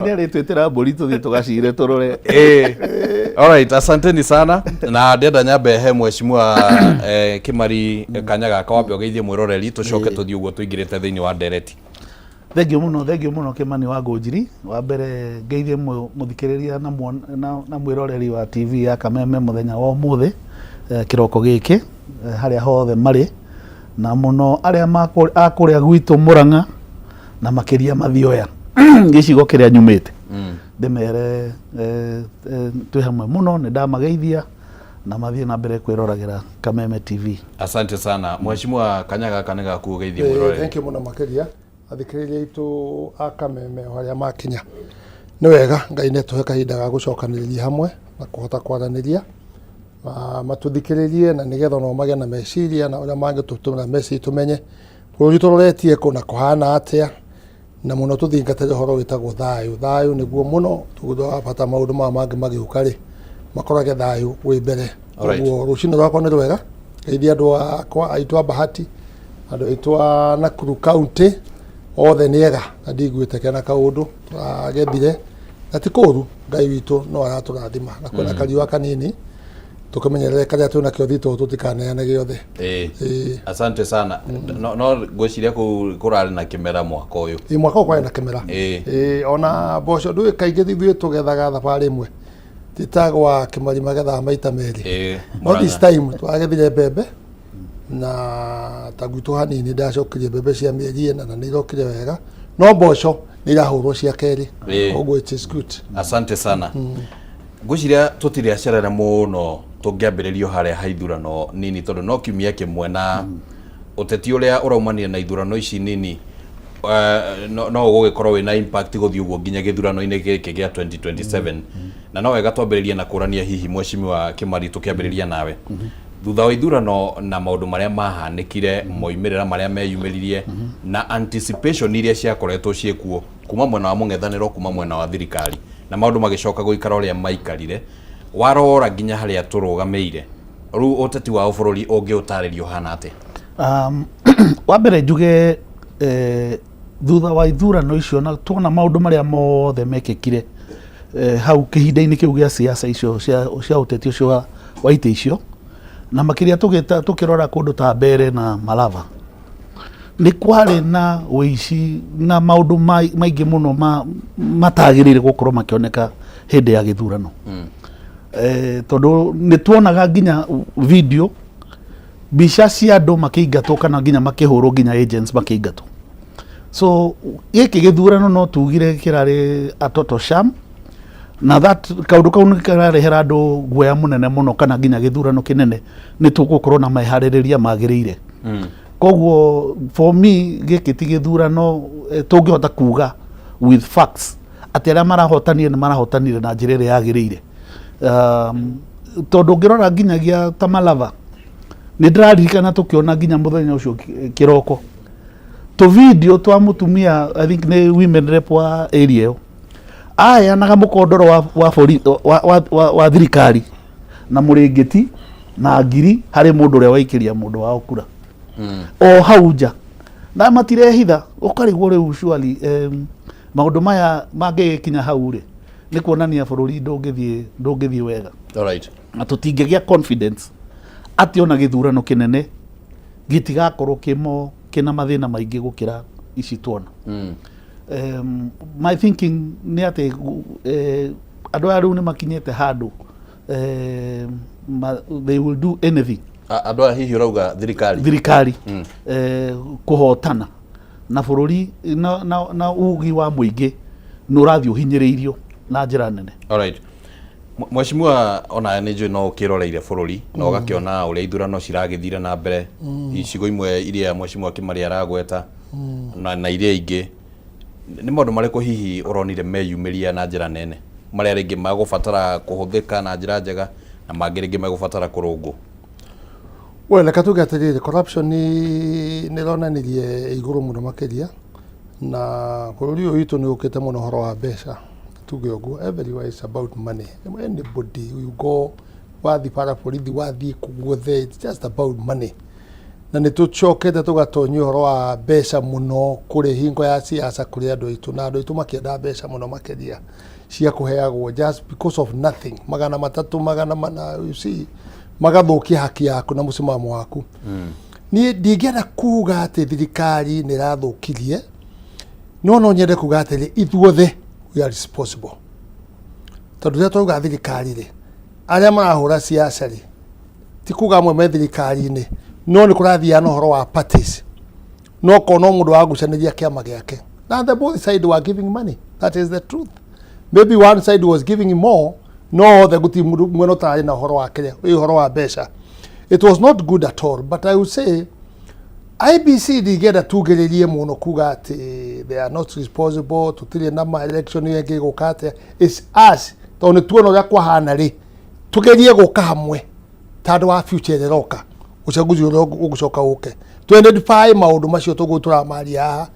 Nĩ arĩtwĩtĩra mbũri tũthiĩ tũgacire tũrore. Alright, asanteni sana, na ndenda nyambe he mheshimiwa Kimari kanya gaka wambe ũgeithie mwĩroreri, tũcoke tũthiĩ ũguo tũingĩrĩte thĩinĩ wa ndereti. Thengiũ mũno, thengiũ mũno, Kĩmani wa Ngũnjiri. Wa mbere ngeithie mũthikĩrĩria na mwĩroreri wa TV ya Kameme mũthenya wa ũmũthĩ, kĩroko gĩkĩ, harĩa hothe marĩ, na mũno arĩa a kũrĩa gwitũ Mũrang'a na makĩria Mathioya, gĩcigo kĩrĩa nyumĩte. Ndĩmere twĩ hamwe mũno, nĩ ndamageithia na mathiĩ na mbere kwĩroragĩra Kameme TV. Asante sana mheshimiwa, kanya gaka nĩ gaku ũgeithie mwĩroreri. Thank you mũno makĩria, athikĩrĩria aitũ a Kameme o harĩa makinya. Nĩ wega Ngai nĩ atũhe kahinda ga gũcokanĩrĩria hamwe na kũhota kwaranĩria, matũthikĩrĩrie na nĩgetha onao magĩe na meciria na ũrĩa mangĩtũtũmĩra meciria, tũmenye bũrũri tũroretie kũ na kũhana atĩa, na mũno tũthingatĩre ũhoro wĩtagwo thayũ. Thayũ nĩguo mũno tondũ wa bata, maũndũ maya mangĩ magĩũka rĩ, makorage thayũ wĩ mbere. Koguo rũcinĩ rwakwa nĩ rwega, geithia andũ akwa aitũ a Bahati, andũ aitũ a Nakuru County othe nĩ ega, na ndiguĩte kena kaũndũ tũragethire na ti kũru. Ngai witũ no aratũrathima na kwĩna kariũa kanini, tũkĩmenyerere karĩa twĩnakĩo thitũ, tũtikaneane gĩothe. Asante sana. No ngwĩciria kũu kũrarĩ na kĩmera mwaka ũyũ. Ĩ, mwaka ũyũ kwarĩ na kĩmera. Ĩ, ona mboco ndũĩ kaingĩ ithuĩ tũgethaga thabarĩ ĩmwe, ti ta gwa Kĩmari magethaga maita merĩ. No this Mũrang'a. time twagethire mbembe na ta gwitũ hanini, ndacokirie mbembe cia mĩeri 4 na nĩ irokire wega, no mboco nĩ irahũrwo cia kerĩ. Koguo it is good. Asante sana. Ngwĩciria tũtirĩ acerere mũno tũngĩambĩrĩrio harĩa ha ithurano nini, tondũ no kiumia kĩmwe, na ũteti ũrĩa ũraumanire na ithurano ici nini no ũgũgĩkorwo wĩna impact gũthiĩ ũguo nginya gĩthurano-inĩ gĩkĩ gĩa 2027. Na no wega twambĩrĩrie na kũrania hihi, mheshimiwa Kimari, tũkĩambĩrĩria nawe, thutha wa ithurano na maũndũ marĩa mahanĩkire, moimĩrĩra marĩa meyumĩririe na anticipation iria ciakoretwo ciĩkuo kuma mwena wa mũng'ethanĩro, kuma mwena wa thirikari, na maũndũ magĩcoka gũikara ũrĩa maikarire, warora nginya harĩa tũrũgamĩire rĩu, ũteti wa bũrũri ũngĩũtarĩria ũhana atĩa? Wa mbere njuge, thutha wa ithurano icio na tuona maũndũ marĩa mothe mekĩkire hau kĩhinda-inĩ kĩu gĩa siasa icio cia ũteti ũcio wa itĩ icio, na makĩria tũkĩrora kũndũ ta Mbere na Malava, nĩ kwarĩ na ũici na maũndũ maingĩ mũno matagĩrĩire gũkorwo makĩoneka hĩndĩ ya gĩthurano, tondũ nĩ tuonaga nginya video, mbica cia andũ makĩingatwo kana nginya makĩhũrwo, nginya agents makĩingatwo. So gĩkĩ gĩthurano no tugire kĩrarĩ a total sham, na that kaũndũ kau nĩ kararehera andũ guoya mũnene mũno kana nginya gĩthurano kĩnene nĩ tũgũkorwo na meharĩrĩria magĩrĩire. Koguo for me gĩkĩ ti gĩthurano tũngĩhota kuga with facts atĩ arĩa marahotanire nĩ marahotanire na njĩra ĩrĩa yagĩrĩire, tondũ ũngĩrora nginyagia ta Malava, nĩ ndĩraririkana tũkĩona nginya mũthenya ũcio kĩroko tũ video twa mũtumia, I think nĩ women rep wa area ĩyo, aheanaga mũkondoro wa thirikari na mũrĩngĩti na ngiri harĩ mũndũ ũrĩa waikĩria mũndũ wao kura o hau nja, na matirehitha. Ũkarigwo rĩu surely, maũndũ maya mangĩgĩkinya hau rĩ, nĩ kuonania bũrũri ndũngĩthiĩ wega. Na tũtingĩgĩa confidence atĩ ona gĩthurano kĩnene gĩtigakorwo kĩmo kĩna mathĩna maingĩ gũkĩra ici tuona. My thinking nĩ atĩ andũ aya rĩu nĩ makinyĩte handũ, they will do anything. Andũ aya hihi ũrauga thirikari? Thirikari, kũhotana na bũrũri na ugi wa mũingĩ nĩ ũrathiĩ ũhinyĩrĩirio na njĩra nene. Alright. Mheshimiwa, ona nĩ njũĩ no ũkĩroreire bũrũri na ũgakĩona ũrĩa ithurano ciragĩthire na mbere icigo imwe iria mheshimiwa Kimari aragweta na iria ingĩ. Nĩ maũndũ marĩkũ hihi ũronire meyumĩria na njĩra nene, marĩa rĩngĩ magũbatara kũhũthĩka na njĩra njega na mangĩ rĩngĩ megũbatara kũrũngwo? Well, reke tuge atĩrĩrĩ, corruption nĩ ĩronanirie igũrũ mũno makĩria, na bũrũri ũyũ witũ nĩ ũkĩte mũno ũhoro wa mbeca, tuge ũguo. Everywhere is about money. Anybody you go, wathiĩ bara borithi, wathiĩ kũ guothe, it's just about money. Na nĩ tũcokete tũgatonyia ũhoro wa mbeca mũno kũrĩ hingo ya siasa kũrĩ andũ aitũ, na andũ aitũ makĩenda mbeca mũno makĩria cia kũheagwo just because of nothing, 300, 400, you see, magathũkia haki yaku na mũsimamo waku. Niĩ ndingĩenda kuga atĩ thirikari nĩ ĩrathũkirie, no nyende kuga atĩrĩ, ithuothe we are responsible, tondũ rĩrĩa twauga thirikari rĩ, arĩa marahũra siasa rĩ, ti kuga amwe me thirikari-inĩ, no nĩ kũrathiaga na ũhoro wa parties, no korwo no mũndũ wagucanĩria kĩama gĩake, na the both side were giving money. That is the truth. Maybe one side was giving more, no othe gũtirĩ mũndũ mwena ũtarĩ na ũhoro wa kĩrĩa wĩ ũhoro wa mbeca. It was not good at all, but I would say IEBC ndingĩenda tugĩrĩrie mũno kuga atĩ they are not responsible, tũtirĩ na ma election ĩngĩ gũka atĩa. It's us, tondũ nĩ tuona ũrĩa kwahana rĩ, tugerie gũka hamwe ta andũ wa future ĩrĩa ĩroka, uchaguzi ũrĩa ũgũcoka ũke, tu identify maũndũ macio tũguo tũramaria haha.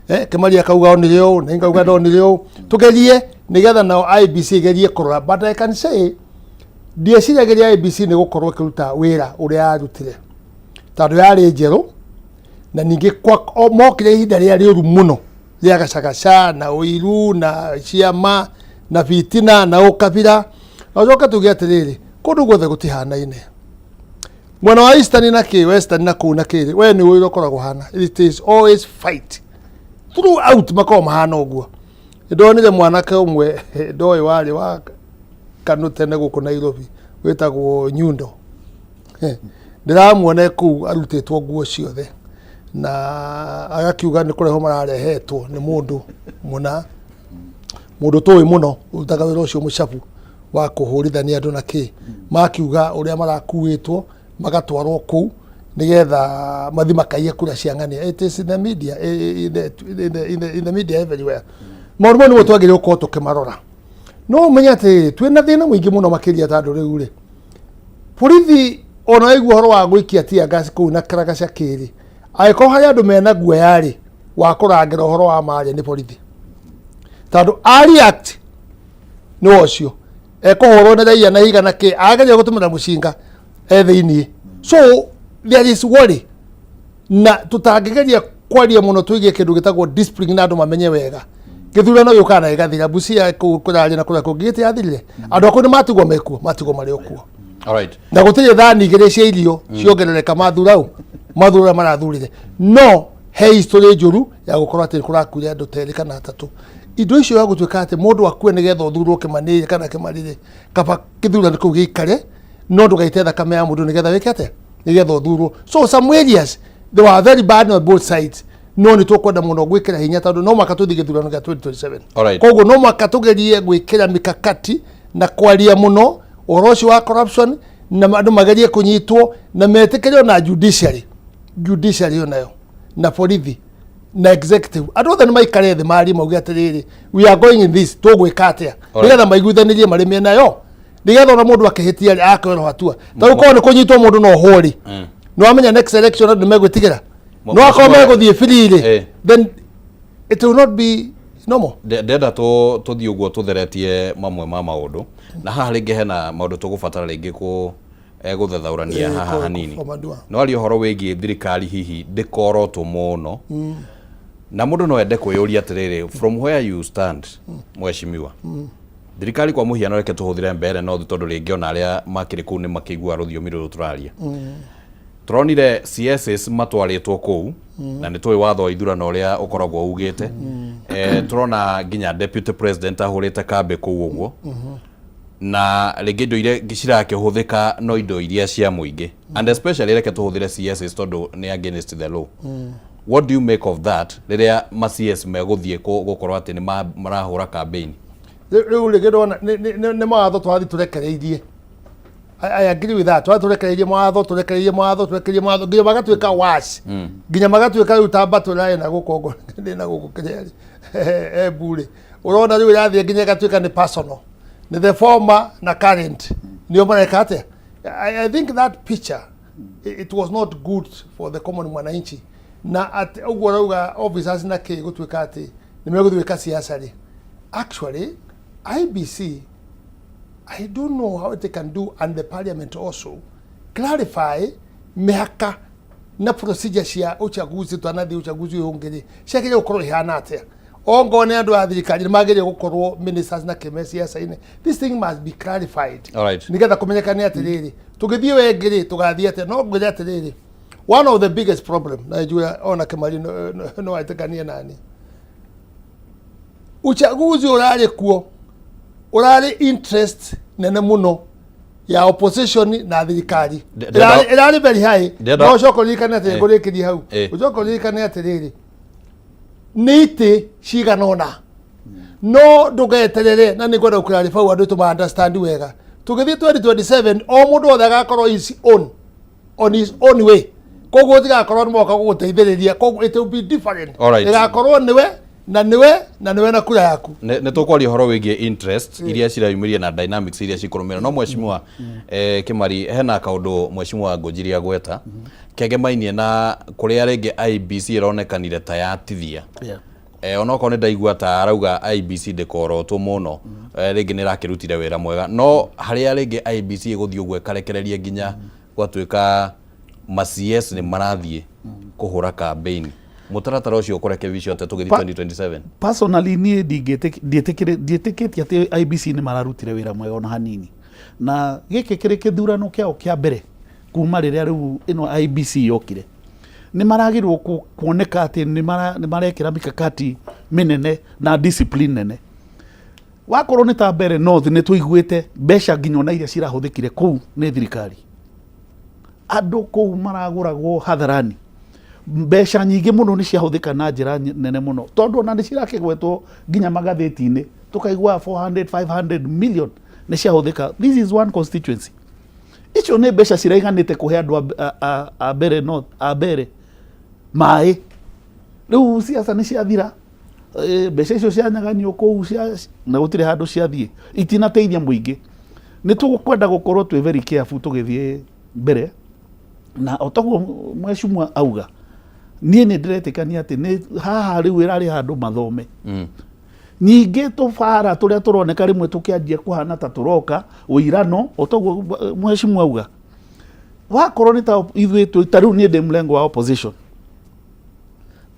Kĩmari akauga onire ũũ, na ngauga ndonire ũũ, tugerie nĩgetha nao IEBC igerie kũrora. But I can say ndieciragĩria IEBC nĩ gũkorwo ĩkĩruta wĩra ũrĩa yarutire, tondũ yarĩ njerũ, na ningĩ mokire ihinda rĩrĩa rĩũru mũno rĩa gacagaca na ũiru na ciama na bitina na ũkabira. Na ũcoke tuge atĩrĩrĩ, kũndũ guothe gũtihanaine, mwena wa Eastern na kĩ Western na kũu na kĩrĩ, we nĩ ũrĩa ũkoragwo hana, it is always fight throughout, makoragwo mahana ũguo. Nĩndonire mwanake ũmwe ndoĩ warĩ wa Kanu tene gũkũ Nairobi wĩtagwo Nyundo, ndĩramuona kũu arutĩtwo nguo ciothe na agakiuga nĩ kũrehwo mararehetwo nĩ mũndũ mũna, mũndũ tũĩ mũno ũrutaga wĩra ũcio mũcabu wa kũhũrithania andũ na kĩ, makiuga ũrĩa marakuĩtwo magatwarwo kũu nĩgetha mathi makaiye kura cia ng'ania. It is in the media, in the media everywhere. Maũndũ mau nĩmo twagĩrĩirwo gũkorwo tũkĩmarora. No ũmenye atĩrĩrĩ, twĩna thĩna mũingĩ mũno makĩria, tondũ rĩu rĩ, borithi ona waigua ũhoro wa gũikia tear gas kũu na karagaca kĩrĩ, angĩkorwo harĩ andũ mena guoya rĩ wa kũrangĩra ũhoro wa marĩa nĩ borithi, tondũ a react nĩ ũcio ekũhũrwo nĩ raia na iga na kĩ, ageria gũtũmĩra mũcinga e thĩiniĩ. So there is worry, na tũtangĩgeria kwaria mũno tũigie kĩndũ gĩtagwo discipline na andũ mamenye wega gĩthurano gĩũkaga na gĩgathira. Busia kũu kũrarĩ na kũrĩa kũngĩ gĩtiathirire, andũ akũu nĩ matigwo mekuo, matigwo marĩ o kuo. Na gũtirĩ thani 2 cia irio ciongerereka mathura ũ mathura ũrĩa marathurire, no he history njũru ya gũkorwo atĩ kũrakuire andũ ta erĩ kana atatũ. Indo icio ya gũtuĩka atĩ mũndũ akue nĩgetha ũthurwo kĩmanĩrĩ kana kĩmarĩrĩ, kaba gĩthurano kĩu gĩikare, no ndũgaite thakame ya mũndũ nĩgetha wĩke atĩa, nĩgetha ũthurwo. So some areas they were very bad on both sides, no nĩ tũkwenda mũno gwĩkĩra hinya, tondũ no mwaka tũthiĩ gĩthurano gĩa 2027. Koguo no mwaka tũgerie gwĩkĩra mikakati na kwaria mũno ũhoro ũcio wa corruption, na andũ magerie kũnyitwo na metĩkĩrio na judiciary onayo na borithi na executive, andũ othe nĩ maikare thĩ marie, mauge atĩrĩrĩ, we are going in this, tũgwĩka atĩa, nĩgetha maiguithanĩrie marĩ mĩena yo, nĩgetha ona mũndũ akĩhĩtia rĩ, akoerwo hatua. Ta rĩu korwo nĩ kũnyitwo mũndũ no ũhwo rĩ, nĩ wamenya next election andũ nĩ megwĩtigĩra, no akorwo megũthiĩ free rĩ, then it will not be normal. Ndenda tũthiĩ ũguo tũtheretie mamwe ma maũndũ, na haha rĩngĩ hena maũndũ tũgũbatara rĩngĩ kũ gũthathaũrania haha hanini. Kũmandua. No aria ũhoro wĩgiĩ thirikari hihi ndĩkorotwo mũno, na mũndũ no ende kwĩyũria atĩrĩrĩ, from where you stand, mheshimiwa, thirikari kwa mũhiano, reke tũhũthĩre mbere no tondũ rĩngĩ ona arĩa makĩrĩ kũu nĩ makĩiguaga rũthiomi rũrũ tũraria. Tũronire CSs matwarĩtwo kũu, na nĩ tũĩ watho wa ithurano ũrĩa ũkoragwo ugĩte. Tũrona nginya deputy president ahũrĩte kambĩ kũu ũguo, na rĩngĩ indo iria cirakĩhũthĩka no indo iria cia mũingĩ, and especially reke tũhũthĩre CSs tondũ nĩ against the law. What do you make of that, rĩrĩa ma CS megũthiĩ gũkorwo atĩ nĩ marahũra campaign? Rĩu rĩngĩ ndona nĩ mawatho tũrathiĩ tũrekereirie. I agree with that. Tũrathiĩ tũrekereirie mawatho, tũrekereirie mawatho, tũrekereirie mawatho nginya magatuĩka worse, nginya magatuĩka rĩu ta mbatũ ĩrarĩ na gũkũ ũguo, ndĩ na gũkũ kĩrĩa rĩ Embu rĩ, ũrona rĩu ĩrathiĩ nginya ĩgatuĩka nĩ personal, nĩ the former na current nĩo mareka atĩa. I think that picture, it was not good for the common mwananchi, na atĩ ũguo ũrauga officers na kĩ gũtuĩka atĩ nĩ megũthiĩ gwĩka siasa rĩ, actually IEBC, I don't know how they can do, and the parliament also clarify mĩhaka. Na procedure cia uchaguzi twanathiĩ uchaguzi ũyũ ũngĩ rĩ, ciagĩrĩire gũkorwo ihana atĩa? Ongorwo nĩ andũ a thirikari nĩ magĩrĩire gũkorwo ministers na kĩme ciaca-inĩ. This thing must be clarified nĩgetha kũmenyekane atĩrĩrĩ, tũgĩthiĩ ĩyo ĩngĩ rĩ, tũgathiĩ atĩa. No ngwĩre atĩrĩrĩ, one of the biggest problem, na njũĩ ona Kĩmari no etĩkanie nani, uchaguzi ũrarĩ kuo ũrarĩ interest nene mũno ya opposition na thirikari. Ĩrarĩ very high. No ũcoke ũririkane atĩrĩ, ngũrĩkĩrie hau, ũcoke ũririkane atĩrĩrĩ, nĩ itĩ cigana ũna, no ndũgeterere, na nĩ ngwenda gũclarify hau andũ tũma understand wega. Tũgĩthiĩ 2027, o mũndũ wothe agakorwo his own on his own way, koguo tigakorwo nĩ moka gũgũteithĩrĩria, koguo it will be different. Ĩgakorwo nĩwe na nĩwe na nĩwe na kura yaku. Nĩ tũkwaria ũhoro wĩgiĩ interest iria cirayumĩria na dynamics iria cikũrũmĩrĩra, no mheshimiwa Kĩmari, hena kaũndũ mheshimiwa Ngũnjiri agweta kegemainie na kũrĩa rĩngĩ IEBC ĩronekanire ta yatithia. Onokorwo nĩ ndaigua ta arauga IEBC ndĩkorotwo mũno, rĩngĩ nĩ ĩrakĩrutire wĩra mwega, no harĩa rĩngĩ IEBC ĩgũthiĩ ũguo ĩkarekereria nginya gwatuĩka ma CS nĩ marathiĩ kũhũra campaign, mũtaratara ũcio ũkũrekebicwo atĩa tũgĩthiĩ 2027? Personally, niĩ ndiĩtĩkĩtie atĩ IEBC nĩ mararutire wĩra mwega ona hanini, na gĩkĩ kĩrĩ kĩthurano kĩao kĩa mbere kuma rĩrĩa rĩu ĩno IEBC yokire. Nĩ maragĩrĩirwo kuoneka atĩ nĩ marekĩra mikakati mĩnene na discipline nene. Wakorwo nĩ ta Mbere North, nĩ tũiguĩte mbeca nginya ona iria cirahũthĩkire kũu nĩ thirikari, andũ kũu maragũragwo hadharani, mbeca nyingĩ mũno nĩ ciahũthĩka na njĩra nene mũno, tondũ ona nĩ cirakĩgwetwo nginya magathĩti-inĩ, tũkaigua 400 500 million nĩ ciahũthĩka. This is one constituency. Icio nĩ mbeca ciraiganĩte kũhe andũ a Mbere North, a Mbere maĩ. Rĩu siasa nĩ ciathira. Mbeca icio cianyaganio kũu na gũtirĩ handũ ciathiĩ, itinateithia mũingĩ. Nĩ tũkwenda gũkorwo twĩ very careful tũgĩthiĩ mbere, na o taguo mheshimiwa auga, niĩ nĩ ndĩretĩkania atĩ nĩ haha rĩu ĩrarĩ handũ mathome. Ningĩ tũbara tũrĩa tũroneka rĩmwe tũkĩanjia kũhana ta tũroka ũirano, o taguo mheshimiwa auga, wakorwo nĩ ta ithuĩ ta rĩu niĩ ndĩ mlengo wa opposition,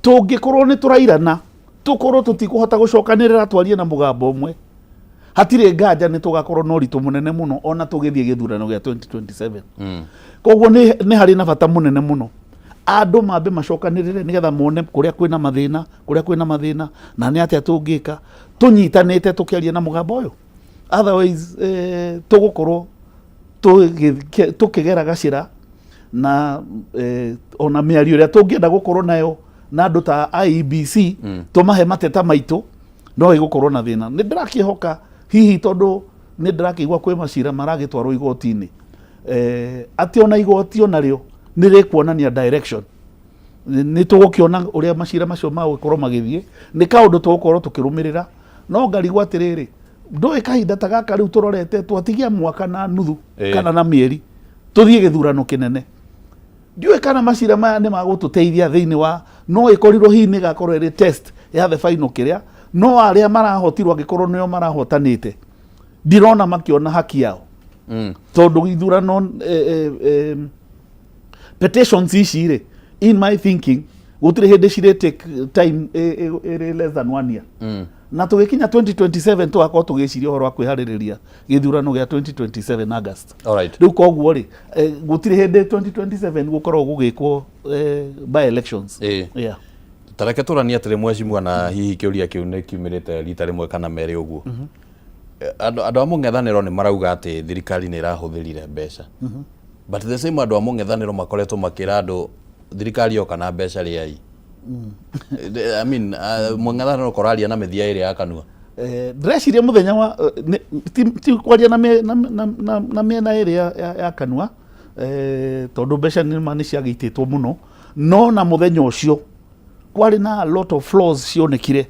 tũngĩkorwo nĩ tũrairana, tũkorwo tũtikũhota gũcokanĩrĩra twarie na mũgambo ũmwe, hatirĩ nganja nĩ tũgakorwo na ũritũ mũnene mũno ona tũgĩthiĩ gĩthurano gĩa 2027. Koguo nĩ harĩ na bata mũnene mũno andũ mambe macokanĩrĩre nĩgetha mone kũrĩa kwĩna mathĩna, kũrĩa kwĩna mathĩna, na nĩ atĩa tũngĩka tũnyitanĩte tũkĩaria na mũgambo ũyũ. Otherwise tũgũkorwo tũkĩgera gacĩra na ona mĩario ĩrĩa tũngĩenda gũkorwo nayo na andũ ta IEBC, tũmahe mateta maitũ, no ĩgũkorwo na thĩna. Nĩ ndĩrakĩhoka hihi, tondũ nĩ ndĩrakĩigua kwĩ macira maragĩtwarwo igoti-inĩ, atĩ ona igoti onarĩo nĩ rĩkuonania direction. Nĩ tũgũkĩona ũrĩa macira macio magũkorwo magĩthiĩ. Nĩ kaũndũ tũgũkorwo tũkĩrũmĩrĩra, no ngarigwo atĩrĩrĩ, ndũĩ kahinda ta gaka rĩu tũrorete twatigia mwaka na nuthu kana na mĩeri tũthiĩ gĩthurano kĩnene, ndiũĩ kana macira maya nĩ magũtũteithia thĩinĩ wa, no ĩkorirwo hihi nĩ ĩgakorwo ĩrĩ test ya the final kĩrĩa, no arĩa marahotirwo, angĩkorwo nĩo marahotanĩte, ndirona makĩona haki yao, tondũ ithurano petitions ici rĩ, in my thinking, gũtirĩ hĩndĩ cirĩ take time ĩrĩ less than one year, na tũgĩkinya 2027 tũgakorwo tũgĩciria ũhoro wa kwĩharĩrĩria gĩthurano gĩa 2027 August. Rĩu koguo rĩ, gũtirĩ hĩndĩ 2027 gũkorwo gũgĩkwo by elections. Yeah. Tareke tũranie atĩrĩ, mheshimiwa, na hihi kĩũria kĩu nĩ kiumĩrĩte rita rĩmwe kana merĩ ũguo. Andũ a mũng'ethanĩro nĩ marauga atĩ thirikari nĩ ĩrahũthĩrire mbeca, but the same andũ a mũng'ethanĩro makoretwo makĩra andũ thirikari yoka na mbeca rĩai. I mean, mũng'ethanĩro koraria na mĩthia ĩrĩ ya kanua. Ndĩreciria mũthenya wa ti kwaria na mĩena ĩrĩ ya kanua, tondũ mbeca nĩ ma nĩ ciagĩitĩtwo mũno, no na mũthenya ũcio kwarĩ na a lot of flaws cionekire,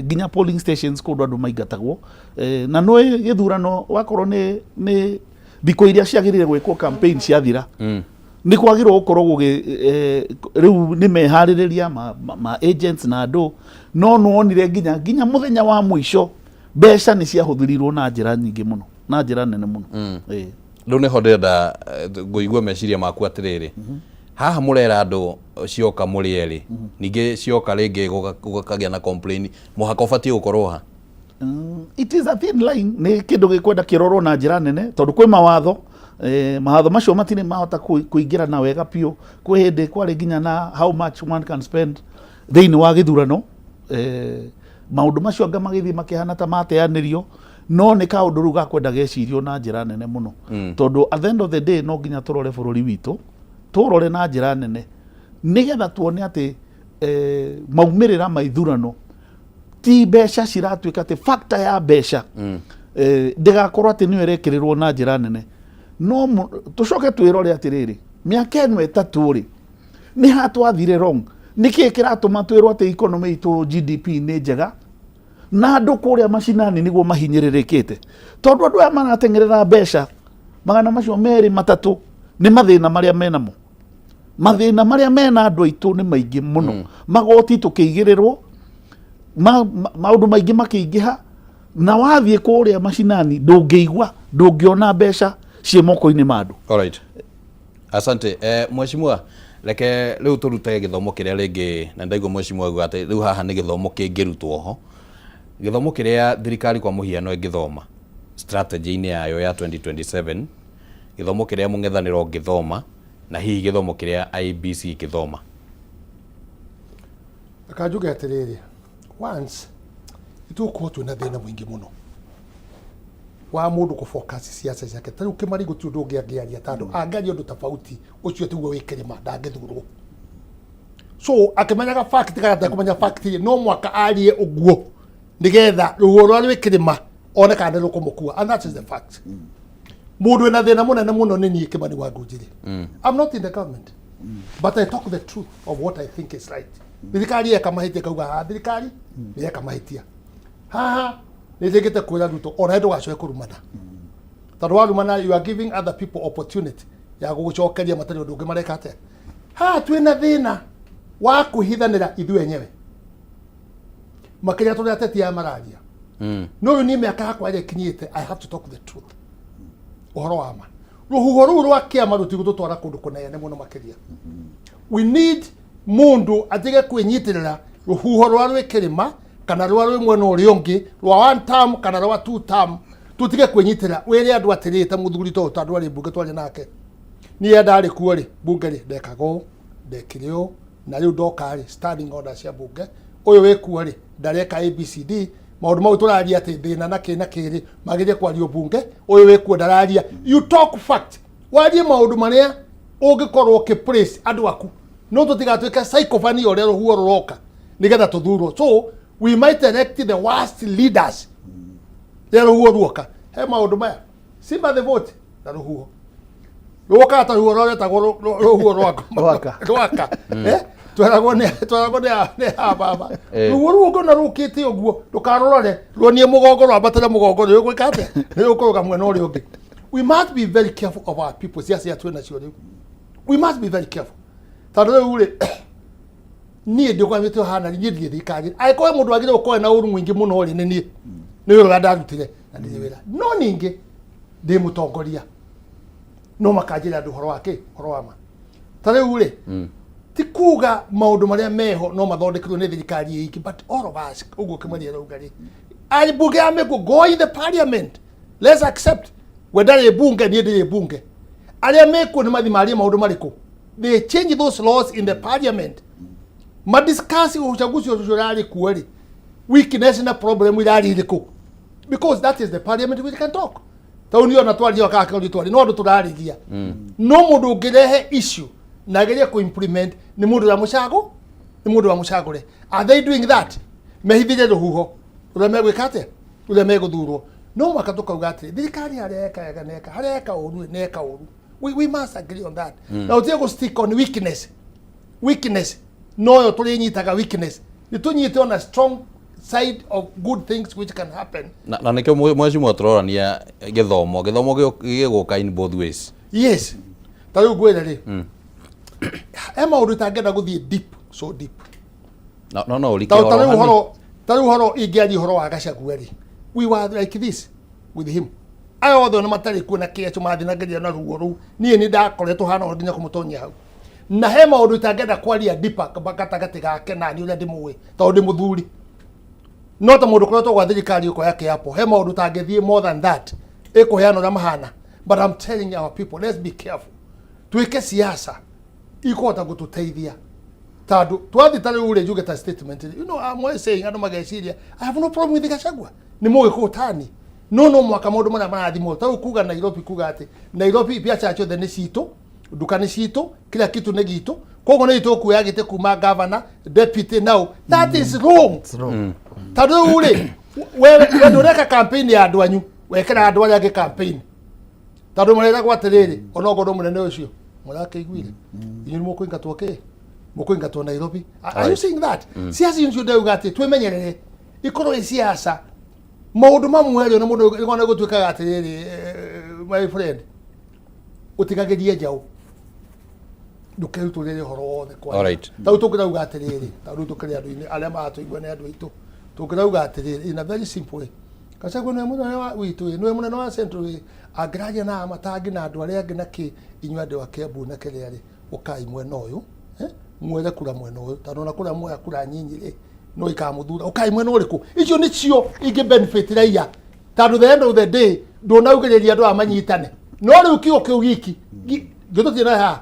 nginya polling stations kũndũ andũ maingatagwo, na nĩ gĩthurano wakorwo nĩ thikũ iria ciagĩrĩire gwĩkwo campaign ciathira, nĩ kwagĩrĩirwo gũkorwo gũgĩ rĩu nĩ meharĩrĩria ma agents na andũ, no nĩwonire nginya mũthenya wa mũico mbeca nĩ ciahũthĩrirwo na njĩra nyingĩ mũno, na njĩra nene mũno. Rĩu nĩho ndĩrenda ngũigua meciria maku atĩrĩrĩ, Haha mũrera andũ cioka mũrĩ erĩ, ningĩ cioka rĩngĩ gũkagĩa na complain, mũhaka ũbatiĩ gũkorwo ha? It is a thin line, nĩ kĩndũ gĩkwenda kĩrorwo na njĩra nene tondũ kwĩ mawatho, mawatho macio matirĩ mahota kũingĩrana wega biũ. Kwĩ hĩndĩ kwarĩ nginya na how much one can spend thĩinĩ wa gĩthurano, maũndũ macio anga magĩthiĩ makĩhana ta mateanĩrio, no nĩ kaũndũ rĩu gakwenda gecirio na njĩra nene mũno, tondũ at the end of the day no nginya tũrore bũrũri witũ, tũrore na njĩra nene nĩgetha tuone atĩ maumĩrĩra ma ithurano ti mbeca ciratuĩka atĩ factor ya mbeca ndĩgakorwo atĩ nĩyo ĩrekĩrĩrwo na njĩra nene. No tũcoke twĩrore atĩrĩrĩ, mĩaka ĩno 3 rĩ, nĩ ha twathire wrong? Nĩkĩĩ kĩratũma twĩrwo atĩ economy itũ GDP nĩ njega na andũ kũrĩa macinani nĩguo mahinyĩrĩrĩkĩte? Tondũ andũ aya marateng'erera mbeca magana macio merĩ matatũ nĩ mathĩna marĩa menamo. Mathĩna marĩa mena andũ aitũ nĩ maingĩ mũno. Magoti tũkĩigĩrĩrwo, maũndũ maingĩ makĩingĩha, na wathiĩ kũrĩa macinani ndũngĩigua, ndũngĩona mbeca ciĩ moko-inĩ ma andũ. Alright. Asante. Mheshimiwa, reke rĩu tũrute gĩthomo kĩrĩa rĩngĩ, na ndaigua mheshimiwa auga atĩ rĩu haha nĩ gĩthomo kĩngĩrutwo ho. Gĩthomo kĩrĩa thirikari kwa mũhiano ĩngĩthoma strategy-inĩ yayo ya 2027, gĩthomo kĩrĩa mũng'ethanĩro ũngĩthoma, na hihi gĩthomo kĩrĩa IEBC ĩngĩthoma. Reke njuge atĩrĩrĩ, once nĩtũgũkorwo twĩna thĩna mũingĩ mũno wa mũndũ kũ focus ciaca ciake. Ta rĩu Kĩmani gũtirĩ ũndũ ũngĩ angĩaria, tondũ angĩaria ũndũ tofauti ũcio tiguo wĩ kĩrĩma, ndangĩthurwo. So akĩmenyaga fact kana atekũmenya fact, no mwaka arie ũguo nĩgetha rũhuho rũrĩa rwĩ kĩrĩma one kana nĩ rũkũmũkua, and that is the fact. Mũndũ wĩna thĩna mũnene mũno nĩ niĩ Kĩmani wa Ngũnjiri. I'm not in the government, but I talk the truth of what I think is right. Thirikari yeka mahĩtia kauga haha thirikari nĩ yeka mahĩtia, haha nĩ njĩkĩte kwĩra Ruto ona ndũgacoke kũrumana, tondũ warumana you are giving other people opportunity ya gũgũcokeria matarĩ ũndũ ũngĩ mareka atĩa. Haha twĩna thĩna wa kwĩhithanĩra ithuĩ enyewe, makĩria tũrĩ ateti aya mararia. No rĩu niĩ mĩaka yakwa ĩrĩa ĩkinyĩte, I have to talk the truth, ũhoro wa ma. Rũhuho rũu rwa kĩama rũtigũtũtwara kũndũ kũnene mũno makĩria. We need mũndũ atige kwĩnyitĩrĩra rũhuho rwa rwĩ kĩrĩma kana rwa rwĩ mwena ũrĩa ũngĩ, rwa one term kana rwa two term. Tũtige kwĩnyitĩrĩra. Wĩre andũ atĩrĩrĩ, ta mũthuri ta ũyũ, tondũ arĩ mbunge twarĩ nake, niĩ ndarĩ kuo rĩ, mbunge rĩ, ndekaga ũũ, ndekire ũũ, na rĩu ndoka rĩ, standing order cia mbunge, ũyũ wĩ kuo rĩ, ndareka ABCD. Maũndũ mau tũraria atĩ thĩna na kĩ na kĩ rĩ, magĩrĩire kwario mbunge, ũyũ wĩ kuo ndararia. You talk fact, warie maũndũ marĩa ũngĩkorwo ũkĩ praise andũ aku, no tũtigatuĩke sycophany ũrĩa rũhuho rũroka nĩgetha tũthurwo. So we might elect the worst leaders rĩrĩa rũhuho ruoka. He maũndũ maya sympathy vote na rũhuho rũkaga ta rũhuho rũrĩa rwetagwo rũhuho Rwaka. Rwaka. Tweragwo nĩ ha baba. Rũhuho rũu ũngĩona rũkĩte ũguo, ndũkarũrore, ruonie mũgongo, rwambatĩre mũgongo, nĩ ũgwĩka atĩa? Nĩ ũkũrũga mwena ũrĩa ũngĩ. We must be very careful of our people. Ciaca iria twĩ nacio rĩu, we must be very careful, tondũ rĩu rĩ, niĩ ndĩkwamĩte hana, niĩ ndirĩ thirikari. Angĩkorwo he mũndũ wagĩrĩirwo gũkorwo na ũru mũingĩ mũno rĩ, nĩ niĩ, nĩ wĩra ũrĩa ndarutire na ndirĩ wĩra, no ningĩ ndĩ mũtongoria, no makanjĩra andũ ũhoro wa kĩ, ũhoro wa ma. Ta rĩu rĩ, ti kuga maũndũ marĩa meho no mathondekerwo nĩ thirikari ĩiki, but all of us, ũguo Kĩmani arauga rĩ, ari mbunge ya mĩkũ, go in the parliament, let's accept we ndarĩ mbunge, niĩ ndirĩ mbunge, arĩa mekuo nĩ mathi marie maũndũ marĩkũ. They change those laws in the parliament, madiscuss uchaguzi ũcio ũrarĩ kuo rĩ, weakness na problem irarĩ irĩkũ, because that is the parliament we can talk. Tau niĩ ona twaria kaka twari no andũ tũrarĩria, no mũndũ ũngĩrehe issue na agerie kũ implement nĩ mũndũ wa mũcago, nĩ mũndũ wa mũcagũre. Are they doing that? Mehithire rũhuho rũrĩa megwĩka atĩa, rũrĩa megũthurwo. No mwaka tũkauga atĩrĩ, thirikari harĩa yeka wega neka, harĩa yeka ũru neka ũru. We must agree on that, na ũtige gũ stick on weakness. Weakness noyo tũrĩnyitaga, weakness nĩ tũnyite on a strong side of good things which can happen. Na nĩkĩo mheshimiwa tũrorania gĩthomo gĩgũka in both ways. Yes, ta rĩu ngwĩre rĩ, he maũndũ itangĩenda gũthiĩ deep, so deep. No ũrike ta ta rĩu oro ũhoro, ta rĩu ũhoro ingĩaria ũhoro wa Gachagua rĩ, we were like this with him. Aya othe ona matarĩ kuo na kĩaco mathinageria na ruo rũu, niĩ nĩ ndakoretwo hana ũndũ nginya kũmũtonyia hau. Na he maũndũ itangĩenda kwaria deeper gatagatĩ gake na niĩ ũrĩa ndĩmũĩ, tondũ ndĩ mũthuri. No ta mũndũ ũkoretwo gwa thirikari ũkoya kĩapo, he maũndũ ũtangĩthiĩ more than that, ĩkũheana ũrĩa mahana. But I'm telling our people, let's be careful. Twĩke siasa ikũhota gũtũteithia, tondũ twathiĩ ta rĩu rĩ, njuge ta statement, I'm always saying, andũ mageciria I have no problem with Gachagua, nĩ mũgĩkũyũ tani, no mwaka maũndũ marĩa marathimwo ta rĩu kuga Nairobi, kuga atĩ Nairobi biacara ciothe nĩ citũ, nduka nĩ citũ, kila kitu nĩ gitũ, koguo nĩ tũkuoya gĩtĩ kuma governor, deputy. Now that is wrong. Tondũ rĩu rĩ, we ndũreka campaign ya andũ anyu, wekĩra andũ arĩa angĩ campaign, tondũ mareragwo atĩrĩrĩ, onokorwo mũnene ũcio mũrakĩiguire, inyuĩ nĩ mũkũingatwo, kĩ mũkũingatwo Nairobi. Are you seeing that? Siasa icio ndauga atĩ twĩmenyerere, ikorwo ĩ siasa maũndũ mamwe rĩ, na mũndũ ĩgona gũtuĩkaga atĩrĩrĩ, my friend, ũtigagĩrie njaũ, ndũkerutũrĩre ũhoro wothe kwa. Ta rĩu tũngĩrauga atĩrĩrĩ, ta rĩu tũkĩrĩ andũ-inĩ arĩa maratũigua nĩ andũ aitũ, tũngĩrauga atĩrĩrĩ in a very simple way, Gachagua nĩwe mũnene wa witũ ĩ, nĩwe mũnene wa Central ĩ, angĩraria na amatangi na andũ arĩa angĩ na kĩ, inyuĩ andũ a Kiambu na kĩrĩa rĩ, ũkai mwena ũyũ, mwethe kura mwena ũyũ, tondũ ona kũrĩa muoya kura nyinyi rĩ, no ikamũthura. Ũkai mwena ũrĩkũ? Icio nĩcio ingĩ benefit raia, tondũ the end of the day ndũnaugĩrĩria andũ aya manyitane. No rĩu kiugo kĩu giki ngĩtũtie na haha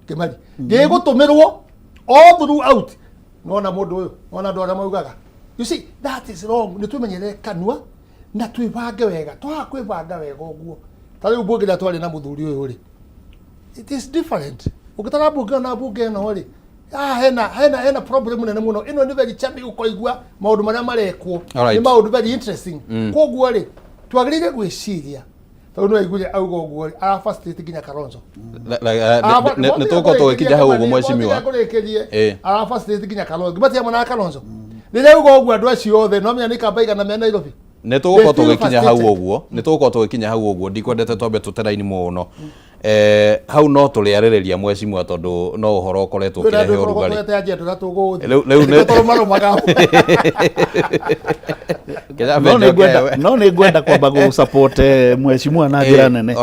kĩmari gĩgũtũmĩrwo all throughout. Nona mũndũ ũyũ, nona andũ arĩa maugaga, you see, that is wrong. Nĩ twĩmenyerere kanua na twĩbange wega. Twaga kwĩbanga wega ũguo, ta rĩu mbunge ĩrĩa twarĩ na mũthuri ũyũ rĩ, it is different. Ũngĩtara mbunge ĩno na mbunge ĩno rĩ, hena problem nene mũno. Ĩno nĩ very charming, ũkoigua maũndũ marĩa marekwo nĩ maũndũ very interesting. Koguo rĩ, twagĩrĩire gwĩciria, tondũ nĩ waiguire auga ũguo rĩ, ara frustrate nginya Kalonzo. Nĩ tũgũkorwo tũgĩkinya hau ũguo, mheshimiwa. Kũrĩkĩrie, ara frustrate nginya Kalonzo. Gimatia mwana wa Kalonzo rĩrĩa auga ũguo, andũ acio othe no menya nĩ kamba igana me Nairobi. Nĩ tũgũkorwo tũgĩkinya hau ũguo, nĩ tũgũkorwo tũgĩkinya hau ũguo. Ndikwendete twambe tũte raini mũno hau, no tũrĩarĩrĩria, mheshimiwa, tondũ no ũhoro ũkoretwo ũkĩrehe ũrugarĩ. Rĩu Tũrũmarũmaga. No nĩ ngwenda kwamba gũ support mheshimiwa na njĩra nene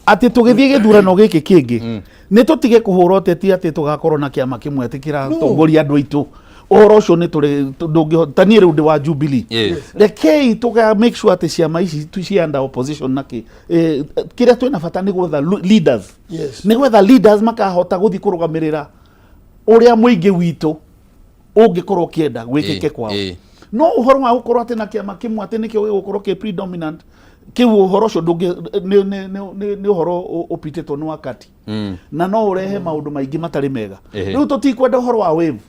atĩ tũgĩthiĩ gĩthurano gĩkĩ kĩngĩ, nĩ tũtige kũhũra ũteti atĩ tũgakorwo na kĩama kĩmwe atĩ kĩratongoria andũ aitũ. Ũhoro ũcio nĩ tũrĩ ndũngĩhota. Niĩ rĩu ndĩ wa Jubilee. Rekei tũga make sure atĩ ciama ici ci under opposition na kĩ, kĩrĩa twĩna bata nĩ gwetha leaders, nĩ gwetha leaders makahota gũthiĩ kũrũgamĩrĩra ũrĩa mũingĩ witũ ũngĩkorwo ũkĩenda gwĩkĩke kwao. No ũhoro wa gũkorwo atĩ na kĩama kĩmwe atĩ nĩkĩo gĩgũkorwo kĩ predominant kĩu, ũhoro ũcio ndũngĩ nĩ ũhoro ũpitĩtwo nĩ wakati na no ũrehe maũndũ maingĩ matarĩ mega. Rĩu tũtikwenda ũhoro wa wave.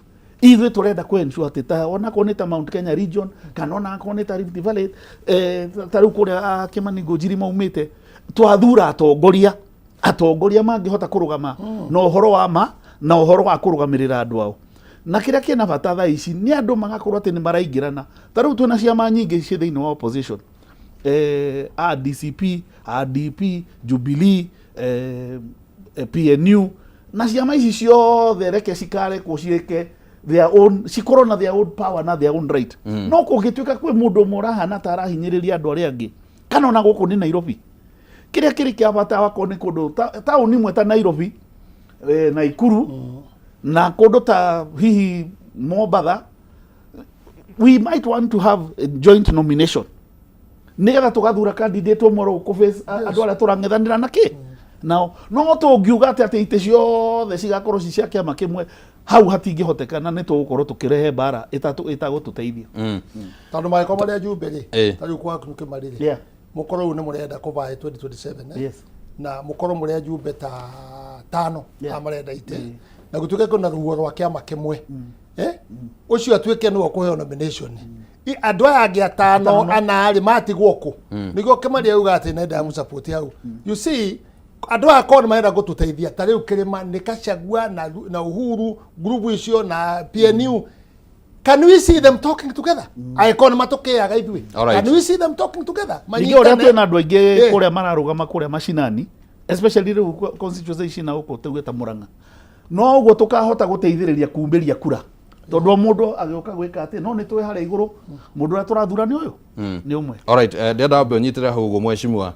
Ithuĩ tũrenda kũ ensure atĩ ta onakorwo nĩ ta Mount Kenya region kana onakorwo nĩ ta Rift Valley, ta rĩu kũrĩa Kĩmani Ngũnjiri maumĩte, twathura atongoria mangĩhota kũrũgama na ũhoro wa ma na ũhoro wa kũrũgamĩrĩra andũ ao. Na kĩrĩa kĩna bata thaa ici nĩ andũ magakorwo atĩ nĩ maraingĩrana. Ta rĩu twĩna ciama nyingĩ ciĩ thĩinĩ wa opposition, ADCP, ADP, Jubilee, PNU, na ciama ici ciothe reke cikarekwo ciĩke their own, cikorwo na their own power na their own right. No kũngĩtuĩka kwĩ mũndũ ũmwe ũrahana ta arahinyĩrĩria andũ arĩa angĩ, kana ona gũkũ nĩ Nairobi, kĩrĩa kĩrĩ kĩa bata wakorwo nĩ kũndũ taũni imwe ta Nairobi, Naikuru na kũndũ ta hihi Mombatha, we might want to have a joint nomination nigetha tũgathura candidate ũmwe ũrĩa ũkũ andũ arĩa tũrang'ethanĩra na kĩ nao. No tũngiuga atĩ itĩ ciothe cigakorwo ci cia kĩama kĩmwe, hau hatingĩhoteka na nĩ tũgũkorwo tũkĩrehe mbara ĩtagũtũteithia. Tondũ mangĩkorwo marĩ ajumbe rĩ, ta rĩu kwaku kĩmari rĩ, mũkorwo rĩu nĩ mũrenda kũvaĩ 2027, eh? Na mũkorwo mũrĩ ajumbe ta tano a marenda itĩ, na gũtuĩke kwĩna ruo rwa kĩama kĩmwe, eh? Ũcio atuĩke nĩwe ũkũheo nomination. Andũ aya angĩ atano ana rĩ, matigwo kũ? Nĩguo kĩmari auga atĩ nenda mũsupport hau. You see, andũ aya korwo nĩ marenda gũtũteithia, ta rĩu kĩrĩma nĩ Kachagua na Uhuru group icio na PNU, can we see them talking together? Angĩkorwo nĩ matũkĩaga ithuĩ, can we see them talking together? Ningĩ ũrĩa twĩna andũ aingĩ kũrĩa mararũgama kũrĩa macinani, especially rĩu constituency ici na gũkũ tuge ta Murang'a, no ũguo tũkahota gũteithĩrĩria kumĩria kura, tondũ o mũndũ agĩũka gwĩka atĩ no nĩ twĩ harĩa igũrũ, mũndũ ũrĩa tũrathura nĩ ũyũ nĩ ũmwe. Alright, ndĩrenda wambe ũnyitĩre hau ũguo, mheshimiwa.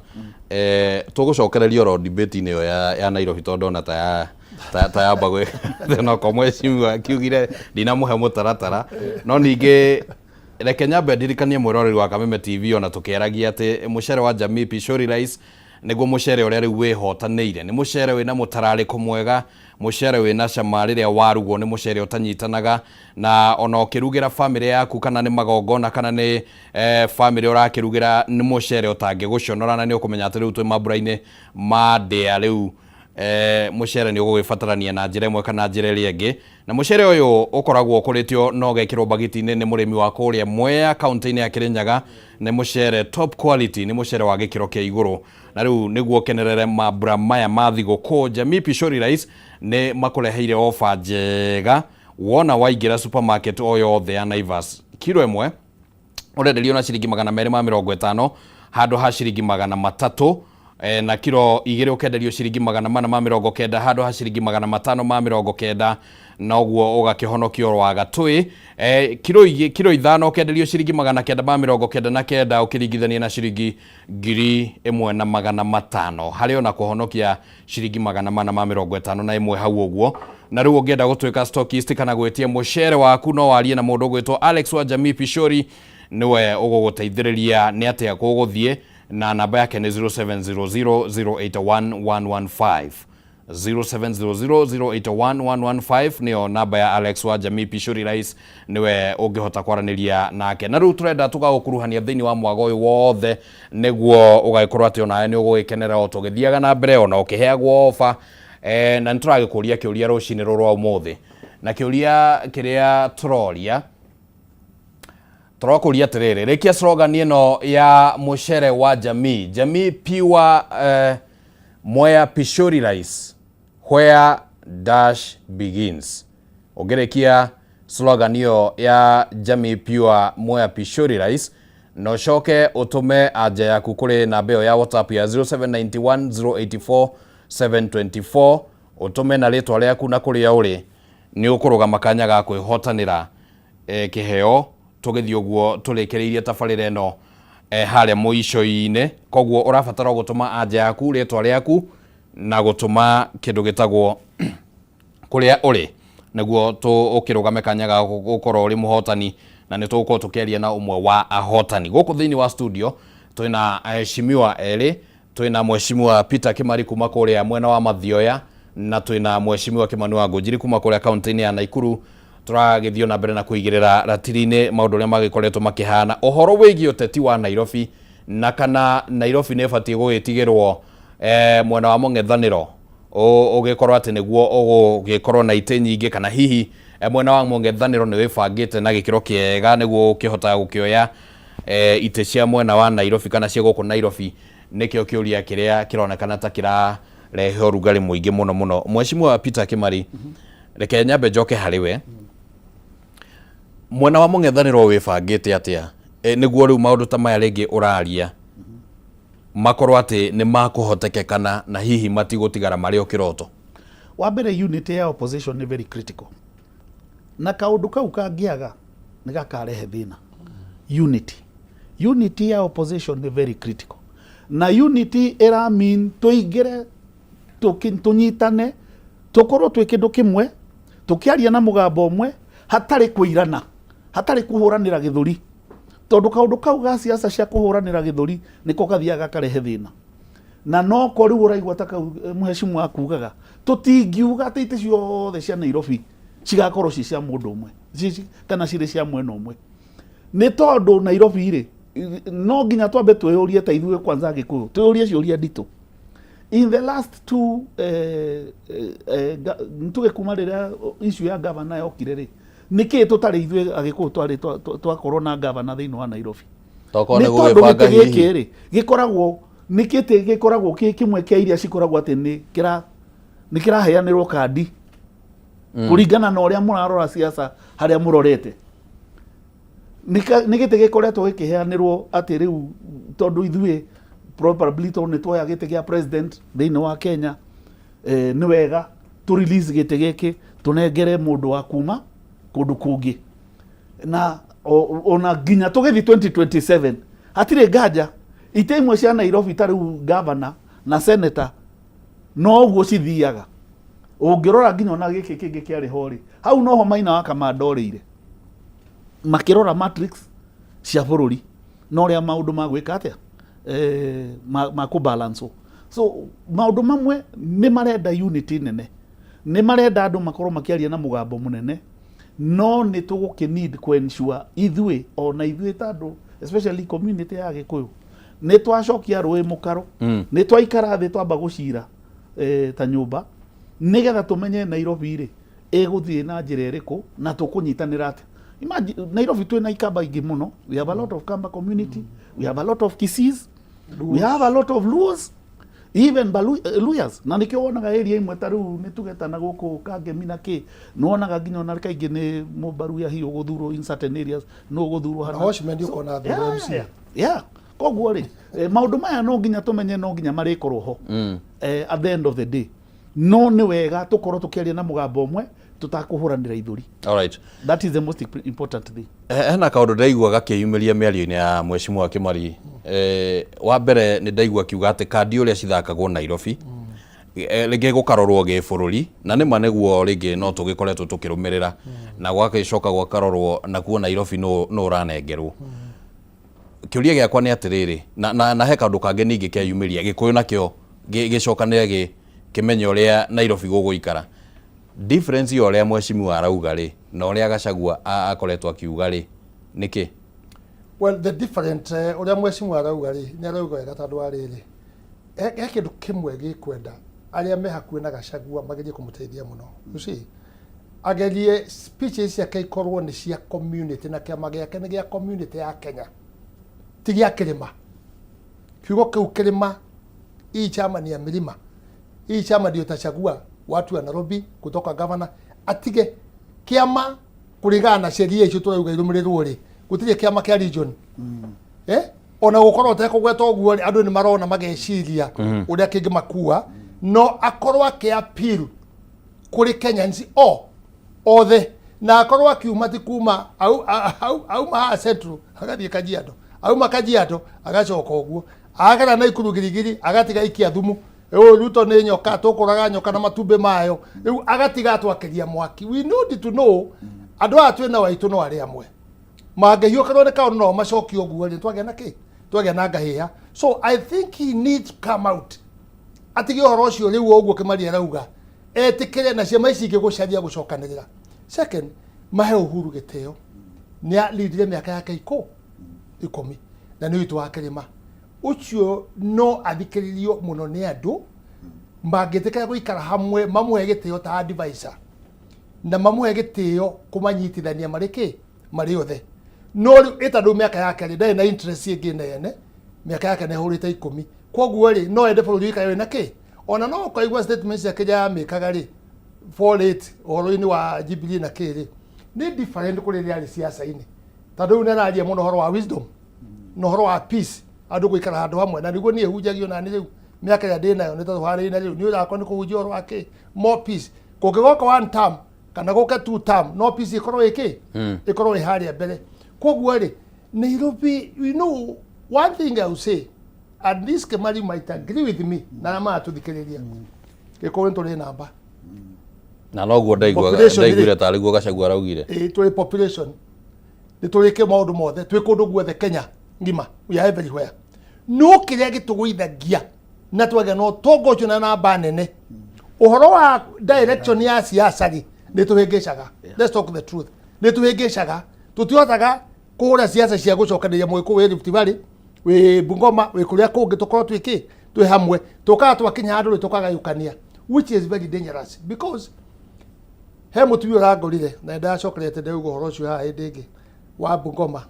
Tũgũcokereria oro debate-inĩ ĩyo ya Nairobi, tondũ ndona ta ya Ta yamba gwĩ no ko mheshimiwa akiugire ndinamũhe mũtaratara, no ningĩ reke nyambe ndirikanie mwĩroreri wa Kameme TV ona tũkĩaragia atĩ mũcere wa Jamii Pishori Rice nĩguo mũcere ũrĩa rĩu wĩhotanĩire. Nĩ mũcere wĩna mũtararĩko mwega, mũcere wĩna cama rĩrĩa warugwo, nĩ mũcere ũtanyitanaga, na ona ũkĩrugĩra bamĩrĩ yaku kana nĩ magongona kana nĩ bamĩrĩ ũrakĩrugĩra, nĩ mũcere ũtangĩgũconora, na nĩ ũkũmenya atĩ rĩu twĩ mambura-inĩ ma ndĩa rĩu mũcere nĩ ũgũgĩbatarania na njĩra ĩmwe kana njĩra ĩrĩa ĩngĩ. Na mũcere ũyũ ũkoragwo ũkũrĩtio na ũgekĩrwo mbagiti-inĩ nĩ mũrĩmi wa kũrĩa Mwea kaunti-inĩ ya Kĩrĩnyaga. Nĩ mũcere top quality, nĩ mũcere wa gĩkĩro kĩa igũrũ. Na rĩu nĩguo ũkenerere mambura maya ma thigũkũ, Jamii Pishori Rice nĩ makũreheire ofa njega. Wona waingĩra supermarket o yothe ya Naivas, kiro ĩmwe ũrenderio na ciringi 250 handũ ha ciringi 300, na kiro 2 ũkenderio ciringi 490 handũ ha ciringi 590, na ũguo ũgakĩhonokio rwa gatũĩ. Kiro 5 ũkenderio ciringi 999 ũkĩringithania na ciringi 1500, harĩ ona kũhonokia ciringi 451 hau ũguo. Na rĩu ũngĩenda gũtuĩka stockist kana gwĩtia mũcere waku, no warie na mũndũ ũgwĩtwo Alex wa Jamii Pishori, nĩwe ũgũgũteithĩrĩria nĩ atĩa gũgũthiĩ, na namba yake nĩ 0700 081 115. 0700 081 115 nĩyo namba ya Alex wa Jamii Pishori Rice, nĩwe ũngĩhota kwaranĩria nake. Na rĩu tũrenda tũgagũkuruhania thĩinĩ wa mwago ũyũ wothe nĩguo ũgagĩkorwo atĩ onawe nĩ ũgũgĩkenera o tũgĩthiaga na mbere ona ũkĩheagwo ofa. Na nĩ tũragĩkũria kĩũria rũcinĩ rũrũ rwa ũmũthĩ, na kĩũria kĩrĩa tũroria tũrakũria atĩrĩrĩ, rĩkia slogan ĩno ya mũcere wa Jamii, Jamii Pure Mwea Pishori Rice, where dash begins. Ũngĩrĩkia slogan ĩyo ya Jamii Pure Mwea Pishori Rice na ũcoke ũtũme anja yaku kũrĩ namba ĩyo ya WhatsApp ya 0791 084 724, ũtũme na rĩtwa rĩaku na kũrĩa ũrĩ, nĩ ũkũrũgama kanya ga kwĩhotanĩra kĩheo tũgĩthiĩ ũguo tũrĩkĩrĩirie tabarĩra ĩno harĩa mũico-inĩ. Koguo ũrabatara gũtũma anja yaku, rĩtwa rĩaku, na gũtũma kĩndũ gĩtagwo kũrĩa ũrĩ, nĩguo ũkĩrũgame kanya ga gũkorwo ũrĩ mũhotani, na nĩ tũgũkorwo tũkĩaria na ũmwe wa ahotani. Gũkũ thĩinĩ wa studio twĩna aheshimiwa erĩ, twĩna mheshimiwa Peter Kimari kuma kũrĩa mwena wa Mathioya, na twĩna mheshimiwa Kimani wa Ngũnjiri kuma kũrĩa kaunti-inĩ ya Nakuru. Tũragĩthiĩ na mbere na kũigĩrĩra ratiri-inĩ maũndũ ũrĩa magĩkoretwo makĩhana ũhoro wĩgiĩ ũteti wa Nairobi, na kana Nairobi nĩ ĩbatiĩ gũgĩtigĩrwo mwena wa mũng'ethanĩro ũgĩkorwo atĩ nĩguo ũgũgĩkorwo na itĩ nyingĩ, kana hihi mwena wa mũng'ethanĩro nĩ wĩbangĩte na gĩkĩro kĩega nĩguo ũkĩhota gũkĩoya itĩ cia mwena wa Nairobi kana cia gũkũ Nairobi. Nĩkĩo kĩũria kĩrĩa kĩronekana ta kĩrarehe ũrugarĩ mũingĩ mũno mũno. Mheshimiwa Peter Kimari, reke nyambe njoke harĩ we. Mwena wa mũng'ethanĩro wĩbangĩte atĩa nĩguo rĩu maũndũ ta maya rĩngĩ ũraria makorwo atĩ nĩ makũhotekekana na hihi matigũtigara marĩ o kĩroto? Wa mbere, unity ya opposition nĩ very critical, na kaũndũ kau kangĩaga nĩ gakarehe thĩna. Unity ya opposition nĩ very critical, na unity ĩra mean tũingĩre tũnyitane, tũkorwo twĩ kĩndũ kĩmwe, tũkĩaria na mũgambo ũmwe, hatarĩ kũirana, hatarĩ kũhũranĩra gĩthũri, tondũ kaũndũ kau ga siasa cia kũhũranĩra gĩthũri nĩko gathiaga gakarehe thĩna. Na noko rĩu ũraigua ta kau mheshimiwa akugaga, tũtingiuga atĩ itĩ ciothe cia Nairobi cigakorwo ci cia mũndũ ũmwe kana cirĩ cia mwena ũmwe, nĩ tondũ Nairobi rĩ, no nginya twambe twĩyũrie ta ithuĩ kwanza Gĩkũyũ, twĩyũrie ciũria nditũ. In the last two tuge kuma rĩrĩa issue ya governor yokire rĩ, nĩkĩĩ tũtarĩ ithuĩ Agĩkũyũ twarĩ twakorwo na governor thĩinĩ wa Nairobi? Tokorwo nĩ nĩ tondũ gũgĩbanga gĩtĩ hihi. Gĩkĩ rĩ, gĩkoragwo nĩ gĩtĩ gĩkoragwo kĩ kĩmwe kĩa iria cikoragwo atĩ nĩ kĩraheanĩrwo kandi kũringana na ũrĩa mũrarora siasa harĩa mũrorete. Nĩ gĩtĩ gĩkoretwo gĩkĩheanĩrwo atĩ rĩu tondũ ithuĩ probably tondũ nĩ tuoya gĩtĩ gĩa president thĩinĩ wa Kenya, nĩ wega tũ release gĩtĩ gĩkĩ tũnengere mũndũ wa kuma kũndũ kũngĩ. Na ona nginya tũgĩthiĩ 2027, hatirĩ nganja itĩ imwe cia Nairobi ta rĩu governor na senator no ũguo cithiaga. Ũngĩrora nginya ona gĩkĩ kĩngĩ kĩarĩ ho rĩ, hau noho Maina wa Kamanda orĩire, makĩrora matrix cia bũrũri na ũrĩa maũndũ ma gwĩka atĩa, ma kũ balance. So maũndũ mamwe nĩ marenda unity nene, nĩ marenda andũ makorwo makĩaria na mũgambo mũnene, no nĩ tũgũkĩ need kũ ensure ithuĩ, ona ithuĩ ta andũ, especially community ya Gĩkũyũ, nĩ twacokia rũĩ mũkaro, nĩ twaikara thĩ twamba gũcira ta nyũmba, nĩgetha tũmenye Nairobi rĩ ĩgũthiĩ na njĩra ĩrĩkũ na tũkũnyitanĩra atĩa. Imagine, Nairobi twĩna ikamba ingĩ mũno. We have a lot of Kamba community, we have a lot of Kisiis, we have a lot of Luos, even Luyas. Na nĩkĩo wonaga area imwe ta rĩu nĩ tuge ta na gũkũ Kangemi na kĩ, nĩ wonaga nginya ona kaingĩ nĩ Mũbaruya hihi ũgũthurwo in certain areas, nĩ ũgũthurwo hana. Na Watchman ũkona athurwo MC. Yeah. Koguo rĩ, maũndũ maya no nginya tũmenye, no nginya marĩkorwo ho at the end of the day. No nĩ wega tũkorwo tũkĩaria na mũgambo ũmwe, tũtakũhũranĩra ithũri. All right. That is the most important thing. Hena kaũndũ ndaigua gakĩyumĩria mĩario-inĩ ya Mheshimiwa Kimari. Wa mbere nĩ ndaigua akiuga atĩ kandi ũrĩa cithakagwo Nairobi, rĩngĩ gũkarorwo gĩbũrũri, na nĩma nĩguo rĩngĩ no tũgĩkoretwo tũkĩrũmĩrĩra, na gwagĩcoka gwakarorwo nakuo Nairobi nũ ũranengerwo. Kĩũria gĩakwa nĩ atĩrĩrĩ, na he kaũndũ kangĩ ningĩ keyumĩria, Gĩkũyũ nakĩo gĩcokanĩre kĩmenye ũrĩa Nairobi gũgũikara. Difference ya ũrĩa mheshimiwa arauga rĩ na ũrĩa Gachagua akoretwo akiuga rĩ, nĩkĩ? Well, the different, ũrĩa mheshimiwa arauga rĩ, nĩ arauga wega, tondũ wa rĩrĩ, he kĩndũ kĩmwe gĩkwenda arĩa me hakuhĩ na Gachagua magerie kũmũteithia mũno. You see, agerie speeches ciake ikorwo nĩ cia community, na kĩama gĩake nĩ gĩa community ya Kenya, ti gĩa kĩrĩma. Kiugo kĩu kĩrĩma, hii chama ni ya milima, hii chama ndio itachagua watu wa Nairobi kutoka governor. Atige kĩama kũringana na sheria icio tũrauga irũmĩrĩrwo rĩ, gũtirĩ kĩama kĩa region. Ona gũkorwo ũtekũgweta ũguo rĩ, andũ nĩ marona mageciria ũrĩa kĩngĩmakua, no akorwo akĩ appeal kũrĩ Kenyans o othe, na akorwo akiuma ti kuma auma haha Central agathiĩ Kajiado, auma Kajiado agacoka ũguo, agera Naikuru girigiri, agatiga ikia thumu rĩu Ruto nĩ nyoka, tũkũraga nyoka na matumbĩ mayo, rĩu agatiga atwakĩria mwaki. We need to know andũ aya twĩna waitũ no arĩa amwe mangĩhiũkĩrwo nĩ kaũndũ no macokie ũguo rĩ, twagĩa na kĩ, twagĩa na ngahĩha. So I think he needs to come out, atige ũhoro ũcio rĩu ũguo Kĩmari arauga, etĩkĩre na ciama ici ingĩ gũcaria gũcokanĩrĩra. Second, mahe Uhuru gĩtĩo, nĩ alindire mĩaka yake 10 na nĩ witũ wa kĩrĩma ũcio, no athikĩrĩrio mũno nĩ andũ mangĩtĩkĩra gũikara hamwe, mamũhe gĩtĩo ta advisor na mamũhe gĩtĩo kũmanyitithania marĩ kĩ, marĩ othe. No rĩu ĩtandũ mĩaka yake rĩ, ndarĩ na interest ĩngĩ nene, mĩaka yake nĩ ahũrĩte 10, koguo rĩ, no ende bũrũri ũikare wĩna kĩ. Ona no ũkaigua statement ciake iria yamĩkaga rĩ for late ũhoro-inĩ wa Jubilee na kĩ rĩ, nĩ different kũrĩ rĩrĩa arĩ siasa-inĩ, tondũ rĩu nĩ araria mũno ũhoro wa wisdom na ũhoro wa peace, andũ gũikara handũ hamwe, na nĩguo niĩ hunjagio nani rĩu mĩaka ĩrĩa ndĩ nayo nĩ tondũ harĩ na rĩu nĩ ũrakwa nĩ kũhunjia ũhoro wa kĩ, more peace. Kũngĩgoka one term kana gũke two term, no peace ĩkorwo ĩkĩ, ĩkorwo ĩ harĩa mbere. Koguo rĩ, Nairobi, one thing I will say, and this Kimari might agree with me na arĩa maratũthikĩrĩria, Gĩkũyũ nĩ tũrĩ namba. Na noguo ndaiguaga. Population rĩ- Ndaiguire tarĩ guo Gachagua araugire. Ĩĩ, tũrĩ population, nĩ tũrĩke maũndũ mothe, twĩ kũndũ guothe Kenya ng'ima, we are everywhere. No kĩrĩa gĩtũgũithagia na twagĩa na ũtonga ũcio na namba nene, ũhoro wa direction ya siasa rĩ, nĩ tũhĩngĩcaga. Let's talk the truth, nĩ tũhĩngĩcaga, tũtihotaga kũhũra siasa cia gũcokanĩria Mũgĩkũyũ wĩ Rift Valley, wĩ Bungoma, wĩ kũrĩa kũngĩ, tũkorwo twĩ kĩ, twĩ hamwe. Tũkaga twakinya handũ rĩ, tũkagayũkania, which is very dangerous, because he mũtumia ũrangorire na nĩndacokerete ndauga ũhoro ũcio haha hĩndĩ ĩngĩ wa Bungoma.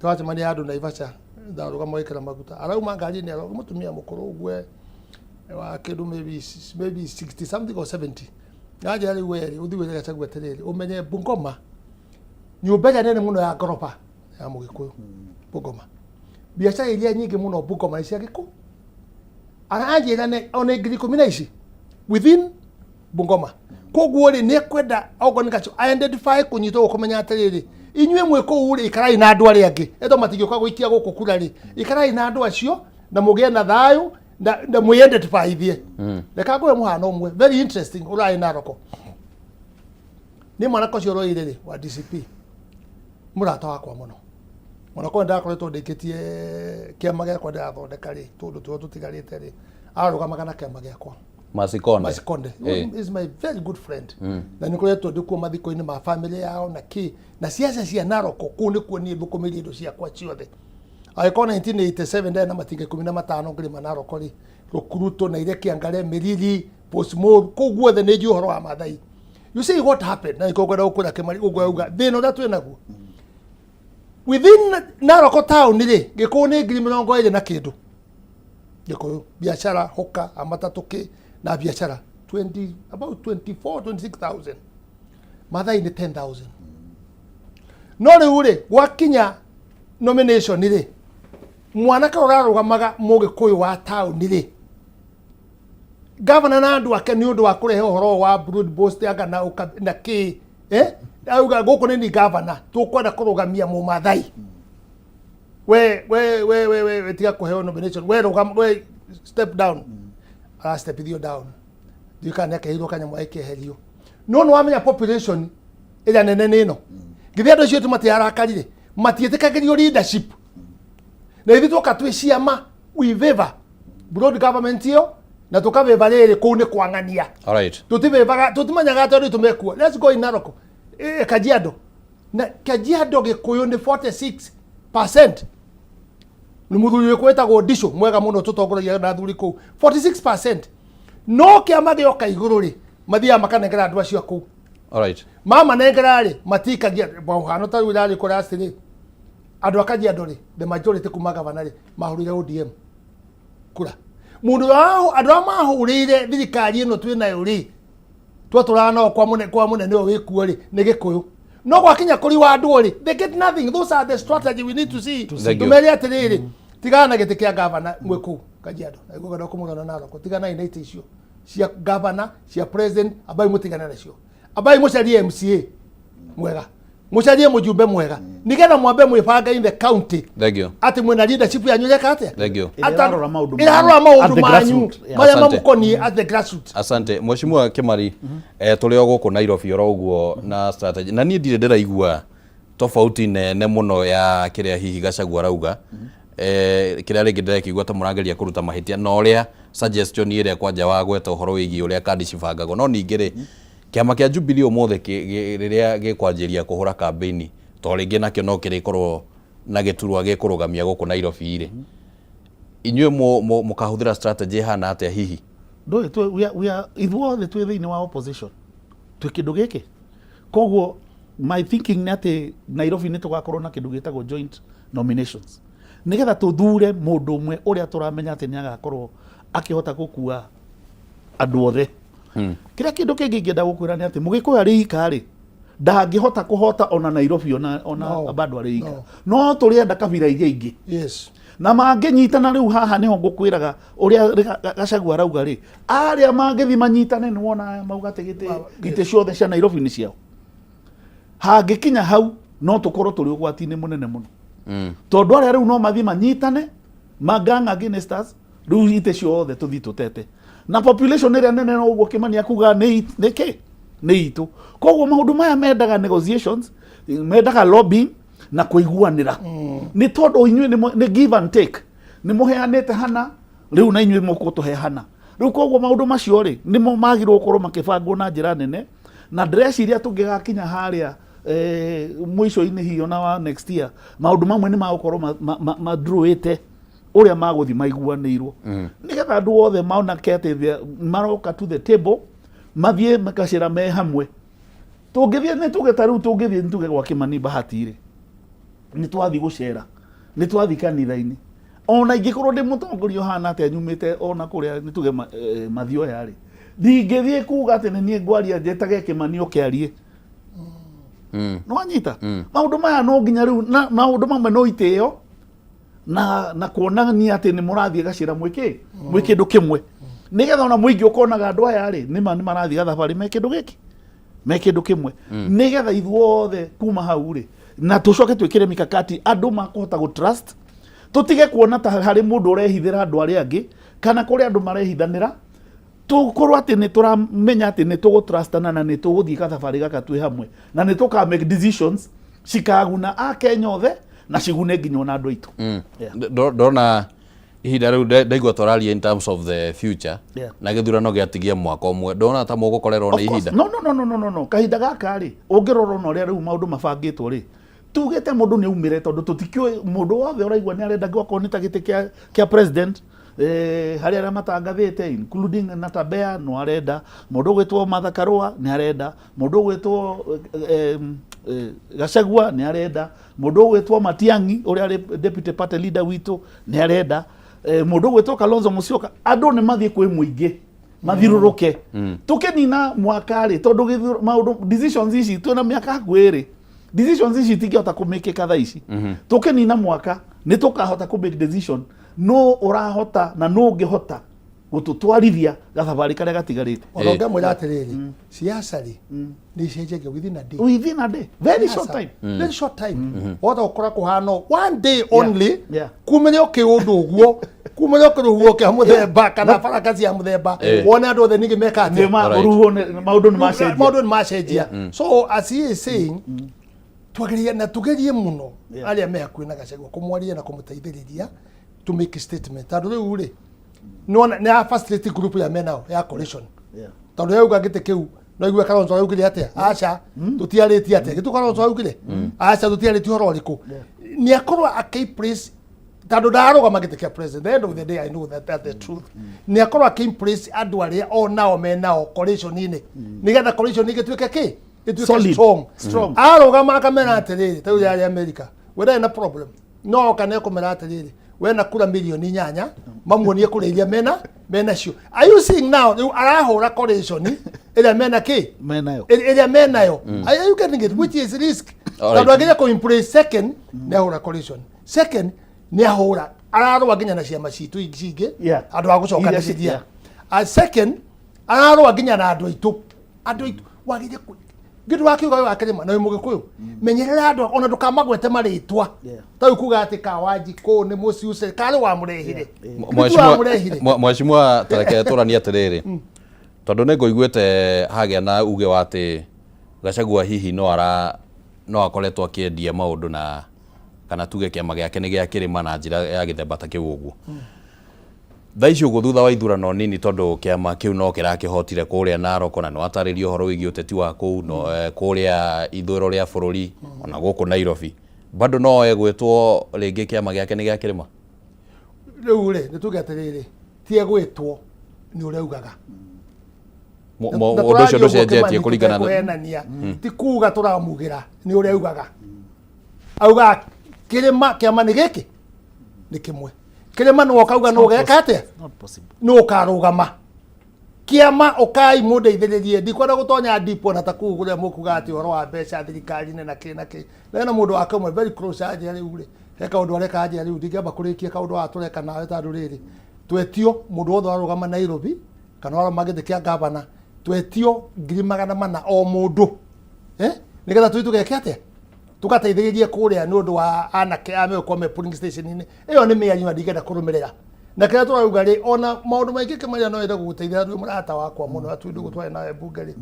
Twacemania handũ Naivasha, ndarũgama gwĩkĩra maguta, arauma ngari-inĩ, aroga mũtumia mũkũrũ ũguo wa kĩndũ maybe 60 something or 70, nanjĩra, "Rĩu werĩ ũthiĩ wĩre Gachagua atĩrĩrĩ, ũmenye Bungoma nyũmba ĩrĩa nene mũno ya ngoroba ya Mũgĩkũyũ Bungoma, biacara iria nyingĩ mũno Bungoma nĩ cia Gĩkũyũ." Aranjĩra nĩ ona 10,000 na ici within Bungoma. Koguo rĩ, nĩ ekwenda okorwo nĩ gacu identify kũnyitwo kũmenya atĩrĩrĩ, inyuĩ mwĩ kũu rĩ, ikarai na andũ arĩa angĩ, etho matingĩũka gũikia gũkũ kura rĩ, ikarai na andũ acio na mũgĩe na thayũ. Na mwĩidentifyithie. Reka ngũhe mũhano ũmwe very interesting ũrarĩ Naroko. Nĩ mwanake ũcio ũroire rĩ wa DCP, mũrata wakwa mũno. Ona korwo ndakoretwo ndĩkĩtie kĩama gĩakwa ndĩrathondeka rĩ, tũndũ tũrĩa tũtigarĩte rĩ, arũgamaga na kĩama gĩakwa. Masikonde. Masikonde is my very good friend, na nĩ koretwo ndĩ kuo mathiko-inĩ ma family yao na kĩ na ciaca cia Naroko. Kũu nĩkuo niĩ thũkũmĩrie indo ciakwa ciothe. Angĩkorwo 1987 ndarĩ na matinga 15 ngĩrĩma Naroko rĩ, Rũkuruto na ire Kĩangare, Mĩriri, Postmore, kũu guothe nĩ njũĩ ũhoro wa Maathai. You see what happened? Na nĩkĩo ngwenda gũkwĩra Kĩmari, ũguo auga thĩna ũrĩa twĩ naguo within Naroko town rĩ, Gĩkũyũ nĩ 20,000 na kĩndũ. Gĩkũyũ biacara hoka amatatũ kĩ na biacara 20, about 24 26,000. Maathai nĩ 10,000. No rĩu rĩ, gwakinya nomination rĩ, mwanake ũrarũgamaga mũgĩkũyũ wa taũni rĩ, gavana na andũ ake nĩ ũndũ wa kũrehe ũhoro wa broad based anga na na kĩ, auga gũkũ nĩ ni gavana tũkwenda kũrũgamia mũmathai. We tiga kũheo nomination, we rũgama, we step down. Arastepithio down, ndiũĩ kana nĩ akeheirwo kanyamũ agĩkeherio, no nĩ wamenya population ĩrĩa nene nĩ ĩno. Githĩ andũ acio tu matiarakarire? Matiĩtĩkagĩrio leadership. Na ithuĩ twoka twĩ ciama, we favor broad government ĩyo na tũkavĩva rĩrĩ kũu nĩ kwang'ania. Tũtivĩvaga, tũtimenyaga atĩ andũ aitũ mekuo. Let's go in Narok, Kajiado. Na Kajiado Gĩkũyũ nĩ 46%. Nĩ mũthuri wĩkũ wĩtagwo Ndicũ, mwega mũno, tũtongoragia na athuri kũu, 46%. No kĩama gĩoka igũrũ rĩ, mathiaga makanengera andũ acio a kũu. Mamanengera rĩ, matikagia mũhano. Ta rĩu ĩrarĩ kũrasi rĩ, andũ a Kajiado rĩ, the majority kuma gavana rĩ, mahũrire ODM kura. Mũndũ ũrĩa andũ arĩa mahũrĩire thirikari ĩno twĩ nayo rĩ, twatũraga nao kwa mũnene ũyũ wĩkuo rĩ, nĩ Gĩkũyũ. No gwakinya kũri wa andũ rĩ, they get nothing. Those are the strategy we need to see. Thank you. Tũmere atĩrĩrĩ, tigana na gĩtĩ kĩa gavana mwĩ kũu Kajiado na igũgenda kũmũrona Narok. Tiganai na itĩ icio cia gavana, cia president. Ambai mũtigane nacio, ambai mũcarie MCA mwega, mũcarie mũjumbe mwega, nigetha mwambe mwĩbange in the county. Thank you. Atĩ mwĩna leadership yanyu ĩreka atĩa? Thank you. Ĩrĩa ĩrarora maũndũ ĩrarora manyu maũndũ at the manyu grassroots, yeah. marĩa Asante. mamũkoniĩ at the grassroots. Asante Mheshimiwa Kimari. Tũrĩ o gũkũ Nairobi oro ũguo na strategy, na niĩ ndirĩ ndĩraigua tofauti nene mũno ya kĩrĩa hihi Gachagua arauga, kĩrĩa rĩngĩ ndĩrekĩigua ta mũrageria kũruta mahĩtia na ũrĩa suggestion ĩrĩa kwanja wa gweta ũhoro wĩgiĩ ũrĩa kandi cibangagwo. No ningĩ rĩ, kĩama kĩa Jubilee ũmũthĩ rĩrĩa gĩkwanjĩria kũhũra kambĩini, to rĩngĩ nakĩo no kĩrĩkorwo na gĩturwa gĩkũrũgamia gũkũ Nairobi rĩ, inyuĩ mũkahũthĩra strategy ĩhana atĩa hihi? Ndũĩ we are ithuothe twĩ thĩinĩ wa opposition, twĩ kĩndũ gĩkĩ. Koguo my thinking nĩ atĩ Nairobi nĩ tũgakorwo na kĩndũ gĩtagwo joint nominations, nĩgetha tũthure mũndũ ũmwe ũrĩa tũramenya atĩ nĩ agakorwo akĩhota gũkua andũ othe. Kĩrĩa kĩndũ kĩngĩ ingĩenda gũkwĩra nĩ atĩ mũgĩkũyũ arĩ ika rĩ, ndangĩhota kũhota ona Nairobi ona No, bado arĩ ika. No. No tũrĩenda kabira iria ingĩ na mangĩnyitana. Rĩu haha nĩho ngũkwĩraga ũrĩa Gachagua arauga rĩ, arĩa mangĩthi manyitane, nĩ wona mauga atĩ gĩtĩ itĩ ciothe cia Nairobi nĩ ciao. Hangĩkinya hau no tũkorwo tũrĩ ũgwati-inĩ mũnene mũno, tondũ arĩa rĩu no mathiĩ manyitane magang against us. Rĩu itĩ ciothe tũthiĩ tũtete na population ĩrĩa nene, no ũguo Kĩmani akuga nĩ kĩ nĩ itũ. Koguo maũndũ maya mendaga negotiations, mendaga lobbying na kũiguanĩra, nĩ tondũ inyuĩ nĩ give and take. Nĩ mũheanĩte hana rĩu na inyuĩ mũkũtũhe hana rĩu. Koguo maũndũ macio rĩ, nĩmo magĩrĩirwo gũkorwo makĩbangwo na njĩra nene, na ndĩreciria tũngĩgakinya harĩa mũico-inĩ hihi ona wa next year, maũndũ mamwe nĩ magũkorwo madrawĩte ũrĩa magũthiĩ maiguanĩirwo, nĩgetha andũ othe monake atĩ maroka to the table, mathiĩ makacĩra me hamwe. Tũngĩthiĩ nĩ tuge ta rĩu tũngĩthiĩ nĩ tuge gwa Kĩmani Bahati rĩ, nĩ twathiĩ gũcera, nĩ twathiĩ kanitha-inĩ, ona ingĩkorwo ndĩ mũtongoria ũhana atĩa nyumĩte ona kũrĩa nĩ tuge Mathioya rĩ, ndingĩthiĩ kuga atĩ nĩ niĩ ngwaria njĩtage Kĩmani oke arie. Nĩ wanyita? Maũndũ maya no nginya rĩu na maũndũ mamwe no itĩo na kuonania atĩ nĩ mũrathiĩ gacĩra mwĩkĩ mwĩ kĩndũ kĩmwe, nĩgetha ona mũingĩ ũkonaga andũ aya rĩ, nĩma nĩ marathiĩ gathabarĩ me kĩndũ gĩkĩ, me kĩndũ kĩmwe, nĩgetha ithuothe kuma hau rĩ, na tũcoke twĩkĩre mikakati andũ makũhota gũ trust, tũtige kuona ta harĩ mũndũ ũrehithĩra andũ arĩa angĩ. Kana kũrĩ andũ marehithanĩra, tũkorwo atĩ nĩ tũramenya atĩ nĩ tũgũtrustana na nĩ tũgũthiĩ gathabarĩ gaka twĩ hamwe na nĩ tũka make decisions cikaguna akenya othe na cigune nginya ona andũ aitũ. Yeah. Ndona ihinda rĩu ndaigua tũraria in terms of the future na gĩthurano gĩatigia mwaka ũmwe, ndona ta mũgũkorerwo nĩ Of course. ihinda. No, no, no, no, no, no, no. Kahinda gaka rĩ, ũngĩrora ona ũrĩa rĩu maũndũ mabangĩtwo rĩ, tugĩte mũndũ nĩ aumĩre tondũ tũtikĩũĩ mũndũ wothe ũraigua nĩ arenda okorwo nĩ ta gĩtĩ kĩa president, harĩ arĩa matangathĩte including Natabea no arenda, mũndũ ũgwĩtwo Martha Karua nĩ arenda, mũndũ ũgwĩtwo Gachagua nĩ arenda, mũndũ ũgwĩtwo Matiang'i ũrĩa arĩ deputy party leader witũ nĩ arenda, mũndũ ũgwĩtwo Kalonzo Musyoka. Andũ nĩ mathiĩ kwĩ mũingĩ mathirũrũke tũkĩnina mwaka rĩ, tondũ maũndũ decisions ici twĩna mĩaka hakuhĩ ĩrĩ, decisions ici itingĩhota kũmĩkĩka thaa ici. Tũkĩnina mwaka nĩ tũkahota kũ make decision no ũrahota na no ũngĩhota gũtũtwarithia gathabarĩ karĩa gatigarĩte. Ona ũngĩamwĩra atĩrĩrĩ, siasa rĩ nĩ icenjagia within a day. Within a day, very short time. Very short time. Wahota gũkora kũhana one day only, kumĩre o kĩũndũ ũguo, kumĩre o kĩrũhuho kĩa mũthemba kana baraka cia mũthemba, wone andũ othe ningĩ meka atĩa? Rũhuho maũndũ nĩ macenjia. Maũndũ nĩ macenjia. So as he is saying, twagĩrĩire na tũgerie mũno arĩa me hakuhĩ na Gachagua kũmwaria na kũmũteithĩrĩria to make a statement, tondũ rĩu rĩ nĩwona nĩ a frustrate group ya menao ya coalition, tondũ yauga gĩtĩ kĩu no igue Kalonzo augire atĩa, aca tũtiarĩtie atĩa gĩtũ, Kalonzo augire aca tũtiarĩtie ũhoro ũrĩkũ, nĩ akorwo akĩ-place tondũ ndararũgama gĩtĩ kĩa president. The end of the day, I know that that's the truth. Nĩ akorwo akĩ-impress andũ arĩa o nao menao coalition-inĩ, nĩgetha coalition ĩgĩtuĩke kĩ, ĩtuĩke Solid. strong. Strong. Arũgama akamera atĩrĩrĩ, ta rĩu yarĩ America, we ndarĩ na problem, no oka nĩ ekũmera atĩrĩrĩ, we na kura 8 milioni, mamuonie kũrĩa iria mena cio. Are you seeing now? Rĩu arahũra coalition ĩrĩa mena kĩ, menayo, ĩrĩa menayo. Are you getting it? Which is risk, All right. tondũ agĩria kũ impress. Second, nĩ ahũra coalition. Second, nĩ ahũra ararũa nginya na ciama citũ cingĩ, andũ a gũcokanĩrĩria. A second, ararũa nginya na andũ aitũ, andũ aitũ wagĩrĩire ngĩndũ wakiuga wĩ wa kĩrĩma na wĩ mũgĩkũyũ, menyerera andũ ona ndũkamagwete marĩtwa. Ta rĩu kuga atĩ Kawanjikũ nĩ mũciuce karĩ wamũrehire. Githĩ wamũrehire? Mheshimiwa, tareke tũranie atĩrĩrĩ, tondũ nĩ ngũiguĩte hagĩa na uge wa atĩ Gachagua hihi no akoretwo akĩendia maũndũ na kana tuge kĩama gĩake nĩ gĩa kĩrĩma na njĩra ya gĩthemba ta kĩu ũguo. Thaa ici ũguo thutha wa ithurano nini, tondũ kĩama kĩu no kĩrakĩhotire kũrĩa Narok, na nĩwatarĩria ũhoro wĩgiĩ ũteti wa kũu no, kũrĩa ithũĩro rĩa bũrũri ona gũkũ Nairobi, bado no egwĩtwo rĩngĩ kĩama gĩake nĩ gĩa kĩrĩma? Rĩu rĩ, nĩ tuge atĩrĩrĩ, ti egwĩtwo, nĩ ũrĩa augaga. Ũndũ ũcio ndũcenjetie kũringana na kũhenania, ti kuga tũramugĩra, nĩ ũrĩa augaga. Augaga kĩrĩma, kĩama nĩ gĩkĩ nĩ kĩmwe, kĩrĩma nĩ ũkauga nĩ ũgeka atĩa? Not possible. Nĩ ũkarũgama kĩama, ũkai mũndeithĩrĩrie, ndikwenda gũtonya deep ona ta kũu kũrĩa mũkuga atĩ ũhoro wa mbeca thirikari-inĩ na kĩ na kĩ. Na hena mũndũ wake ũmwe very close anjĩra rĩu rĩ, he kaũndũ areka, anjĩra rĩu ndingĩamba kũrĩkia kaũndũ gaka tũreka nawe, tondũ rĩrĩ twetio mũndũ wothe warũgama Nairobi kana warũgama gĩtĩ kĩa gavana, twetio 400,000 o mũndũ, nĩgetha tũthiĩ tũgeke atĩa, tũgateithĩrĩrie kũrĩa nĩ ũndũ wa anake a megũkorwo me polling station-inĩ. Ĩyo nĩ mĩario na ndingĩenda kũrũmĩrĩra na kĩrĩa tũrauga rĩ, ona maũndũ maingĩ kĩmaria no ende gũgũteithia rĩu mũrata wakwa mũno atu ndũgũ twarĩ nawe mbunge rĩ,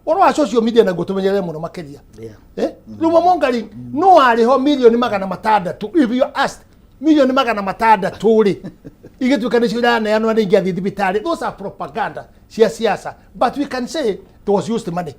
ũhoro wa social media naguo tũmenyerere mũno makĩria. Rĩu Mongari no arĩ ho 600 milioni, if you asked 600 milioni rĩ, igĩtuĩka nĩcio iraneanwo nĩ ingĩathiĩ thibitarĩ. Those are propaganda cia siasa, but we can say it was used money.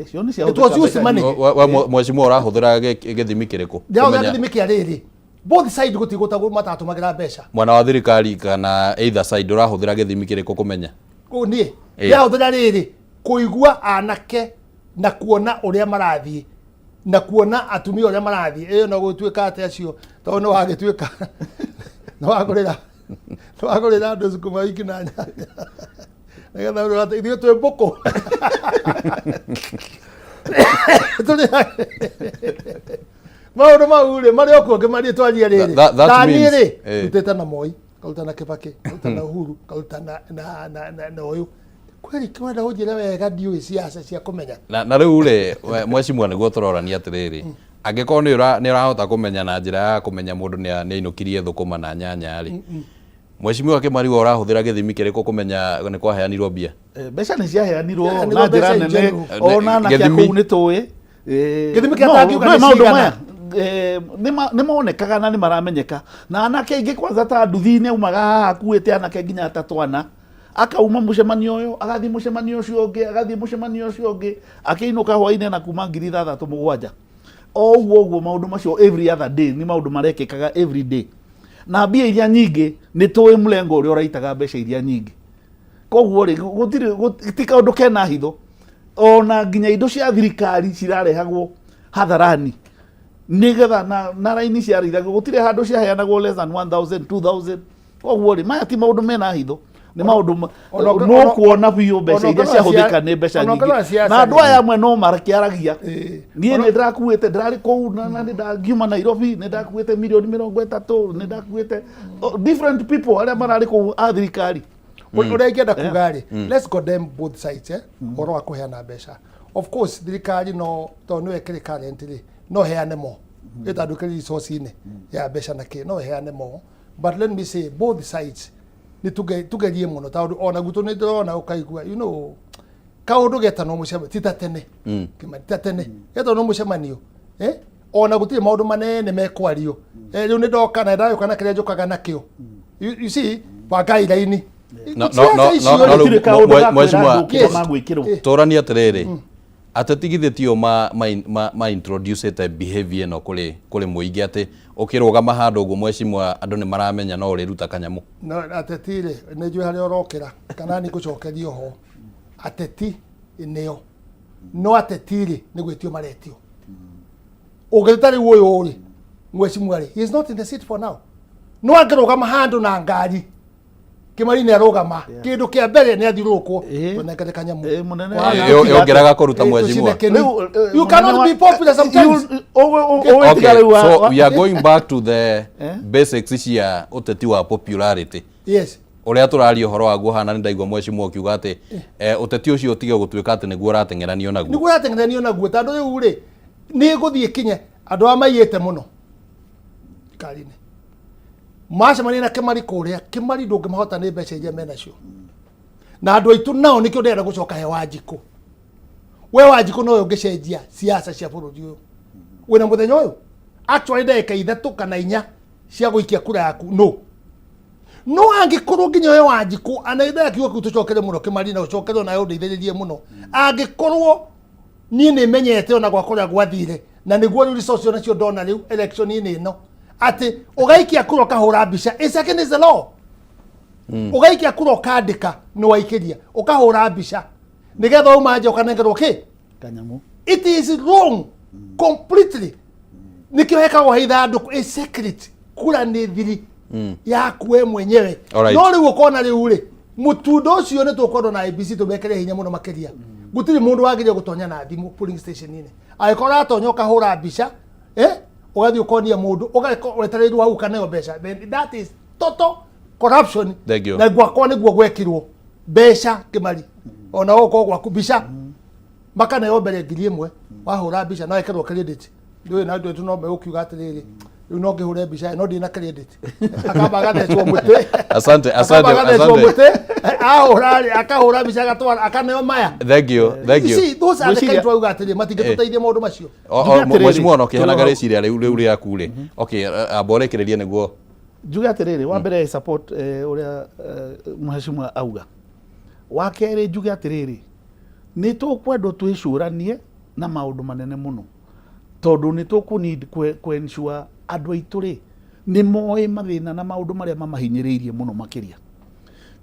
Icio nĩ It was used money. We mheshimiwa, ũrahũthĩra gĩthimi kĩrĩkũ ndĩrahũthĩra kũmenya gĩthimi kĩa rĩrĩ, both side gũtigũtagwo matatũmagĩra mbeca. Mwena wa thirikari kana either side, ũrahũthĩra gĩthimi kĩrĩkũ kũmenya? Kũu niĩ ndĩrahũthĩra rĩrĩ, kũigua anake na kuona ũrĩa marathiĩ na kuona atumia ũrĩa marathiĩ. Ĩyo no gũtuĩka atĩ acio tondũ nĩ wagĩtuĩka nĩ wagũrĩra andũ sukuma wiki na nyanya nĩgetha ũrĩa atĩ ithuĩ twĩ mbũkũ tũrĩ maũndũ mau rĩ marĩ okuo ngĩmaria twaria rĩrĩ. That Ta niĩ rĩ, rutĩte na Moi, karuta na Kibaki, karuta na Uhuru, karuta na ũyũ kweli kwenda ũnjĩre wega, ndiũĩ ciaca cia kũmenya. Na rĩu rĩ, mheshimiwa, nĩguo tũrorania atĩrĩrĩ, angĩkorwo nĩ ũrahota kũmenya na njĩra ya kũmenya mũndũ nĩ ainũkirie thũkũma na nyanya rĩ. Mheshimiwa Kimari, we ũrahũthĩra gĩthimi kĩrĩkũ kũmenya nĩ kwaheanirwo mbia? Mbeca nĩ ciaheanirwo Ciaheanirwo na njĩra mbeca in nene, general. ona anake a Gĩthimi. kũu nĩ tũĩ. Gĩthimi kĩa tangiuga no nĩ maũndũ cigana? maya nĩ monekaga na nĩ maramenyeka, na anake aingĩ kwanza ta nduthi nĩ aumaga haha akuĩte anake nginya atatũ ana, akauma mũcemanio ũyũ agathiĩ mũcemanio ũcio ũngĩ, agathiĩ mũcemanio ũcio ũngĩ, akĩinũka hwainĩ na kuma 6,000 7,000, o ũguo ũguo. Maũndũ macio every other day nĩ maũndũ marekĩkaga every day, na mbia iria nyingĩ nĩ tũĩ mlengo ũrĩa ũraitaga mbeca iria nyingĩ. Koguo rĩ, gũtirĩ ti kaũndũ kena hitho, ona nginya indo cia thirikari cirarehagwo hadharani nigetha na raini ciarĩithagio, gũtirĩ handũ ciaheanagwo less than 1000, 2000. Koguo rĩ, maya ti maũndũ mena hitho, nĩ maũndũ no kuona biũ mbeca ona iria ũngĩrora ciahũthĩka nĩ mbeca ona nyingĩ ũngĩrora ciaca na andũ rĩ. aya amwe no makĩaragia. Niĩ nĩ ndĩrakuĩte, ndĩrarĩ kũu na nĩ ndangiuma Nairobi, nĩ ndakuĩte mirioni 30, nĩ ndakuĩte, oh, different people arĩa mararĩ kũu a thirikari. Ũrĩa ingĩenda kuga rĩ, let's condemn both sides, eh, ũhoro wa kũheana mbeca. Of course thirikari no tondũ nĩyo ĩkĩrĩ current rĩ, no heane mo ĩtandũ ĩkĩrĩ resource-inĩ ya mbeca na kĩ, no heane mo, but let me say both sides nĩ tugerie mũno, tondũ ona gwitũ nĩ ndĩrona ũkaigua kaũndũ getanwo mũcemanio ti ta tene. Kĩmani, ti ta tene getanwo mũcemanio, ona gũtirĩ maũndũ manene mekwario. Rĩu nĩ ndoka na ndagĩũka na kĩrĩa njũkaga nakĩo, you see, bangai raini. No, Ciaca icio no, rĩ, rĩu Gũtirĩ kaũndũ ga kwĩra Mheshimiwa- andũ kĩrĩa magwĩkĩrwo. Tũranie atĩrĩrĩ, ateti githĩ tio ma introduce behavior ĩno kũrĩ mũingĩ, atĩ ũkĩrũgama handũ ũguo, mheshimiwa, andũ nĩ maramenya no ũrĩruta kanyamũ? No ateti rĩ, nĩ njũĩ harĩa ũrokĩra kana nĩ ngũcokeria ho. Ateti nĩo, no ateti rĩ, nĩ gwĩtio maretio. Ũngĩta rĩu ũyũ rĩ, mheshimiwa rĩ, he is not in the seat for now, no angĩrũgama handũ na ngari, Kĩmari, nĩ arũgama, kĩndũ kĩa mbere nĩ athiũrũrũkwo, tũnengere kanyamũ. Mũnene. Yongeraga kũruta mheshimiwa. Tũcine kĩni. Rĩu, You cannot mũnene be popular sometimes. Ũgwĩtiga Okay, rĩu so we are going back to the basics cia ũteti wa popularity ũrĩa tũraria ũhoro waguo hana. Nĩ ndaigua mheshimiwa ũkiuga atĩ ũteti ũcio ũtige gũtuĩka atĩ nĩguo ũrateng'eranio naguo. Nĩguo ũrateng'eranio naguo, tondũ rĩu rĩ, nĩ gũthiĩ kinye andũ aya maiyĩte mũno thirikari-inĩ macemania na Kĩmari kũrĩa. Kĩmari, ndũngĩmahota nĩ mbeca iria menacio na andũ aitũ nao. Nĩkĩo ndĩrenda gũcoka he Wanjikũ. We Wanjikũ nowe ũngĩcenjia siasa cia bũrũri ũyũ. Wĩna mũthenya ũyũ actually ndagĩka 3 kana 4 cia gũikia kura yaku, no angĩkorwo nginya we Wanjikũ anaithaga kiugo kĩu, tũcokere mũno Kĩmari na ũcokere onawe ũndeithĩrĩrie mũno. Angĩkorwo niĩ nĩ menyete ona gwakwa ũrĩa gwathire, na nĩguo rĩu resource onacio ndona rĩu election-inĩ ĩno, atĩ ũgaikia kura ũkahũra mbica, it's against the law. Ũgaikia kura ũkandĩka nĩ waikĩria, ũkahũra mbica nĩgetha wauma nja ũkanengerwo kĩ? Kanyamũ. It is wrong completely. Nikio hekagwo he ithandũkũ, a secret. Kura nĩ thiri yaku we mwenyewe. No rĩu ũkona rĩu rĩ, mũtundo ũcio nĩ tũkwendwo na IEBC tũmekĩre hinya mũno makĩria. Gũtirĩ mũndũ wagĩrĩire gũtonya na thimũ polling station-inĩ. Angĩkorwo ũratonya ũkahũra mbica, ũgathiĩ ũkonia mũndũ, ũgagĩkorwo wetereirwo hau ũkaneo mbeca, then that is total corruption. Thank you. Na gwakwa nĩguo gwekirwo mbeca, Kĩmari, ona ũkorwo gwaku mbica makaneo mbere 1000, wahũra mbica no ĩkĩrwo credit. Ndũĩ na andũ aitũ no megũkiuga atĩrĩrĩ, rĩu no ngĩhũre mbica no ndĩ na credit, akamba agathecwo mũtĩ. Asante, asante, Akamba agathecwo asante. mũtĩ, ahũra rĩ, akahũra mbica agatwara akaneo maya. Thank you, thank You you. see, those are the Ngwĩciria- kind twauga atĩrĩ matingĩtũteithia maũndũ macio. Njuge atĩrĩrĩ, Mheshimiwa, ona ũkĩheanaga tũrĩ hau. rĩciria rĩu rĩaku rĩ, okay, amba ũrĩkĩrĩrie nĩguo. Njuge atĩrĩrĩ, wa mbere support ũrĩa mheshimiwa auga. Wa kerĩ, njuge atĩrĩrĩ, nĩ tũkwendwo twĩcũranie na maũndũ manene mũno, tondũ nĩ tũkũ need kũ ensure andũ aitũ rĩ, nĩ moĩ mathĩna na maũndũ marĩa mamahinyĩrĩirie mũno makĩria.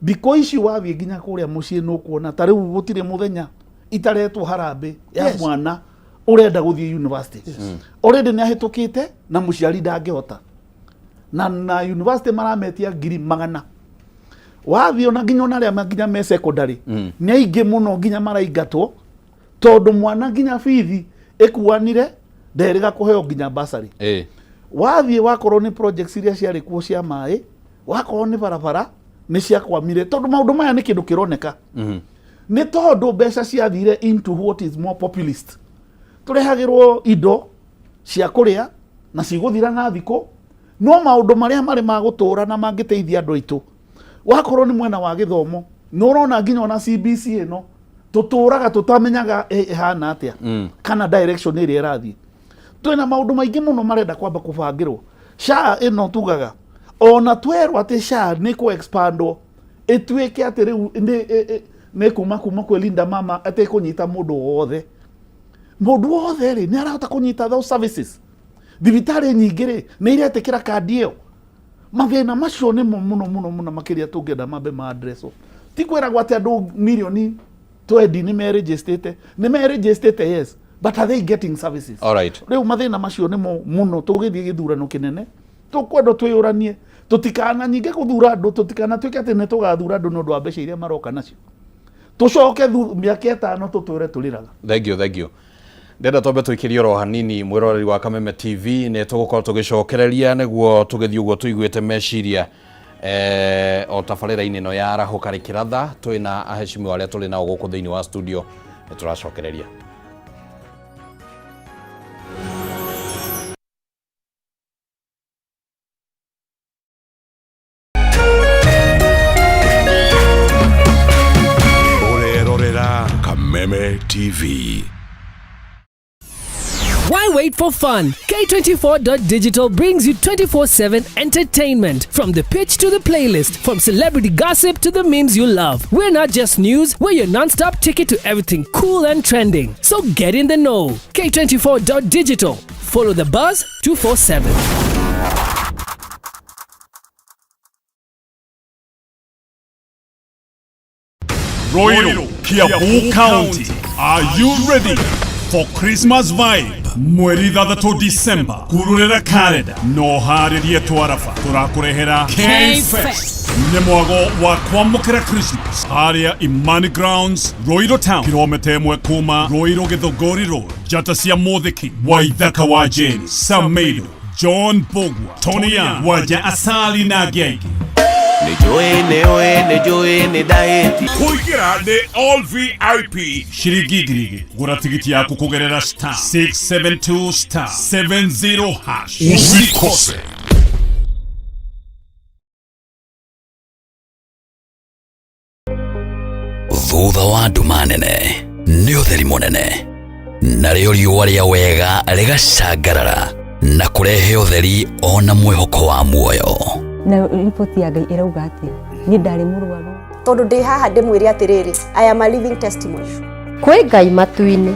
Thikũ ici wathiĩ nginya kũrĩa mũciĩ nĩ ũkuona ta rĩu gũtirĩ mũthenya itaretwo harambĩ ya mwana ũrenda gũthiĩ university. Already nĩ ahĩtũkĩte na mũciari ndangĩhota, na university marametia ngiri magana. Wathiĩ ona nginya ona arĩa nginya me secondary nĩ aingĩ mũno nginya maraingatwo, tondũ mwana nginya bithi ĩkuanire nderĩga kũheo nginya basarĩ. Wathiĩ wakorwo nĩ projects iria ciarĩ kuo cia maĩ, wakorwo nĩ barabara nĩ ciakwamire, tondũ maũndũ maya nĩ kĩndũ kĩroneka nĩ tondũ mbeca ciathire into what is more populist. Tũrehagĩrwo indo cia kũrĩa na cigũthira na thikũ, no maũndũ marĩa marĩ ma gũtũũra na mangĩteithia andũ aitũ. Wakorwo nĩ mwena wa gĩthomo, nĩ ũrona nginya ona CBC ĩno tũtũraga tũtamenyaga ĩhana atĩa kana direction ĩrĩa ĩrathiĩ. Twĩna maũndũ maingĩ mũno marenda kwamba kũbangĩrwo. SHA ĩno tugaga ona twerwo atĩ SHA nĩ kũ expandwo ĩtuĩke atĩ rĩu nĩ kuma kwĩ Linda Mama atĩ ĩkũnyita mũndũ wothe, mũndũ wothe rĩ nĩ arahota kũnyita those services. Thibitarĩ nyingĩ rĩ nĩ iretĩkĩra kandi ĩyo. Mathĩna macio nĩmo mũno mũno mũno makĩria tũngĩenda mambe ma addresswo. Ti kwĩragwo atĩ andũ mirioni 20 nĩ merejistĩte, nĩ merejistĩte, yes, but are they getting services? Rĩu mathĩna macio nĩmo mũno tũgĩthiĩ gĩthurano kĩnene tũkwendwo twĩyũranie, tũtikana nyingĩ gũthura andũ, tũtikanatuĩke atĩ nĩ tũgathura andũ nĩ ũndũ wa mbeca iria maroka nacio, tũcoke mĩaka 5 tũtũre tũrĩraga. Thank you, thank you. Ndenda twambe tũikĩrie oro hanini, mwĩroreri wa Kameme TV, nĩ tũgũkorwo tũgĩcokereria nĩguo tũgĩthiĩ ũguo tũiguĩte meciria o tabarĩra-inĩ ĩno ya Arahũka Rĩkĩratha. Twĩna aheshimiwa arĩa tũrĩ nao gũkũ thĩinĩ wa studio, nĩ tũracokereria. Ũrerorera Kameme TV. Why wait for fun? K24.digital brings you 24/7 entertainment. From the pitch to the playlist, from celebrity gossip to the memes you love. We're not just news, we're your non-stop ticket to everything cool and trending. So get in the know. K24.digital. Follow the buzz 247. Ruiru, Kiambu County. Are you ready for Christmas vibe? Mweri 6 December, kururĩra kalenda no harĩrie twaraba tũrakũrehera K-Fest. Nĩ mwago wa kwamũkĩra Christmas harĩa Imani Grounds, Ruiru Town, kilomita 1 kuma Ruiru Githũngũri Road. Njata cia Mũthiki, Waithaka wa Jane, Samedo, John Bogwa, Tony Young, Wanja Asali na angĩ aingĩ. Nĩnjũĩ, nĩũĩ, nĩnjũĩ nĩ ndahĩti. Kũingĩra nĩ all VIP ciringi 2,000. Gũra tigiti yaku kũgerera star 672 star 70 hash. Usikose. Thutha wa nduma nene nĩ ũtheri mũnene, narĩo riũa rĩa wega rĩgacangarara na kũrehe ũtheri ona mwĩhoko wa muoyo. Na riboti ya Ngai ĩrauga atĩa? Niĩ ndarĩ mũrwaru. Tondũ ndĩ haha ndĩmwĩre atĩrĩrĩ, I am a living testimony. Kwĩ Ngai matu-inĩ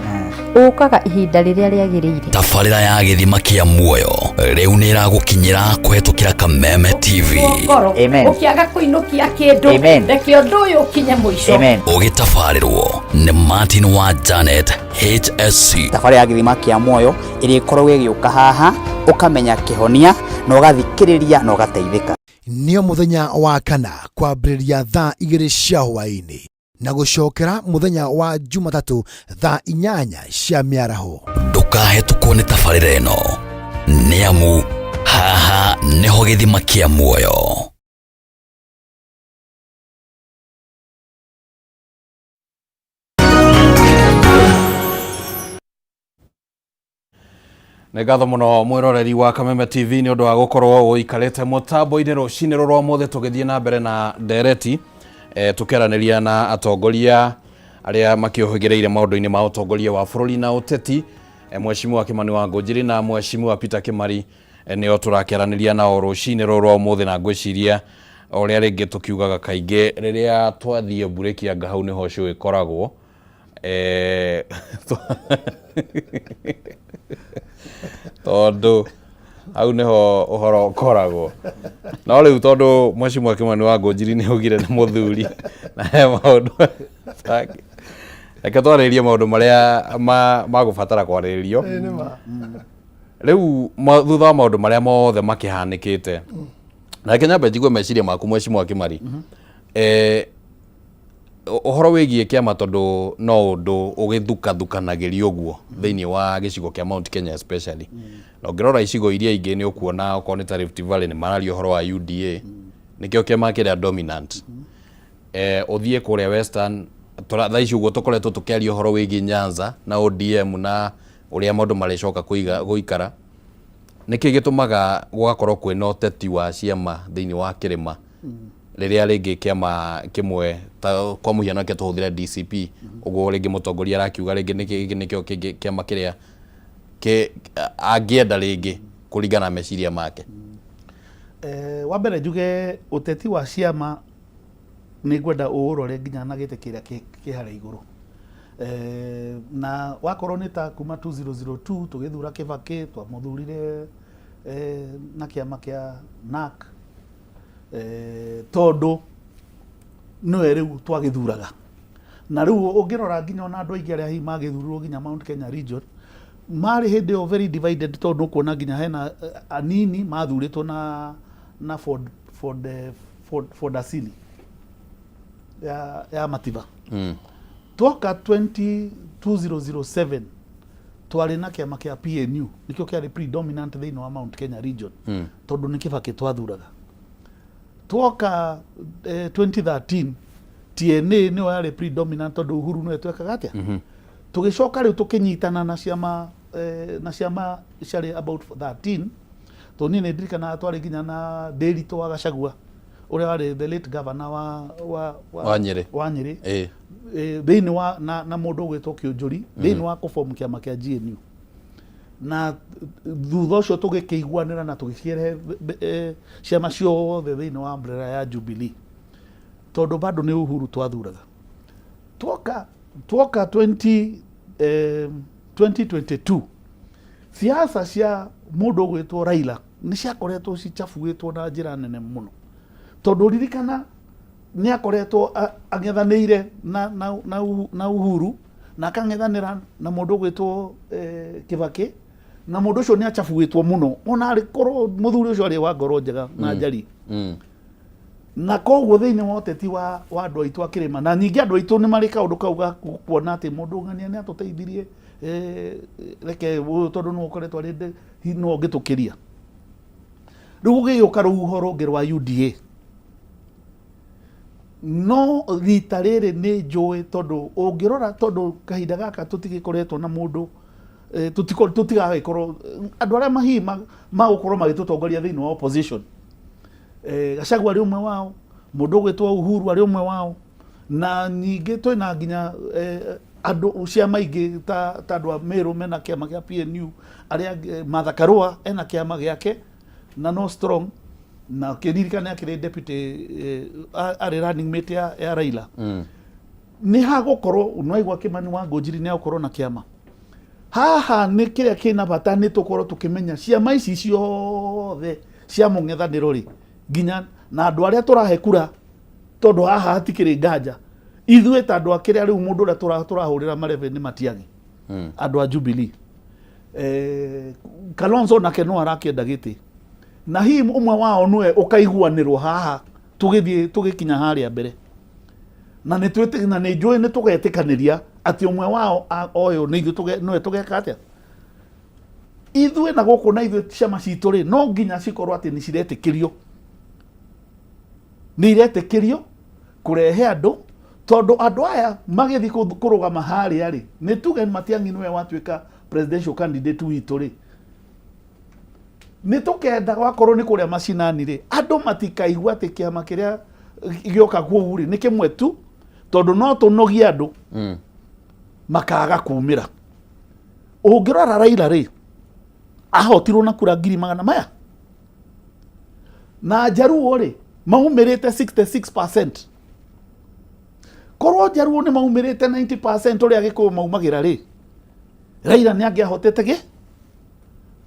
ũkaga ihinda rĩrĩa rĩagĩrĩire. Tabarĩra ya gĩthima kĩa muoyo rĩu nĩ ĩragũkinyĩra kũhetũkĩra Kameme TV. Ngoro Amen. ũkĩaga kũinũkia kĩndũ, Amen. reke ũndũ ũyũ ũkinye mũico. Amen. Ũgĩtabarĩrwo nĩ Martin wa Janet HSC. Thabarĩ ya gĩthima kĩa muoyo ĩrĩa ĩkoragwo ĩgĩũka haha, ũkamenya kĩhonia na ũgathikĩrĩria na ũgateithĩka. Nĩo mũthenya wa kana kwambĩrĩria thaa 2 cia hwaĩ-inĩ na gũcokera mũthenya wa Jumatatũ thaa 8 cia mĩaraho. Ndũkahetũkwo nĩ tabarĩra ĩno, nĩ amu haha nĩho gĩthima kĩa muoyo. Nĩ ngatho mũno mwĩroreri wa Kameme TV nĩ ũndũ wa gũkorwo ũikarĩte mũtambo-inĩ rũcinĩ rũrũ ũmũthĩ, tũgĩthiĩ na mbere na ndereti, tũkĩaranĩria na atongoria arĩa makĩũhĩgĩrĩire maũndũ-inĩ ma ũtongoria wa bũrũri na ũteti, Mheshimiwa Kimani wa Ngũnjiri na Mheshimiwa Peter Kimari, nĩo tũrakĩaranĩria nao rũcinĩ rũrũ rwa ũmũthĩ. Na ngwĩciria o ũrĩa rĩngĩ tũkiugaga kaingĩ, rĩrĩa twathiĩ mburĩki anga hau nĩho show ĩkoragwo, tondũ hau nĩho ũhoro ũkoragwo. No rĩu tondũ Mheshimiwa Kimani wa Ngũnjiri nĩ augire nĩ mũthuri na he maũndũ, reke twarĩrĩrie maũndũ marĩa magũbatara kwarĩrĩrio rĩu thutha wa maũndũ marĩa mothe makĩhanĩkĩte. Na reke nyambe njigue meciria maku, Mheshimiwa Kimari, ũhoro wĩgiĩ kĩama, tondũ no ũndũ ũgĩthukathukanagĩrio ũguo thĩinĩ wa gĩcigo kĩa Mount Kenya especially, na ũngĩrora icigo iria ingĩ nĩ ũkuona okorwo nĩ ta Rift Valley nĩ mararia ũhoro wa UDA, nĩkĩo kĩama kĩrĩa dominant. Ũthiĩ kũrĩa Western, thaa ici ũguo tũkoretwo tũkĩaria ũhoro wĩgiĩ Nyanza na ODM na ũrĩa maũndũ marĩcoka gũikara. Nĩkĩ gĩtũmaga gũgakorwo kwĩna ũteti wa ciama thĩinĩ wa kĩrĩma? Rĩrĩa rĩngĩ kĩama kĩmwe ta kwa mũhiano reke tũhũthĩre DCP, ũguo rĩngĩ mũtongoria arakiuga rĩngĩ nĩkĩ nĩkĩo kĩngĩ kĩama kĩrĩa kĩ angĩenda rĩngĩ kũringana na meciria make. Eh, wa mbere njuge ũteti wa ciama nĩ ngwenda ũũrore nginya na gĩtĩ kĩrĩa kĩ harĩa igũrũ. Eh, na wakorwo nĩ ta kuma 2002 tũgĩthura Kĩbakĩ, twamũthurire eh, na kĩama kĩa NARC eh, tondũ nĩwe rĩu twagĩthuraga. Na rĩu ũngĩrora nginya ona andũ aingĩ arĩa hihi magĩthurirwo nginya Mount Kenya region marĩ hĩndĩ ĩyo very divided, tondũ nĩũkuona nginya hena anini mathurĩtwo na na Ford, Ford, Ford, Ford Asili ya, ya Matiba. Twoka 20, 2007 twarĩ na kĩama kĩa PNU, nĩkĩo kĩarĩ predominant thĩinĩ wa Mount Kenya region, tondũ nĩ Kĩbakĩ twathuraga. Twoka 2013 TNA nĩyo yarĩ predominant, tondũ Uhuru nĩwe twekaga atĩa. Tũgĩcoka rĩu tũkĩnyitana na ciama na ciama ciarĩ about 13, tondũ niĩ nĩ ndirikanaga twarĩ nginya na Ndĩritũ wa Gachagua ũrĩa warĩ the late governor wa Wa Nyĩrĩ. Wa Nyĩrĩ. Thĩinĩ wa na mũndũ ũgwĩtwo Kĩũnjũri thĩinĩ wa kũform kĩama kĩa GNU, na thutha ũcio tũgĩkĩiguanĩra na tũgĩcirehe ciama ciothe thĩinĩ wa umbrella ya Jubilee, tondũ bado nĩ Uhuru twathuraga. Twoka 2022 siasa cia mũndũ ũgwĩtwo Raila nĩ ciakoretwo cichafuĩtwo na njĩra nene mũno, tondũ ririkana nĩ akoretwo ang'ethanĩire na Uhuru, na akang'ethanĩra na mũndũ ũgwĩtwo Kĩbakĩ, na mũndũ ũcio nĩ achafuĩtwo mũno, ona arĩ korwo mũthuri ũcio arĩ wa ngoro njega na njari. Na koguo thĩinĩ wa ũteti wa andũ aitũ a kĩrĩma, na ningĩ andũ aitũ nĩ marĩ kaũndũ kau ga kuona atĩ mũndũ ng'ania nĩ atũteithirie, reke ũyũ tondũ nĩwe ũkoretwo arĩ nĩwe ũngĩtũkĩria. Rĩu gũgĩũka rũhuho rũngĩ rwa UDA, no rita rĩrĩ nĩ njũĩ, tondũ ũngĩrora, tondũ kahinda gaka tũtigĩkoretwo na mũndũ tũtigagĩkorwo andũ arĩa mahihi magũkorwo magĩtũtongoria thĩinĩ wa opposition. Gachagua arĩ ũmwe wao, mũndũ ũgwĩtwo Uhuru arĩ ũmwe wao, na ningĩ twĩna nginya andũ ciama ingĩ ta andũ a Meru mena kĩama kĩa PNU, arĩa Martha Karua ena kĩama gĩake na no strong, na kĩririkane akĩrĩ deputy arĩ running mate ya Raila. Nĩ hagũkorwo nĩwaigua Kĩmani wa Ngũnjiri nĩ agũkorwo na kĩama haha. Nĩ kĩrĩa kĩna bata nĩ tũkorwo tũkĩmenya ciama ici ciothe cia mũng'ethanĩro rĩ, nginya na andũ arĩa tũrahe kura, tondũ haha hatikĩrĩ nganja ithuĩ ta andũ a kĩrĩa rĩu mũndũ ũrĩa tũrahũrĩra marebe nĩ Matiang'i, andũ a Jubilee. Kalonzo nake no arakĩenda gĩtĩ, na hihi ũmwe wao nĩwe ũkaiguanĩrwo haha tũgĩthiĩ tũgĩkinya harĩa mbere, na nĩ twĩtĩ na nĩ njũĩ nĩ tũgetĩkanĩria atĩ ũmwe wao ũyũ nĩ ithuĩ nĩwe tũgeka atĩa ithuĩ na gũkũ. Na ithuĩ ciama citũ rĩ, no nginya cikorwo atĩ nĩ ciretĩkĩrio, nĩ iretĩkĩrio kũrehe andũ, tondũ andũ aya magĩthiĩ kũrũgama harĩa rĩ, nĩ tuge Matiang'i nĩwe watuĩka presidential candidate witũ rĩ, nĩ tũkenda wakorwo nĩ kũrĩa macinani rĩ, andũ matikaigua atĩ kĩama kĩrĩa gĩoka kũu rĩ nĩ kĩmwe tu, tondũ no tũnogie andũ makaga kumĩra. Ũngĩrora Raila rĩ, ahotirwo na kura 400,000 maya, na Njaruo rĩ maumĩrĩte 66%. Korwo Njaruo nĩ maumĩrĩte 90% ũrĩa Gĩkũyũ maumagĩra rĩ, Raila nĩ angĩahotete gĩ,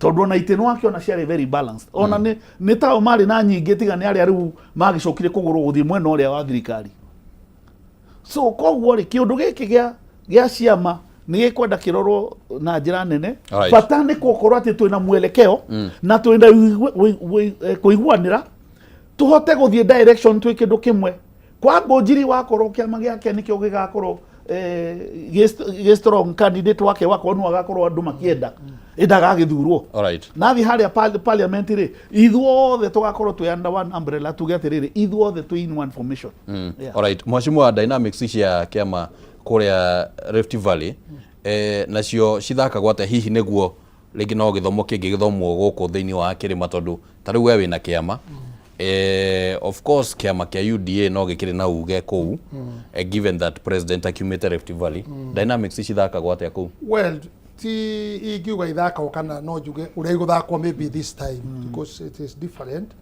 tondũ ona itĩ nĩwakĩona ciarĩ very balanced, ona nĩ tao marĩ na nyingĩ, tiga nĩ arĩa rĩu magĩcokire kũgũrwo gũthiĩ mwena ũrĩa wa thirikari. So koguo rĩ, kĩũndũ gĩkĩ gĩa ciama nĩ gĩkwenda kĩrorwo na njĩra nene. Bata nĩ gũkorwo atĩ twĩna mwelekeo na twĩna kũiguanĩra, tũhote gũthiĩ direction twĩ kĩndũ kĩmwe. Kwa Ngũnjiri wakorwo kĩama gĩake nĩkĩo gĩgakorwo gĩ strong, candidate wake wakorwo nĩwe agakorwo andũ makĩenda, ĩndagagĩthurwo. Nathiĩ harĩa parliament rĩ, ithuothe tũgakorwo twĩ under one umbrella, tuge atĩrĩrĩ, ithuothe twĩ in one formation. Yeah. Alright. Mheshimiwa, dynamics cia kĩama kũrĩa Rift Valley nacio cithakagwo atĩa hihi, nĩguo rĩngĩ no gĩthomo kĩngĩ gĩthomwo gũkũ thĩinĩ wa kĩrĩma, tondũ ta rĩu we wĩna kĩama Of course kĩama kĩa UDA no gĩkĩrĩ na uge kũu, given that president akiumĩte Rift Valley. Dynamics cithakagwo atĩa kũu? Well, ti ingiuga ithakagwo kana no njuge ũrĩa igũthakwo maybe this time, because it is different.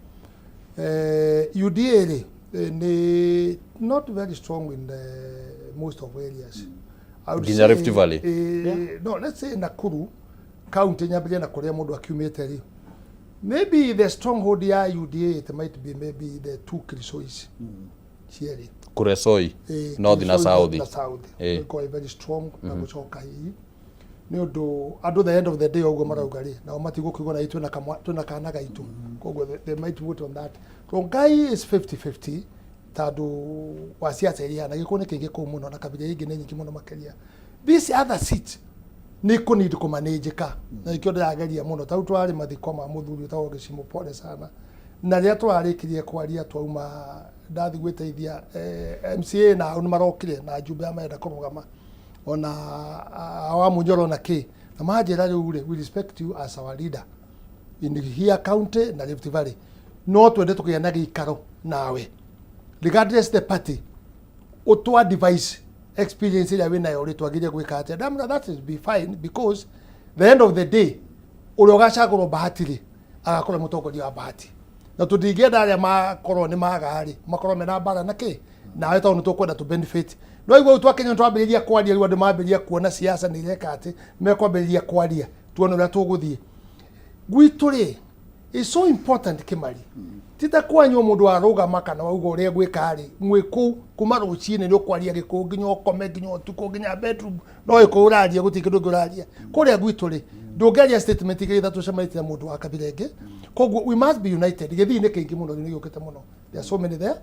UDA rĩ, nĩ not very strong in the most of areas. I would Nginya say, Rift Valley? No, let's say Nakuru county, nyambĩrĩrie na kũrĩa mũndũ akiumĩte rĩ, maybe the stronghold ya UDA, it might be maybe the two Kuresoi cierĩ. Kuresoi? North na Kuresoi South. Na South. Ĩkorwo very strong na gũcoka hihi nĩ ũndũ andũ the end of the day ũguo marauga rĩ, nao matigũkiuga na itũ twĩna kana gaitũ, koguo they might vote on that. Rongai is 50-50 tondũ wa ciaca iria na gĩkũ nĩ kĩingĩ kũu mũno na kabira ingĩ nĩ nyingĩ mũno makĩria. This other seat nĩ kũnid kũmanĩnjĩka na nĩkĩo ndĩrageria mũno. Ta rĩu tũrarĩ mathiko ma mũthuri wĩtagwo Gĩcimũ, pole sana, na rĩrĩa tũrarĩkirie kwaria twauma ndathi gwĩteithia, MCA nao nĩ marokire na njumbe ya marenda kũrũgama ona wa Munyoro na kĩ, na manjĩra rĩu rĩ, we respect you as our leader in here county na Rift Valley, no twende tũkĩgĩa na gĩikaro nawe regardless the party, ũtũ advice experience ĩrĩa wĩnayo rĩ, twagĩrĩire gwĩka atĩa. Ndamwĩra that is be fine, because the end of the day ũrĩa ũgacagũrwo Bahati rĩ, agakorwo mũtongoria wa Bahati, na tũtingĩenda arĩa makorwo nĩ maga rĩ makorwo mena mbara na kĩ nawe, tondũ nĩ tũkwenda tũ benefit. No igua rĩu twakinya twambĩrĩria kwaria, rĩu andũ mambĩrĩria kuona siasa nĩ ireka atĩ mekwambĩrĩria kwaria, tuone ũrĩa tũgũthiĩ. Gwitũ rĩ, is so important Kimari, ti ta kwanyu mũndũ arũgama kana wauga ũrĩa gwĩka rĩ, mwĩ kũu kuma rũcinĩ nĩ ũkwaria gĩkũyũ nginya ũkome, nginya ũtukũ, nginya bedroom no gĩkũyũ ũraria, gũtirĩ kĩndũ kĩngĩ ũraria. Kũrĩa gwitũ rĩ, ndũngĩaria statement igĩrĩ ithatũ ũcemanĩtie na mũndũ wa kabira ĩngĩ, koguo we must be united. Gĩthii nĩ kĩingĩ mũno, rĩu nĩ gĩũkĩte mũno, there are so many there,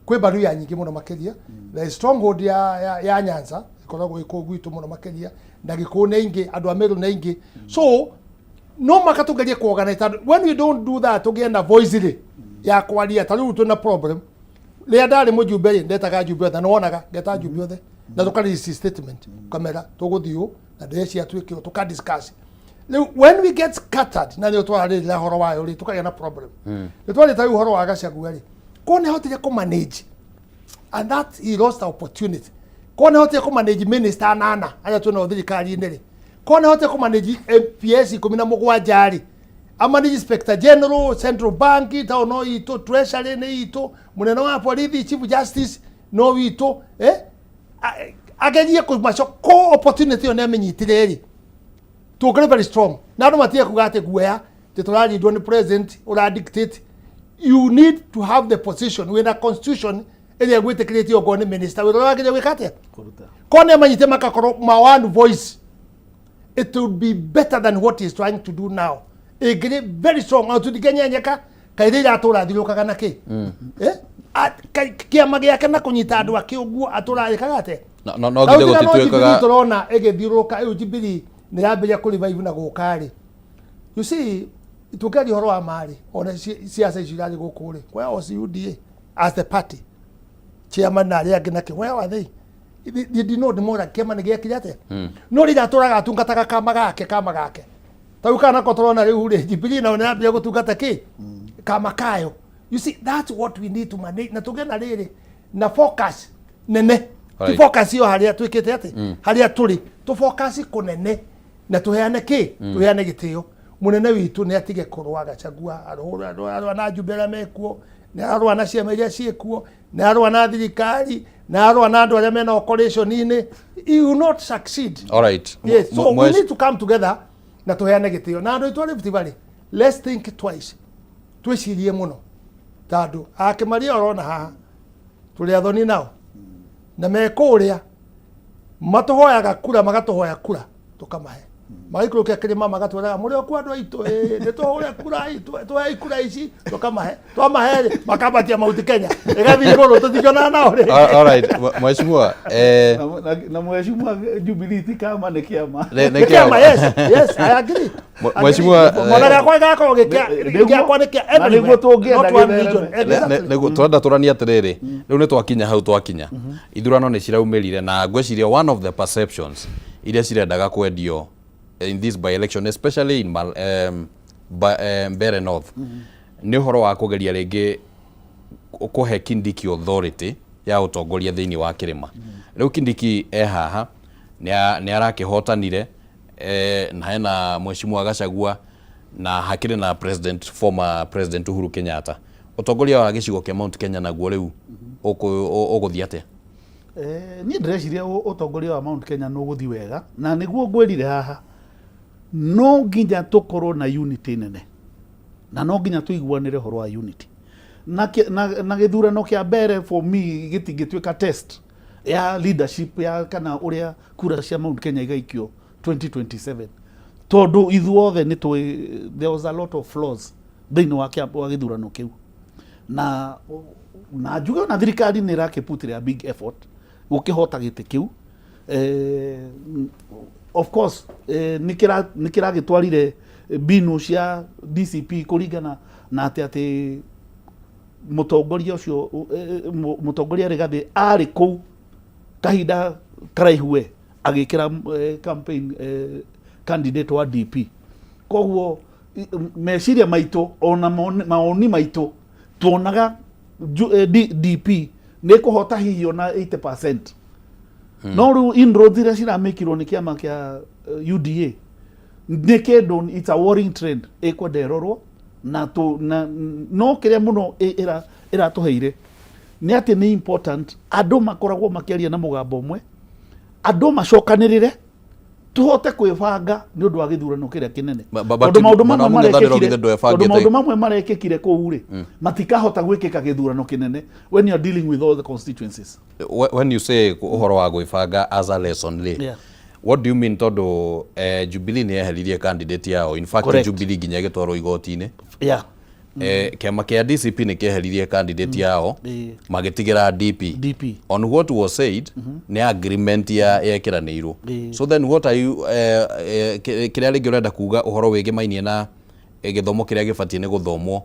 kwĩ Baruya nyingĩ mũno makĩria. The stronghold ya Nyanza ĩkoragwo ĩ kũu gwitũ mũno makĩria, na Gĩkũyũ nĩ aingĩ, andũ a Meru nĩ aingĩ, so no maka tũgerie kuorganize, tondũ when we don't do that tũgĩe na voice rĩ ya kwaria. Ta rĩu twĩna problem, rĩrĩa ndarĩ mũjumbe rĩ, ndetaga njumbe othe, nĩwonaga ngeta njumbe othe na tũka release statement kamera tũgũthiĩ ũũ na ndĩreciria twĩke ũũ, tũka discuss. Rĩu when we get scattered na nĩyo twararĩrĩra ũhoro wayo rĩ, tũkagĩa na problem. Nĩ twarĩta rĩu ũhoro wa Gachagua rĩ, ko nĩ ahotire kũmanage and that he lost the opportunity. Ko nĩ ahotire kũmanage minister anana arĩa twĩnao thirikari-inĩ rĩ, ko nĩ ahotire kũmanage MPS 17 rĩ, amanage inspector general, central bank tao no itũ, treasury nĩ itũ, mũnene wa borithi, chief justice no witũ, agerie kũmaco ko opportunity ĩyo nĩ amĩnyitire rĩ, tũkĩrĩ very strong na andũ matige kuga atĩ guoya atĩ tũrarindwo nĩ president ũra dictate. You need to have the position wĩna constitution ĩrĩa ĩgwĩtĩkĩrĩtie okorwo nĩ minister wĩra ũrĩa wagĩrĩire gwĩka atĩa, ko nĩ amanyite makakorwo ma one voice, it would be better than what he is trying to do now. Ĩngĩrĩ very strong o tũtingĩnyenyeka kairĩ iratũra thiũrũkaga na kĩ. Kĩama gĩake na kũnyita andũ ake ũguo atũra ĩkaga atĩa? No Ta githĩ rĩu tiga no Jubilee gũtituĩkaga tũrona ĩgĩthiũrũrũka ĩyo Jubilee nĩ yambĩrĩria kũ revive na gũka rĩ, you see, tũkĩaria ũhoro wa marĩ ona ciaca icio irathiĩ gũkũ rĩ, where was UDA as the party chairman na arĩa angĩ nakĩ? Where were they? They did not know kĩama nĩ gĩekire atĩa, no rĩrĩa atũraga atungataga kama gake, kama gake. Ta rĩu kana ko tũrona rĩu rĩ, Jubilee nao nĩ yambĩrĩria gũtungata kĩ kama kayo. You see, that's what we need to manage na tũgĩe na rĩrĩ na focus nene ti focus yo harĩa twĩkĩte atĩ harĩa tũrĩ tũ focus kũnene na tũheane kĩ, tũheane gĩtĩo. Mũnene witũ nĩ atige kũrũa Gachagua, arũa na njumbe arĩa mekuo, nĩ ararũa na ciama iria ciĩkuo, nĩ ararũa na thirikari, nĩ ararũa na andũ arĩa mena operation-inĩ. He will not succeed. All right. Yes, so we need to come together na tũheane gĩtĩo na andũ aitũ a Rift Valley. Let's think twice, twĩcirie mũno, tondũ akĩmaria ũrona haha tũrĩ athoni nao na me kũrĩa matũhoyaga kura, magatũhoya kura tũkamahe, magaikũrũkia kĩrĩma magatwĩraga mũrĩ okuo andũ aitũ, ĩĩ, nĩ tũhũre kura tũhei kura ici, tũkamahe, twamahe rĩ makambatia Mount Kenya ĩgathiĩ igũrũ, tũtingĩonana nao rĩ. All right, mheshimiwa, Na mheshimiwa, Jubilee ti kama, nĩ kĩama. Nĩ nĩ kĩama, yes, I agree. Mheshimiwa, Mwana gakwa gagakorwo gĩkĩa gĩakwa nĩ kĩa Na nĩguo tũngĩenda not one gĩthereme. region. Exactly. Nĩguo tũrenda tũranie atĩrĩrĩ, rĩu nĩ twakinya hau twakinya, ithurano nĩ ciraumĩrire na ngwĩciria one of the perceptions iria cirendaga kwendio in this by election, especially in Mal, by, Mbeere North, nĩ ũhoro wa kũgeria rĩngĩ. kũhe Kindiki authority ya ũtongoria thĩinĩ wa kĩrĩma. Rĩu Kindiki e haha nĩ arakĩhotanire eh, na hena Mheshimiwa Gachagua na hakĩrĩ na president, former president Uhuru Kenyatta. Ũtongoria wa gĩcigo kĩa Mount Kenya naguo rĩu ũgũthiĩ atĩa? Eh, niĩ ndĩreciria ũtongoria wa Mount Kenya nĩ ũgũthiĩ wega na nĩguo ngwĩrire haha no nginya tũkorwo na unity nene na no nginya tũiguanĩre ũhoro wa unity na, na, na gĩthurano kĩa mbere for me gĩtingĩtuĩka test ya leadership ya kana ũrĩa kura cia Mount Kenya igaikio 2027 tondũ ithuothe nĩ tũĩ there was a lot of flaws thĩinĩ wa wa gĩthurano kĩu na na njuge ona thirikari nĩ ĩrakĩputire a big effort gũkĩhota gĩtĩ kĩu eh, of course eh, nĩ kĩragĩtwarire mbinu cia DCP kũringana na atĩ atĩ mũtongoria ũcio eh, mũtongoria Rigathĩ arĩ kũu kahinda karaihu we agĩkĩra eh, campaign eh, candidate wa DP koguo meciria maitũ ona maoni maitũ tuonaga eh, DP nĩ kũhota hihi ona 80% no rĩu inroads iria ciramĩkirwo nĩ kĩama kĩa eh, UDA nĩ kĩndũ it's a worrying trend ĩkwenda ĩrorwo na tũ na no kĩrĩa mũno ĩratũheire nĩ atĩ nĩ important andũ makoragwo makĩaria na mũgambo ũmwe andũ macokanĩrĩre tuhote kwĩbanga nĩ ũndũ wa gĩthurano kĩrĩa kĩnene tondũ maũndũ mamwe marekĩkire tondũ maũndũ mamwe marekĩkire kũu rĩ matikahota gwĩkĩka gĩthurano kĩnene when you are dealing with all the constituencies. When you say ũhoro wa gwĩbanga as a lesson rĩ, what do you mean? Tondũ eh, Jubilee nĩ yeheririe candidate yao, in fact. Correct. Jubilee nginya ĩgĩtwarwo igoti-inĩ. Eh, kĩama kĩa DCP nĩ kĩeheririe candidate yao magĩtigĩra DP. DP. On what was said nĩ agreement ya yekĩranĩirwo. So then what are you eh, eh, kĩrĩa rĩngĩ ũrenda kuga ũhoro wĩgĩmainie na eh, gĩthomo kĩrĩa gĩbatiĩ nĩ gũthomwo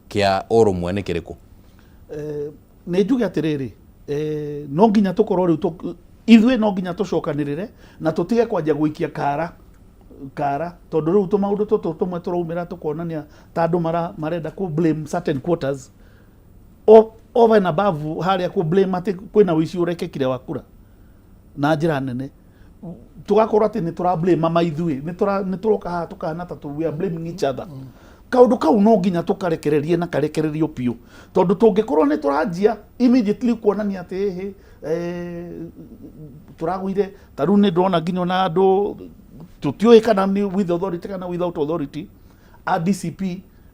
kĩa ũrũmwe nĩ kĩrĩkũ? Eh, nĩ njuge atĩrĩrĩ eh, no nginya tũkorwo rĩu ithuĩ no nginya tũcokanĩrĩre na tũtige kwanjia gũikia kara kara tondũ rĩu tũmaũndũ tũtũ tũmwe tũraumĩra tũkonania ta andũ marenda kũ blame certain quarters over and above harĩa kũ blame atĩ kwĩna ũici ũrekĩkire wa kura na njĩra nene tugakorwo atĩ nĩ tũra blame ama ithuĩ nĩ tũroka haha tũkahana ta we are blaming each other. Kaũndũ kau no nginya tũkarekererie na karekererio biũ tondũ tũngĩkorwo nĩ tũranjia immediately kuonania atĩ ĩhĩ eh, tũragũire ta rĩu nĩ ndĩrona nginya ona andũ tũtiũĩ kana nĩ with authority kana without authority a DCP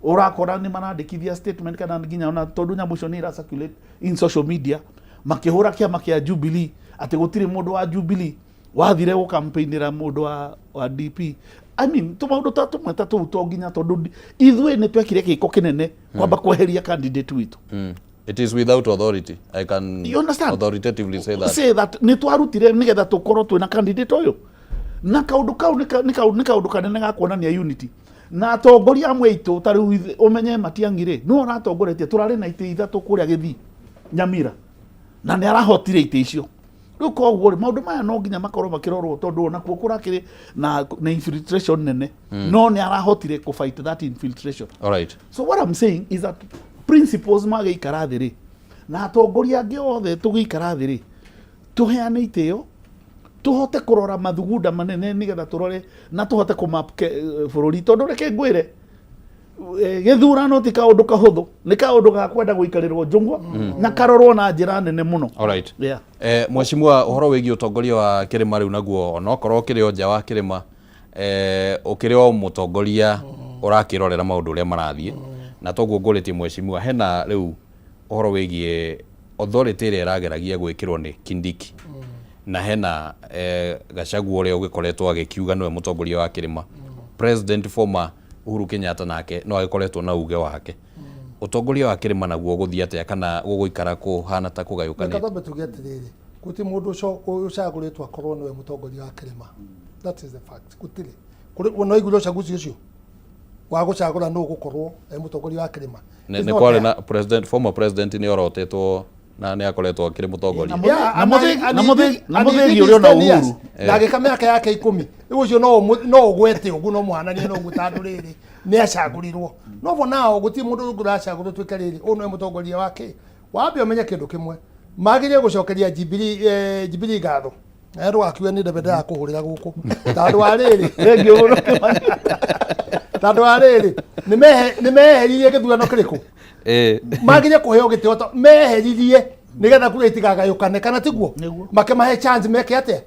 ũrakora nĩ marandĩkithia statement kana nginya ona tondũ nyamũ icio nĩ ira circulate in social media makĩhũra kĩama kĩa Jubilee atĩ gũtirĩ mũndũ wa Jubilee wathire gũkampeinĩra mũndũ wa, wa DP. I mean, tũmaũndũ ta tũmwe ta tũu to nginya tondũ ithuĩ nĩ twekire gĩko kĩnene kwamba kweheria candidate witũ. It is without authority. I can You understand? authoritatively say that. Say that nĩ twarutire nĩgetha tũkorwo twĩna candidate ũyũ na kaũndũ kau nĩ kaũndũ kanene ga kuonania unity na atongoria amwe aitũ ta rĩu ũmenye Matiang'i rĩ nĩwe ũratongoretie tũrarĩ na itĩ ithatũ kũrĩa Gĩthii Nyamira na nĩ arahotire itĩ icio rĩu koguo rĩ maũndũ maya no nginya makorwo makĩrorwo tondũ onakuo kũrakĩrĩ na, na infiltration nene no nĩ arahotire kũ fight that infiltration. All right. So what I'm saying is that principles magĩikara thĩ rĩ na atongoria angĩ othe tũgĩikara thĩ rĩ tũheane itĩo tũhote kũrora mathugunda manene nĩgetha tũrore na tũhote kũmap bũrũri tondũ reke ngwĩre eh, gĩthurano ti kaũndũ kahũthũ nĩ kaũndũ ga kwenda gũikarĩrwo njũng'wa na karorwo na njĩra nene mũno. All right. Yeah. Eh, Mheshimiwa ũhoro wĩgiĩ ũtongoria wa kĩrĩma rĩu naguo onokorwo ũkĩrĩ o nja wa kĩrĩma eh, ũkĩrĩ o mũtongoria ũrakĩrorera maũndũ ũrĩa marathiĩ na toguo ngũrĩtie mheshimiwa hena rĩu ũhoro wĩgiĩ authority ĩrĩa ĩrageragia gwĩkĩrwo nĩ Kindiki na hena eh, Gachagua ũrĩa ũgĩkoretwo agĩkiuga nĩwe mũtongoria wa kĩrĩma president former Uhuru Kenyatta nake no agĩkoretwo na uge wake ũtongoria wa kĩrĩma naguo ũgũthiĩ atĩa kana gũgũikara kũhana ta Reke kũgayũkanĩte? Twambe tuge atĩrĩrĩ gũtirĩ mũndũ ũcagũrĩtwo akorwo nĩwe mũtongoria wa kĩrĩma. That is the fact. Gũtirĩ. Kũrĩ no iguire ũcaguci ũcio wa gũcagũra nũ ũgũkorwo e mũtongoria wa kĩrĩma. Nĩ It's nĩ not kwarĩ there. na president former president nĩ orotetwo na nĩ akoretwo akĩrĩ mũtongoria. Yeah, Na and na he na and he mũthĩgi did ũrĩ ona his 10 years. Uhuru. Na agĩka mĩaka yake ikũmi rĩu ũcio no no ũgwete ũguo no mũhananie na ũguo tondũ rĩrĩ nĩ acagũrirwo no for now gũtirĩ mũndũ ũngĩ ũracagũrwo tuĩke rĩrĩ ũyũ nĩwe mũtongoria wa kĩ. Wambe ũmenye kĩndũ kĩmwe, magĩrĩire gũcokeria Jubilee eh, Jubilee ngatho. Na ndũgakiuge nĩ ndebe ndĩrakũhũrĩra gũkũ. Tondũ wa rĩrĩ. Thengiũ mũno Kĩmani. Tondũ wa rĩrĩ, nĩ meheririe gĩthurano kĩrĩkũ? Magĩrĩire kũheo gĩtĩo to meheririe nĩgetha kura itigagayũkane kana tiguo? Makĩmahe chance meke atĩa?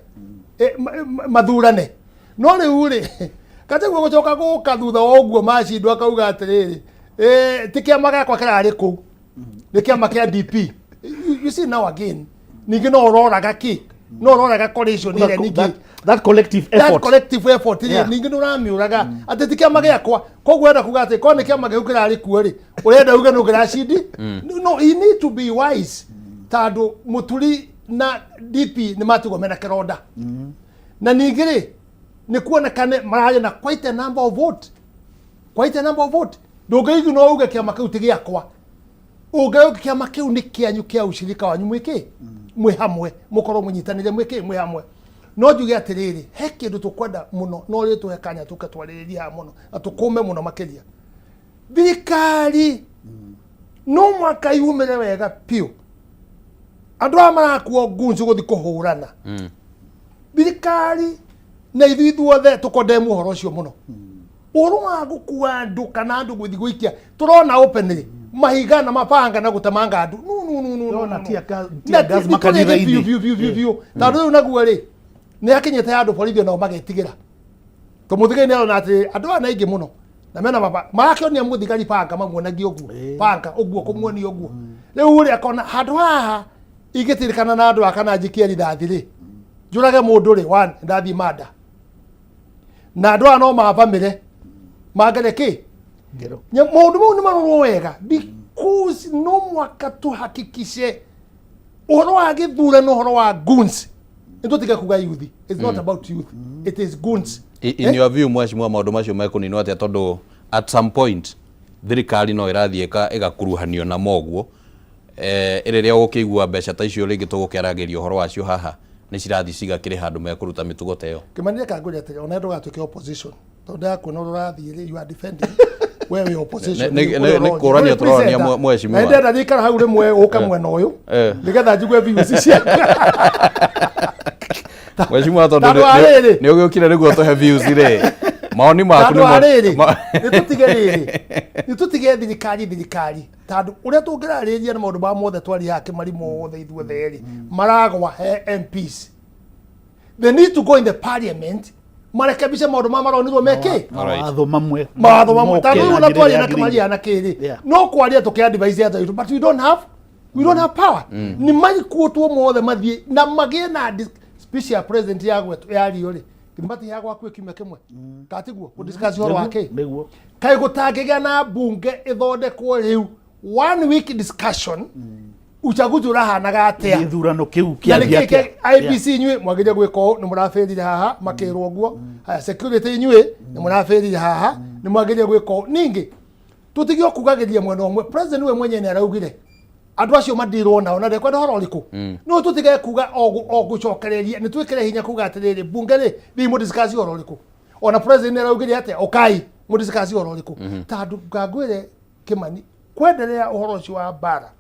Mathurane. No rĩu rĩ, Gachagua gũcoka gũka thutha wa ũguo macindwo akauga atĩrĩrĩ, ti kĩama gĩakwa kĩrarĩ kũu. Nĩ kĩama kĩa DP. You see now again, ningĩ no ũroraga kĩ? No ũroraga coalition ĩrĩa ningĩ That collective that effort. Collective effort rĩ, ningĩ nĩ ũramĩũraga atĩ ti kĩama gĩakwa. Koguo enda kuga atĩ korwo nĩ kĩama gĩu kĩrarĩ kuo rĩ, ũrenda uge nũ kĩracindi? No, he need to be wise tondũ Mũturi na DP nĩ matigwo mena kĩronda. Na ningĩ rĩ, nĩ kuonekane mararĩ na quite a number of vote, quite a number of vote. Ndũngĩigua no uge kĩama kĩu ti gĩakwa. Ũngĩuga kĩama kĩu nĩ kĩanyu kĩa ushirika wanyu mwĩkĩ mwĩ hamwe, mũkorwo mũnyitanĩire mwĩkĩ mwĩ hamwe. No njuge atĩrĩrĩ, he kĩndũ tũkwenda mũno no rĩrĩ tũhe kanya tũke twarĩrĩrie haha mũno na tũkũme mũno makĩria. Thirikari no mwaka yumĩre wega biũ. Andũ aya marakuo ngunci gũthiĩ kũhũrana. Thirikari na ithuĩ ithuothe tũkondemu ũhoro ũcio mũno. Ũhoro wa gũkua andũ kana andũ gũthiĩ gũikia tũrona openly mahiga na mabanga na gũtemanga andũ. No, no, no, no, no, Ndĩrona no. Tear Na gas ti- makanitha-inĩ. biũ, biũ, biũ, biũ, biũ. Tondũ rĩu naguo rĩ, nĩ akinyĩte handũ borithi onao magetigĩra. To mũthigari nĩ arona atĩ andũ aya nĩ aingĩ mũno na mena maba marakĩonia mũthigari banga mamuonagia ũguo banga ũguo kũmuonia ũguo. Rĩu rĩ, akona handũ haha ingĩtirikana na andũ aya kana njikie rithathi rĩ, njũrage mũndũ rĩ, one ndathiĩ manda na andũ aya no mabamĩre mangere kĩ. Ngero. Maũndũ mau nĩ marorwo wega because no mwaka tuhakikishe ũhoro wa gĩthurano, ũhoro wa goons, nĩ tũtige kuga youth. It's not about youth, it is goons. In your view, mheshimiwa, maũndũ macio mekũninwo atĩa? Tondũ at some point thirikari no ĩrathiĩ ĩgakuruhanio namo ũguo, rĩrĩa ũgũkĩigua mbeca ta icio rĩngĩ tũgũkĩaragĩria ũhoro wacio haha nĩ cirathiĩ cigakĩrĩha andũ mekũruta mĩtugo ta ĩyo. Kĩmani, reke ngwĩre atĩrĩ, ona ndũgatuĩke opposition tondũ ndĩrakuona ũrĩa ũrathiĩ rĩ, you are defending we wĩ opposition. Nĩ kũrania tũrorania, mheshimiwa. Na ndĩrenda gũikara hau rĩmwe ũke mwena ũyũ nĩgetha njigue views ciaku. Mheshimiwa, tondũ Tondũ wa rĩrĩ. nĩ ũgĩũkire nĩguo tũhe views rĩ, maoni maku Tondũ wa nĩmo rĩrĩ, nĩ tũtige rĩrĩ, nĩ tũtige thirikari thirikari, tondũ ũrĩa tũngĩrarĩria na maũndũ ma mothe twaria haha Kĩmari mothe ithuothe rĩ, maragwa he MPs. They need to go in the parliament marekebishe maũndũ ma maronirwo mekĩ. Mawatho mamwe mawatho mamwe moke tondũ rĩu na ona njĩra twaria ĩrĩa na Kĩmari yagĩrĩire. na kĩrĩ no kwaria tũkĩ advise andũ aitũ, but we don't have power. Nĩ maikuotwo mothe mathiĩ na magĩe na speech ya president ya gwetwo yario rĩ, matiheagwo hakuhĩ kiumia kĩmwe katiguo gũdiscuss ũhoro wa kĩ. Nĩguo. Kaĩ gũtangĩgĩa na mbunge ĩthondekwo rĩu, one week discussion, uchaguzi ũrahanaga atĩa, gĩthurano kĩu na kĩathiĩ nĩkĩ atĩa? IBC inyuĩ mwagĩrĩire gwĩka ũũ, nĩ mũrabĩrire haha, makĩrwo ũguo. Haya, security inyuĩ nĩ mũrabĩrire haha, nĩ mwagĩrĩire gwĩka ũũ. Ningĩ tũtige o kugagĩria mwena ũmwe. President we mwenyewe nĩ araugire andũ acio madirwo nao na ndekwenda ũhoro ũrĩkũ. No tũtige kuga o gũcokereria, nĩ twĩkĩre hinya kuga atĩrĩrĩ, mbunge rĩ, thiĩ mũdiscuss ũhoro ũrĩkũ. Ona president nĩ araugire atĩa, ũkai mũdiscuss ũhoro ũrĩkũ. Tondũ ngangwĩre Kĩmani, kwenderea ũhoro ũcio wa mbara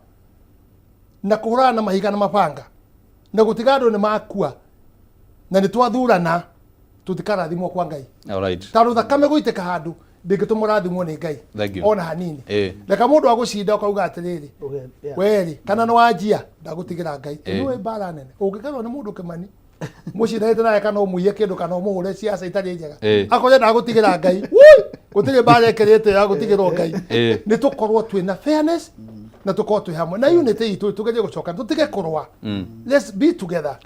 na kũhũrana na mahiga na mabanga na gũtiga andũ nĩ makua na nĩ twathurana, tũtikarathimwo kwa Ngai. Tondũ thakame gũitĩka handũ ndĩngĩtũma ũrathimwo nĩ Ngai Thank you. ona hanini. Reka mũndũ agũcinda ũkauga atĩrĩrĩ, werĩ kana nĩ wanjia ndagũtigĩra Ngai. Nĩ mbara nene ũngĩkerwo nĩ mũndũ Kĩmani mũcindanĩte nawe kana ũmũiye kĩndũ kana ũmũhũre ciaca itarĩ njega, akorwo ndagũtigĩra Ngai. Wui! Gũtirĩ mbara ĩkĩrĩte ya gũtigĩrwo Ngai. Nĩ tũkorwo twĩna fairness na tũkorwo twĩ hamwe na unity itũ, tũgerie gũcoka tũtige kũrũa. Let's be together.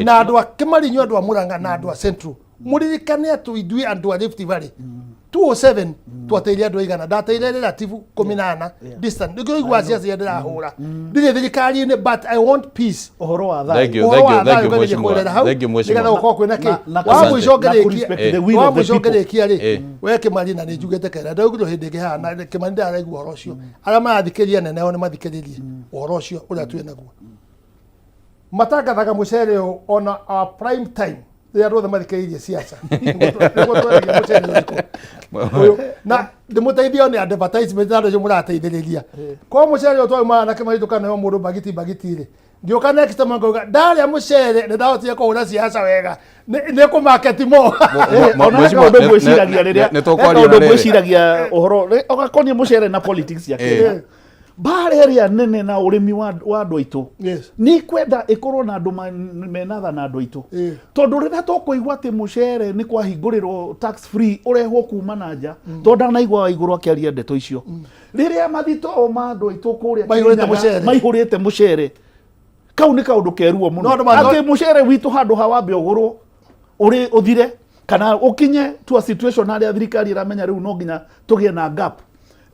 Na andũ a Kĩmari, inyuĩ andũ a Mũrang'a na andũ a Central, mũririkane atĩ ithuĩ andũ a Rift Valley 207 twateire andũ aigana. Ndateire relative 18 distant nĩkĩo ũigua ciaca iria ndĩrahũra. Ndirĩ thirikari-inĩ, but I want peace. Ũhoro wa Thank thayũ. you, Ũhoro thank wa you, thank thayũ you, ũgerie mheshimiwa. kũrera hau Thank you, mheshimiwa. nĩgetha gũkorwo kwĩna kĩ. Na Wa mũico na ngĩrĩkia kũ-respect the will wa of the mũico people. ngĩrĩkia rĩ, we Kĩmari, na nĩ njugĩte kera ndaugire hĩndĩ ĩngĩ haha na Kĩmari ndaraigua ũhoro ũcio. Arĩa marathikĩrĩria nene o nĩ mathikĩrĩrie ũhoro ũcio ũrĩa twĩ naguo. Matangathaga mũcere ũyũ ona our prime time. Rĩrĩa andũ othe mathikĩrĩirie siasa nĩguo twaragia mũcere ũrĩkũ ũyũ na ndĩmũteithio nĩ advertisement na andũ acio mũrateithĩrĩria kwa mũcere ũyũ twaumaga na kĩmari tũkaneo mũndũ mbagiti mbagiti rĩ, ngĩũka next time ngauga ndarĩa mũcere nĩ ndahotire kũhũra siasa wega, nĩ kũ market mo. Ona he Mheshimiwa, kaũndũ ngwĩciragia rĩrĩa nĩ he tũkwaria kaũndũ na rĩrĩ. ngwĩciragia ũhoro ũgakoniĩ mũcere na politics ya Kenya, mbara ĩrĩa nene na ũrĩmi wa andũ aitũ nĩ kwenda ĩkorwo na andũ mena tha na andũ aitũ, tondũ rĩrĩa tũkũigua atĩ mũcere nĩ kwahingũrĩrwo tax free ũrehwo kuma na nja, tondũ ndanaigua wa igũrũ akĩaria ndeto icio, rĩrĩa mathitoo ma andũ aitũ kũrĩa Maihũrĩte Kĩrĩnyaga mũcere. maihũrĩte mũcere, kau nĩ kaũndũ keruo mũno No andũ atĩ mũcere witũ handũ ha wambe ũgũrwo ũrĩ ũthire kana ũkinye to a situation harĩa thirikari ĩramenya rĩu no nginya tũgĩe na gap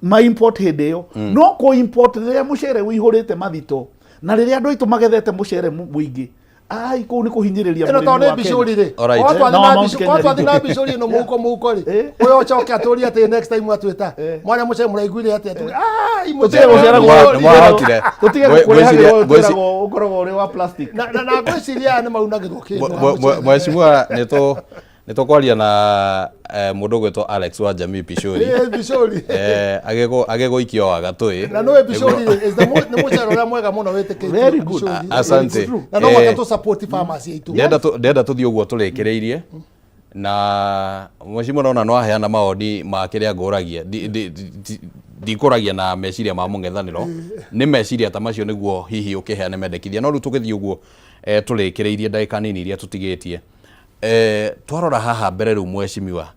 ma import hĩndĩ ĩyo, no kũ import rĩrĩa mũcere ũihũrĩte mathito na rĩrĩa andũ aitũ magethete mũcere mũingĩ, ai, kũu nĩ kũhinyĩrĩria Ĩno mũrĩmi tondũ nĩ wa Kenya. mbicũri rĩ. Alright. Korwo twathiĩ Na wa na Mount mbicu- Kenya korwo twathiĩ na region. mbicũri ĩno mũhuko mũhuko rĩ, ũyũ ũcoke atũrie atĩ next time atwĩta mwana mũcere mũraiguire atĩa, tuge ai Tũtige mũcere gũcera Nĩ mwahotire. Tũtige gũkũrehagĩra ũyũ twĩragwo ũkoragwo ũrĩ wa plastic. Na ngwĩciria aya nĩ maunagĩrwo kĩndũ ha mũcere. Mheshimiwa, nĩ tũkwaria na mũndũ ũgwĩtwo Alex wa Jamii Pishori. Pishori. Agĩgũikia wa gatũĩ. Na nĩwe Pishori is the nĩ mũcere ũrĩa mwega mũno wĩtĩkĩtio. Very good. Pishori. Asante. Na no mũhaka tũ support farmers aitũ. Ndĩrenda tũthiĩ ũguo tũrĩkĩrĩirie na mheshimiwa, nona no aheana mawoni ma kĩrĩa ngũragia. Ndikũragia na meciria ma mũng'ethanĩro, nĩ meciria ta macio nĩguo hihi ũkĩheane mendekithia. No rĩu tũgĩthiĩ ũguo tũrĩkĩrĩirie ndagĩka nini iria tũtigĩtie, twarora haha mbere rĩu mheshimiwa,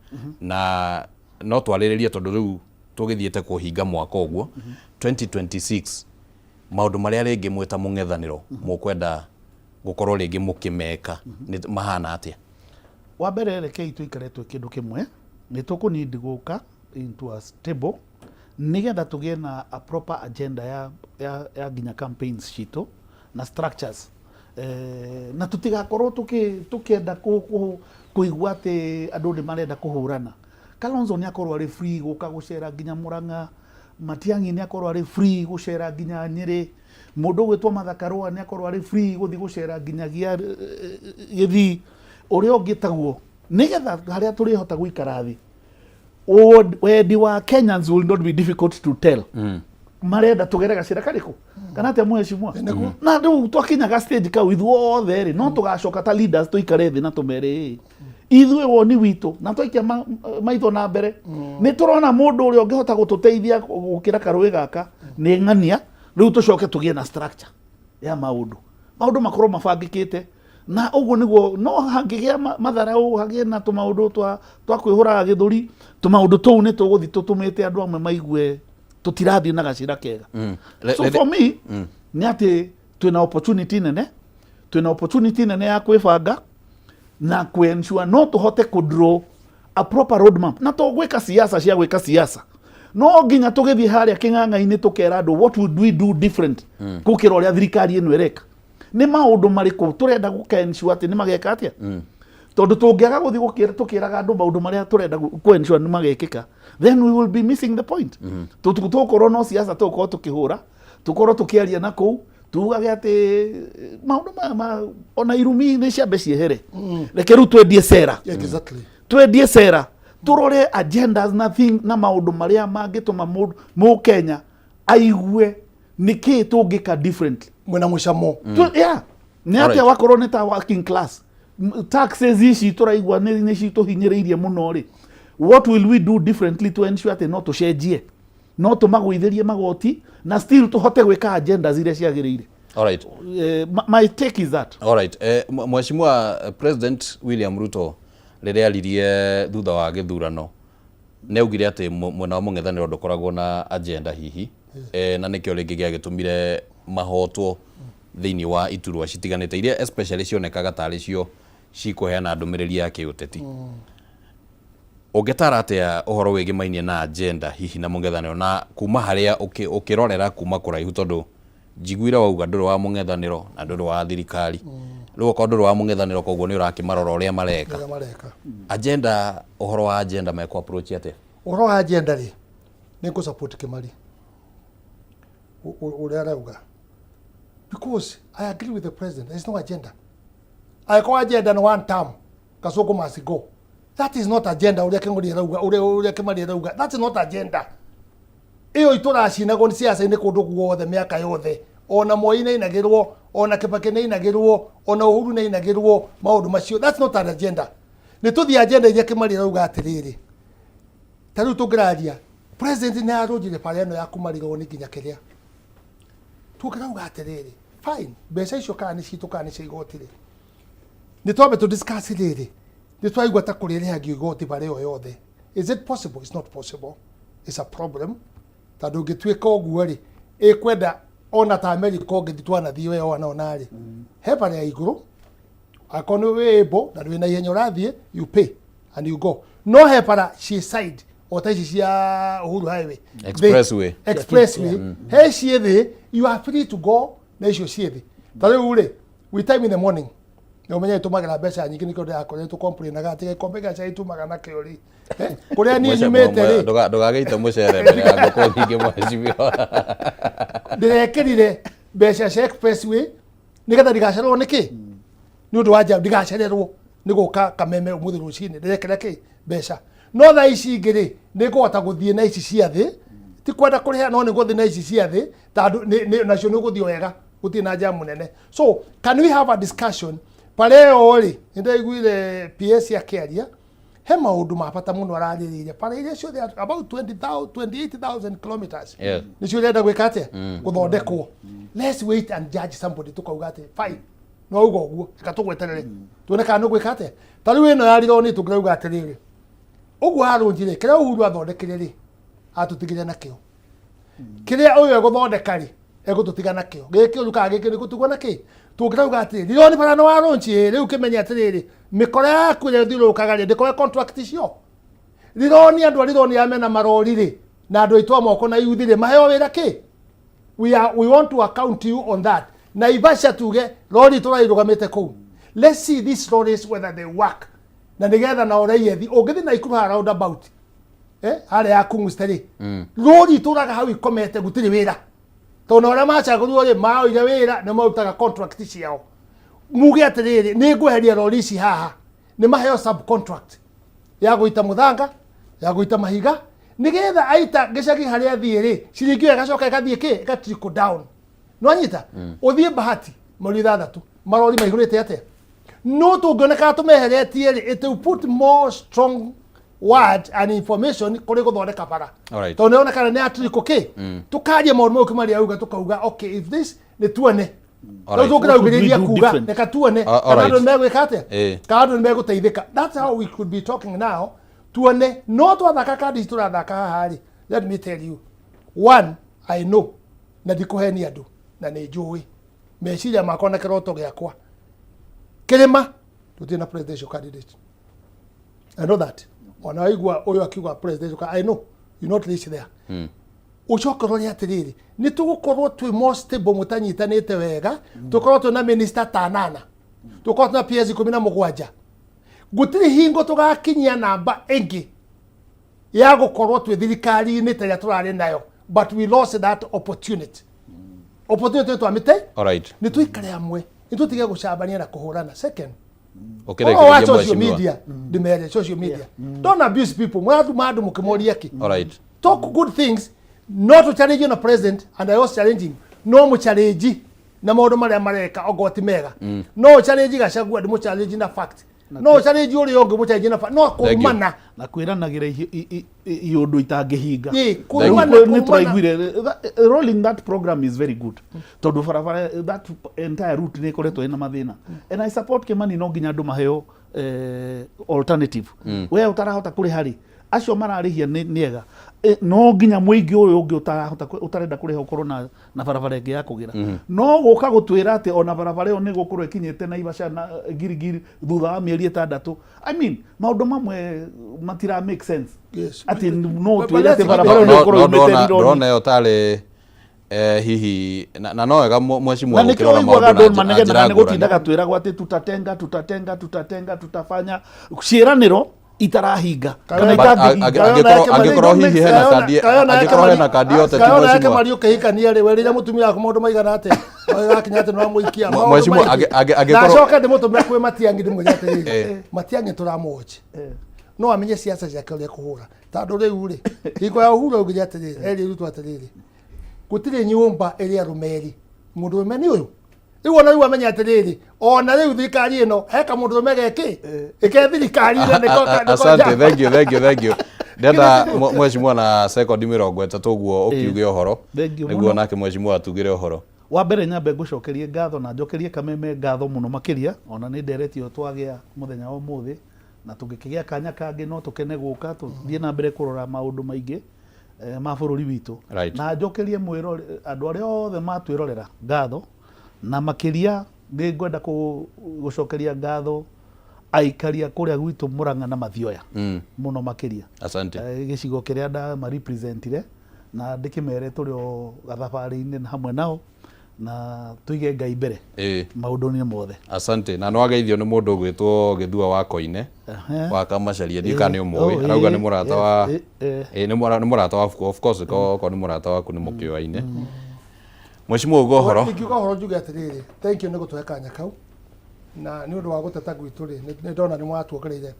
na no twarĩrĩrie tondũ rĩu tũgĩthiĩte kũhinga mwaka ũguo 2026, maũndũ marĩa rĩngĩ mwĩ ta mũng'ethanĩro mũkwenda gũkorwo rĩngĩ mũkĩmeka nĩ mahana atĩa? Wa mbere, rekei tũikare twĩ kĩndũ kĩmwe. Nĩ tũkũnindi gũka into a stable nĩgetha tũgĩe na a proper agenda ya nginya campaigns citũ na structures, na tũtigakorwo tũkĩenda kũigua atĩ andũ nĩ marenda kũhũrana. Kalonzo nĩ akorwo arĩ free gũka gũcera nginya Murang'a, Matiang'i nĩ akorwo arĩ free gũcera nginya Nyĩrĩ, mũndũ ũgwĩtwo Martha Karũa nĩ akorwo arĩ free gũthiĩ gũcera nginyagia Gĩthii, ũrĩa ũngĩ taguo, nĩgetha harĩa tũrĩhota gũikara thĩ. Wendi wa Kenyans will not be difficult to tell. Marenda tũgere gacĩra karĩkũ kana atĩa, mheshimiwa? Na rĩu twakinyaga stage kau ithuothe rĩ, no tũgacoka ta leaders tũikare thĩ na tũmere ĩ ithuĩ woni witũ na twaikia maitho na mbere nĩ tũrona mũndũ ũrĩa ũngĩhota gũtũteithia gũkĩra karũĩ gaka nĩ ng'ania. Rĩu tũcoke tũgĩe na structure ya maũndũ makorwo mabangĩkĩte, na ũguo nĩguo no hangĩgĩa matharaũ, hagĩe na tũmaũndũ twa kwĩhũraga gĩthũri, tũmaũndũ tũu nĩ tũgũthiĩ tũtũmĩte andũ amwe maigue tũtirathiĩ na gacĩra kega. So for me nĩ atĩ twĩna opportunity nene, twĩna opportunity nene ya kwĩbanga na kũ-ensure no tũhote kũ draw a proper roadmap, na to gwĩka siasa cia gwĩka siasa, no nginya tũgĩthiĩ harĩa kĩng'ang'a-inĩ tũkera andũ what would we do different gũkĩra ũrĩa thirikari ĩno ĩreka, nĩ maũndũ marĩkũ tũrenda gũka-ensure atĩ nĩ mageka atĩa, tondũ tũngĩaga gũthiĩ tũkĩraga andũ maũndũ marĩa tũrenda kũ-ensure nĩ magekĩka, then we will be missing the point. Tũgũkorwo no siasa tũgũkorwo tũkĩhũra, tũkorwo tũkĩaria na kũu tugage atĩ maũndũ maya ma ona irumi nĩ ciambe ciehere. Reke rĩu twendie cera. Twendie cera, tũrore agendas na thing, na maũndũ marĩa mangĩtũma mũndũ mũkenya aigue nĩkĩĩ tũngĩka differently. Mwĩna mũcamo. Yeah, nĩ atĩa wakorwo nĩ ta working class, taxes ici tũraigua nĩ citũhinyĩrĩirie mũno rĩ, what will we do differently to ensure atĩ no tũcenjie, no tũmagũithĩrie magoti na still tũhote gwĩka agendas iria ciagĩrĩire? My take is that. Alright. Mheshimiwa President William Ruto rĩrĩa aririe thutha wa gĩthurano nĩ augire atĩ mwena wa mũng'ethanĩro ndũkoragwo na agenda hihi, na nĩkĩo rĩngĩ gĩagĩtũmire mahotwo thĩinĩ wa iturwa citiganĩte iria especially cionekaga tarĩ cio cikũheana ndũmĩrĩri ya kĩũteti. Ũngĩtara atĩa ũhoro wĩgĩmainie na agenda hihi na mũng'ethanĩro na kuma harĩa ũkĩrorera kuma kũraihu, tondũ njiguire wauga ndũrĩ wa mũng'ethanĩro na ndũrĩ wa thirikari, rĩu okorwo ndũrĩ wa mũng'ethanĩro koguo nĩ ũrakĩmarora ũrĩa mareka? Ũrĩa mareka. Agenda, ũhoro wa agenda mekũ approach atĩa? Ũhoro wa agenda rĩ, nĩ ngũ support Kĩmari ũrĩa arauga, because I agree with the president, there is no agenda. Angĩkorwo agenda nĩ one term. Kasongo must go. That is not agenda ũrĩa Kĩng'ori arauga, ũrĩa Kĩmani arauga. That is not agenda. Ĩyo itũracinagwo nĩ ciaca-inĩ kũndũ guothe mĩaka yothe. Ona Moi nĩainagĩrwo, ona Kĩbakĩ nĩainagĩrwo, ona Uhuru nĩainagĩrwo maũndũ macio. That's not an agenda. Nĩ tũthiĩ agenda iria Kĩmani arauga atĩrĩrĩ, ta rĩu tũngĩraria, president nĩ arũnjire bara ĩno ya kuma Rironi nginya kĩrĩa. Tũngĩrauga atĩrĩrĩ, fine, mbeca icio kana nĩ citũ kana nĩ cia igoti rĩ, nĩ twambe tũ discuss rĩrĩ, nĩ twaigua ta kũrĩrĩhagio igoti bara ĩyo yothe. Is it possible? It's not possible. It's a problem. Tondũ ũngĩtuĩka ũguo rĩ, ĩkwenda ona ta America ũngĩthiĩ twanathiĩ we ona ona rĩ, he bara ya igũrũ, akorwo nĩ wĩ able na wĩ na ihenya ũrathiĩ, you pay and you go. No he bara ciĩ side o ta ici cia Uhuru Highway. Expressway. Expressway. He ciĩ thĩ, you are free to go na icio ciĩ thĩ. Ta rĩu rĩ, we time in the morning na ũmenye tũmagĩra mbeca nyingĩ nĩkĩo ndĩrakorire tũkomplainaga atĩ gĩkombe gĩa cai tumaga nakĩo rĩ. Eh, kũrĩa niĩ nyumĩte rĩ, Ndũgagĩite mũcere mbere ya ngũkũ nyingĩ mheshimiwa. Ndĩrekĩrire mbeca cia expressway nĩgetha ndigacererwo nĩ kĩ nĩ ũndũ wa jam, ndigacererwo nĩ gũka Kameme ũmũthĩ rũcinĩ, ndĩrekĩra kĩ mbeca. No thaa ici ingĩ rĩ, nĩ ngũhota gũthiĩ na ici cia thĩ, ti kwenda kũrĩha no nĩ gũthiĩ na ici cia thĩ tondũ nacio nĩ ũgũthiĩ wega, gũtirĩ na jam nene. So can we have a discussion bara ĩyo rĩ, nĩ ndaiguire PS akĩaria, he maũndũ ma bata mũno ararĩrĩirie bara iria ciothe about 20,000 28,000 kilometers nĩcio irenda gwĩka atĩa, gũthondekwo. Let's wait and judge somebody, tũkauga atĩ fine, no uga ũguo, reka tũgweterere tuone kana nĩ ũgwĩka atĩa. Ta rĩu ĩno ya Rironi tũngĩrauga atĩrĩrĩ, ũguo arũnjire kĩrĩa Uhuru athondekire rĩ, atũtigire nakĩo. Kĩrĩa ũyũ egũthondeka rĩ, egũtũtiga nakĩo gĩkĩ ũru kana gĩkĩ nĩ gũtigwo nakĩ. Tũngĩrauga atĩrĩ, Rironi bara nĩ warũnji rĩu, kĩmenye atĩrĩrĩ, mĩkora yaku ĩrĩa ĩthiũrũrũkaga rĩ, ndĩkoe contract icio. Rironi, andũ a Rironi aya mena marori rĩ, na andũ aitũ a moko na yuthi rĩ, maheo wĩra kĩ. We want to account you on that. Naivasha tuge rori tũrairũgamĩte kũu, let's see these lorries whether they work, na nĩgetha nao raia thi ũngĩthiĩ Naikuru haha roundabout, harĩa ya Kung'uste rĩ, rori itũraga hau ikomete, gũtirĩ wĩra, tondũ arĩa macagũrirwo rĩ, maoire wĩra nĩ marutaga contract ciao. Muge atĩrĩrĩ, nĩ ngweheria rori ici haha, nĩ maheo subcontract ya gũita mũthanga, ya gũita mahiga, nĩgetha aita gĩcagi harĩa athiĩ rĩ, ciringi ĩyo ĩgacoka ĩgathiĩ kĩ, ĩga trickle down. Nĩwanyita? Ũthiĩ Bahati mweri 6, marori maihũrĩte atĩa? No tũngĩonekaga tũmeheretie rĩ, it will put more strong word and information kũrĩ gũthondeka bara, tondũ nĩonekana nĩ atirikũ kĩ. Tũkaria maũndũ mau Kĩmani auga, tũkauga okay, if this nĩ tuone rĩu tũngĩraugĩrĩria What would we do kuga different? reka tuone All kana right. andũ nĩmegwĩka atĩa, kana andũ nĩmegũteithĩka. That's how we could be talking now. Tuone no twathaka kandi ici tũrathaka haha rĩ. Let me tell you one, I know na ndikũhenia andũ, na nĩ njũĩ meciria makwa na kĩroto gĩakwa, kĩrĩma tũtirĩ na presidential candidate. I know that. Ona waigua ũyũ akiuga presidential, I know you not reach there. Ũcoke ũrore atĩrĩrĩ, nĩ tũgũkorwo twĩ more stable mũtanyitanĩte wega, tũkorwo twĩna minister ta nana, tũkorwo twĩna PS 17, gũtirĩ hingo tũgakinyia namba ĩngĩ ya gũkorwo twĩ thirikari-inĩ ta ĩrĩa tũrarĩ nayo, but we lost that opportunity. Opportunity twamĩte. Nĩ tũikare hamwe, nĩ tũtige gũcambania na kũhũrana. Second, Ũkĩrĩkĩrĩria, ũhoro wa social mheshimiwa. media, ndĩmere social media, don't abuse people. Mũratuma andũ mũkĩmoria kĩ. Talk good things, no to challenge na president, and I was challenging, no mu challenge na maũndũ marĩa mareka okorwo ti mega. No challenge Gachagua, ndĩmũ challenge na fact. No challenge ũrĩa ũngĩ, mũ challenge na fact, no kũrumana na kwĩranagĩra iũndũ itangĩhinga. Ĩ, Rĩu kũrumana, nĩ kũrumana. tũraiguire rolling that program is very good, tondũ barabara that entire route nĩ ĩkoretwo ĩna mathĩna, and I support Kimani, no nginya andũ maheo alternative. We ũtarahota kũrĩha rĩ, acio mararĩhia nĩ ega. No nginya mũingĩ ũyũ ũngĩ ũtarahota ũtarenda kũrĩha ũkorwo na barabara ĩngĩ ya kũgĩra. No gũka gũtwĩra atĩ ona barabara ĩyo nĩ gũkorwo ĩkinyĩte Naivasha na Gilgil thutha wa mĩeri 6, I mean, maũndũ mamwe matira make sense. Atĩ no ũtwĩre atĩ barabara ĩyo nĩ gũkorwo No yumĩte ndona Rironi. Ndona ĩyo tarĩ hihi na no wega mheshimiwa Na nĩkĩo gũkĩrora ũiguaga maũndũ na andũ njĩra manegenaga nĩ ngũrani. gũtindaga twĩragwo atĩ tutatenga, tutatenga, tutatenga, tutafanya ciĩranĩro. Itarahinga kana But itangĩhinga. Angĩkorwo hihi hena kandi, angĩkorwo hena kandi ya ũteti, Kayona yake mheshimiwa. Mario kĩhikania rĩ, werĩire mũtumia waku maũndũ maigana atĩa? Gakinya atĩ nĩwamũikia maũndũ Mheshimiwa, maingĩ. angĩkorwo- Na acoke ndĩmũtũme kwĩ Matiang'i ndĩmwĩre atĩrĩrĩ, Matiang'i tũramũwatch, no amenye ciaca ciake ũrĩa kũhũra, tondũ rĩu rĩ, hingo ya Uhuru augire atĩrĩrĩ, erire Ruto atĩrĩrĩ, gũtirĩ nyũmba ĩrĩ arũme erĩ, mũndũrũme nĩ ũyũ. Rĩu ona rĩu amenye atĩrĩrĩ, ona rĩu thirikari ĩno heka mũndũrũme geki ĩke thirikari-inĩ nĩko nĩko Asante, njamba. thank you, thank you, thank you. Ndenda mheshimiwa na sekondi 30 ũguo ũkiuge ũhoro, Thank you nĩguo mũno. nake mheshimiwa atugĩre ũhoro. Wa mbere nyambe ngũcokerie ngatho na njokerie Kameme ngatho mũno makĩria, ona nĩ ndereti ĩyo twagĩa mũthenya wa ũmũthĩ, na tũngĩkĩgĩa kanya kangĩ no tũkene gũka tũthiĩ na mbere kũrora maũndũ maingĩ ma bũrũri witũ. Na njokerie mwĩrore andũ arĩa othe matwĩrorera ngatho, na makĩria nĩ ngwenda gũcokeria ngatho aikaria kũrĩa gwitũ Murang'a na Mathioya mũno makĩria. Asante. Gĩcigo kĩrĩa ndamarepresentire, na ndĩkĩmere tũrĩ o gathabarĩ-inĩ hamwe nao, na tũige Ngai mbere maũndũ-inĩ mothe. Asante. Na nĩwageithio nĩ mũndũ ũgwĩtwo Gĩthua wa Koine wa Kamacaria, ndiũĩ kana nĩ ũmũĩ. Oh, Arauga ĩĩ, nĩ mũrata wa yes, ĩĩ. Ĩĩ, nĩ mũrata waku, of course, okorwo nĩ mũrata waku nĩ mũkĩoaine. Mheshimiwa, uga ũhoro. Ingiuga ũhoro njuge atĩrĩrĩ, thank you nĩ gũtũhe kanya kau, na nĩ ũndũ wa gũteta gwitũ rĩ, nĩ ndona nĩ mwatuongereire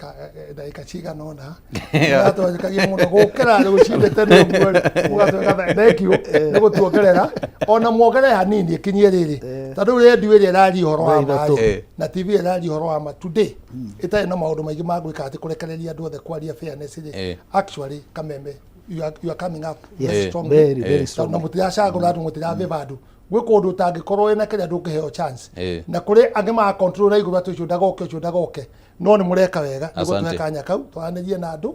ndagĩka cigana ũna, mwatwĩkagia mũno gũkĩra rũcinĩ tene ũguo rĩ, mũgatwĩka thank you nĩ gũtuongerera, ona muongerere hanini ĩkinyie rĩrĩ, tondũ rĩu redio ĩrĩa ĩraria ũhoro wa ma rĩ, na TV ĩrĩa ĩraria ũhoro wa ma today ĩtarĩ na maũndũ maingĩ ma gwĩka atĩ kũrekereria andũ othe kwaria fairness rĩ, actually Kameme, you are coming up very strongly. Very, very Na strongly. mũtiracagũra andũ, mũtiravĩva andũ, gwĩ kũndũ ũtangĩkorwo wĩna kĩrĩa ndũngĩheo chance, Eh. na kũrĩ angĩ ma control na igũrũ atĩ ũcio ndagoke, ũcio ndagoke, no nĩ mũreka wega nĩ Asante. gũtũhe kanya kau twaranĩrie na andũ,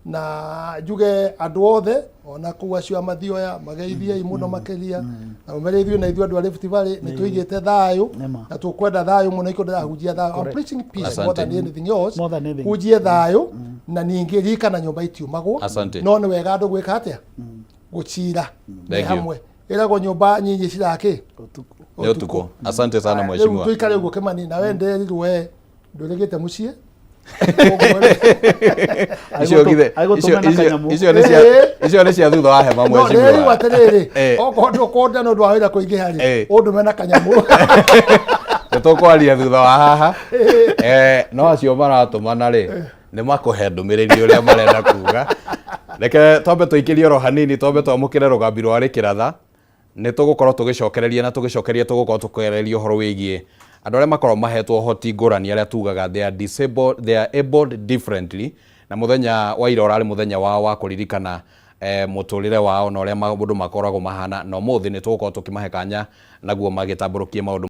na njuge andũ othe ona kũu acio a Mathioya mageithiei mũno makĩria, na mũmere ithuĩ na ithuĩ andũ a Rift Valley nĩ tũigĩte thayũ, Nĩma. na tũkwenda thayũ mũno, ikĩo ndĩrahunjia thayũ. I'm preaching peace Asante. more than anything else. More than anything. Hunjie thayũ, na ningĩ rika na nyũmba itiumagwo. Asante. No nĩ wega andũ gwĩka atĩa, gũcira me Thank you. hamwe, ĩragwo nyũmba nyinyi cirakĩ. Nĩ ũtukũ. Asante sana Rĩu mheshimiwa. tũikare ũguo Kĩmani, na we nderirwo we ndũrĩgĩte mũciĩ. Icio githe Agũtũma na kanyamũ. icio nĩ cia icio nĩ cia thutha wa hema, No nderirwo mheshimiwa. atĩrĩrĩ, okorwo ndũkwenda nĩ ũndũ wa wĩra kũingĩha rĩ, ũndũme na kanyamũ. Nĩ tũkwaria thutha wa haha. No acio maratũmana rĩ, nĩ makũhe ndũmĩrĩri ũrĩa marenda kuga. Reke twambe tũikĩrie oro hanini, twambe twamũkĩre rũgambi rwa rĩkĩratha. Nĩ tũgũkorwo tũgĩcokereria na tũgĩcokeria, tũgũkorwo tũkĩarĩria ũhoro wĩgiĩ andũ arĩa makoragwo mahetwo ũhoti ngũrani, arĩa tugaga they are disabled, they are abled differently, na mũthenya wa ira ũrarĩ mũthenya wao wa kũririkana mũtũrĩre wao na ũrĩa maũndũ makoragwo mahana, na ũmũthĩ nĩ tũgũkorwo tũkĩmahe kanya naguo magĩtambũrũkie maũndũ.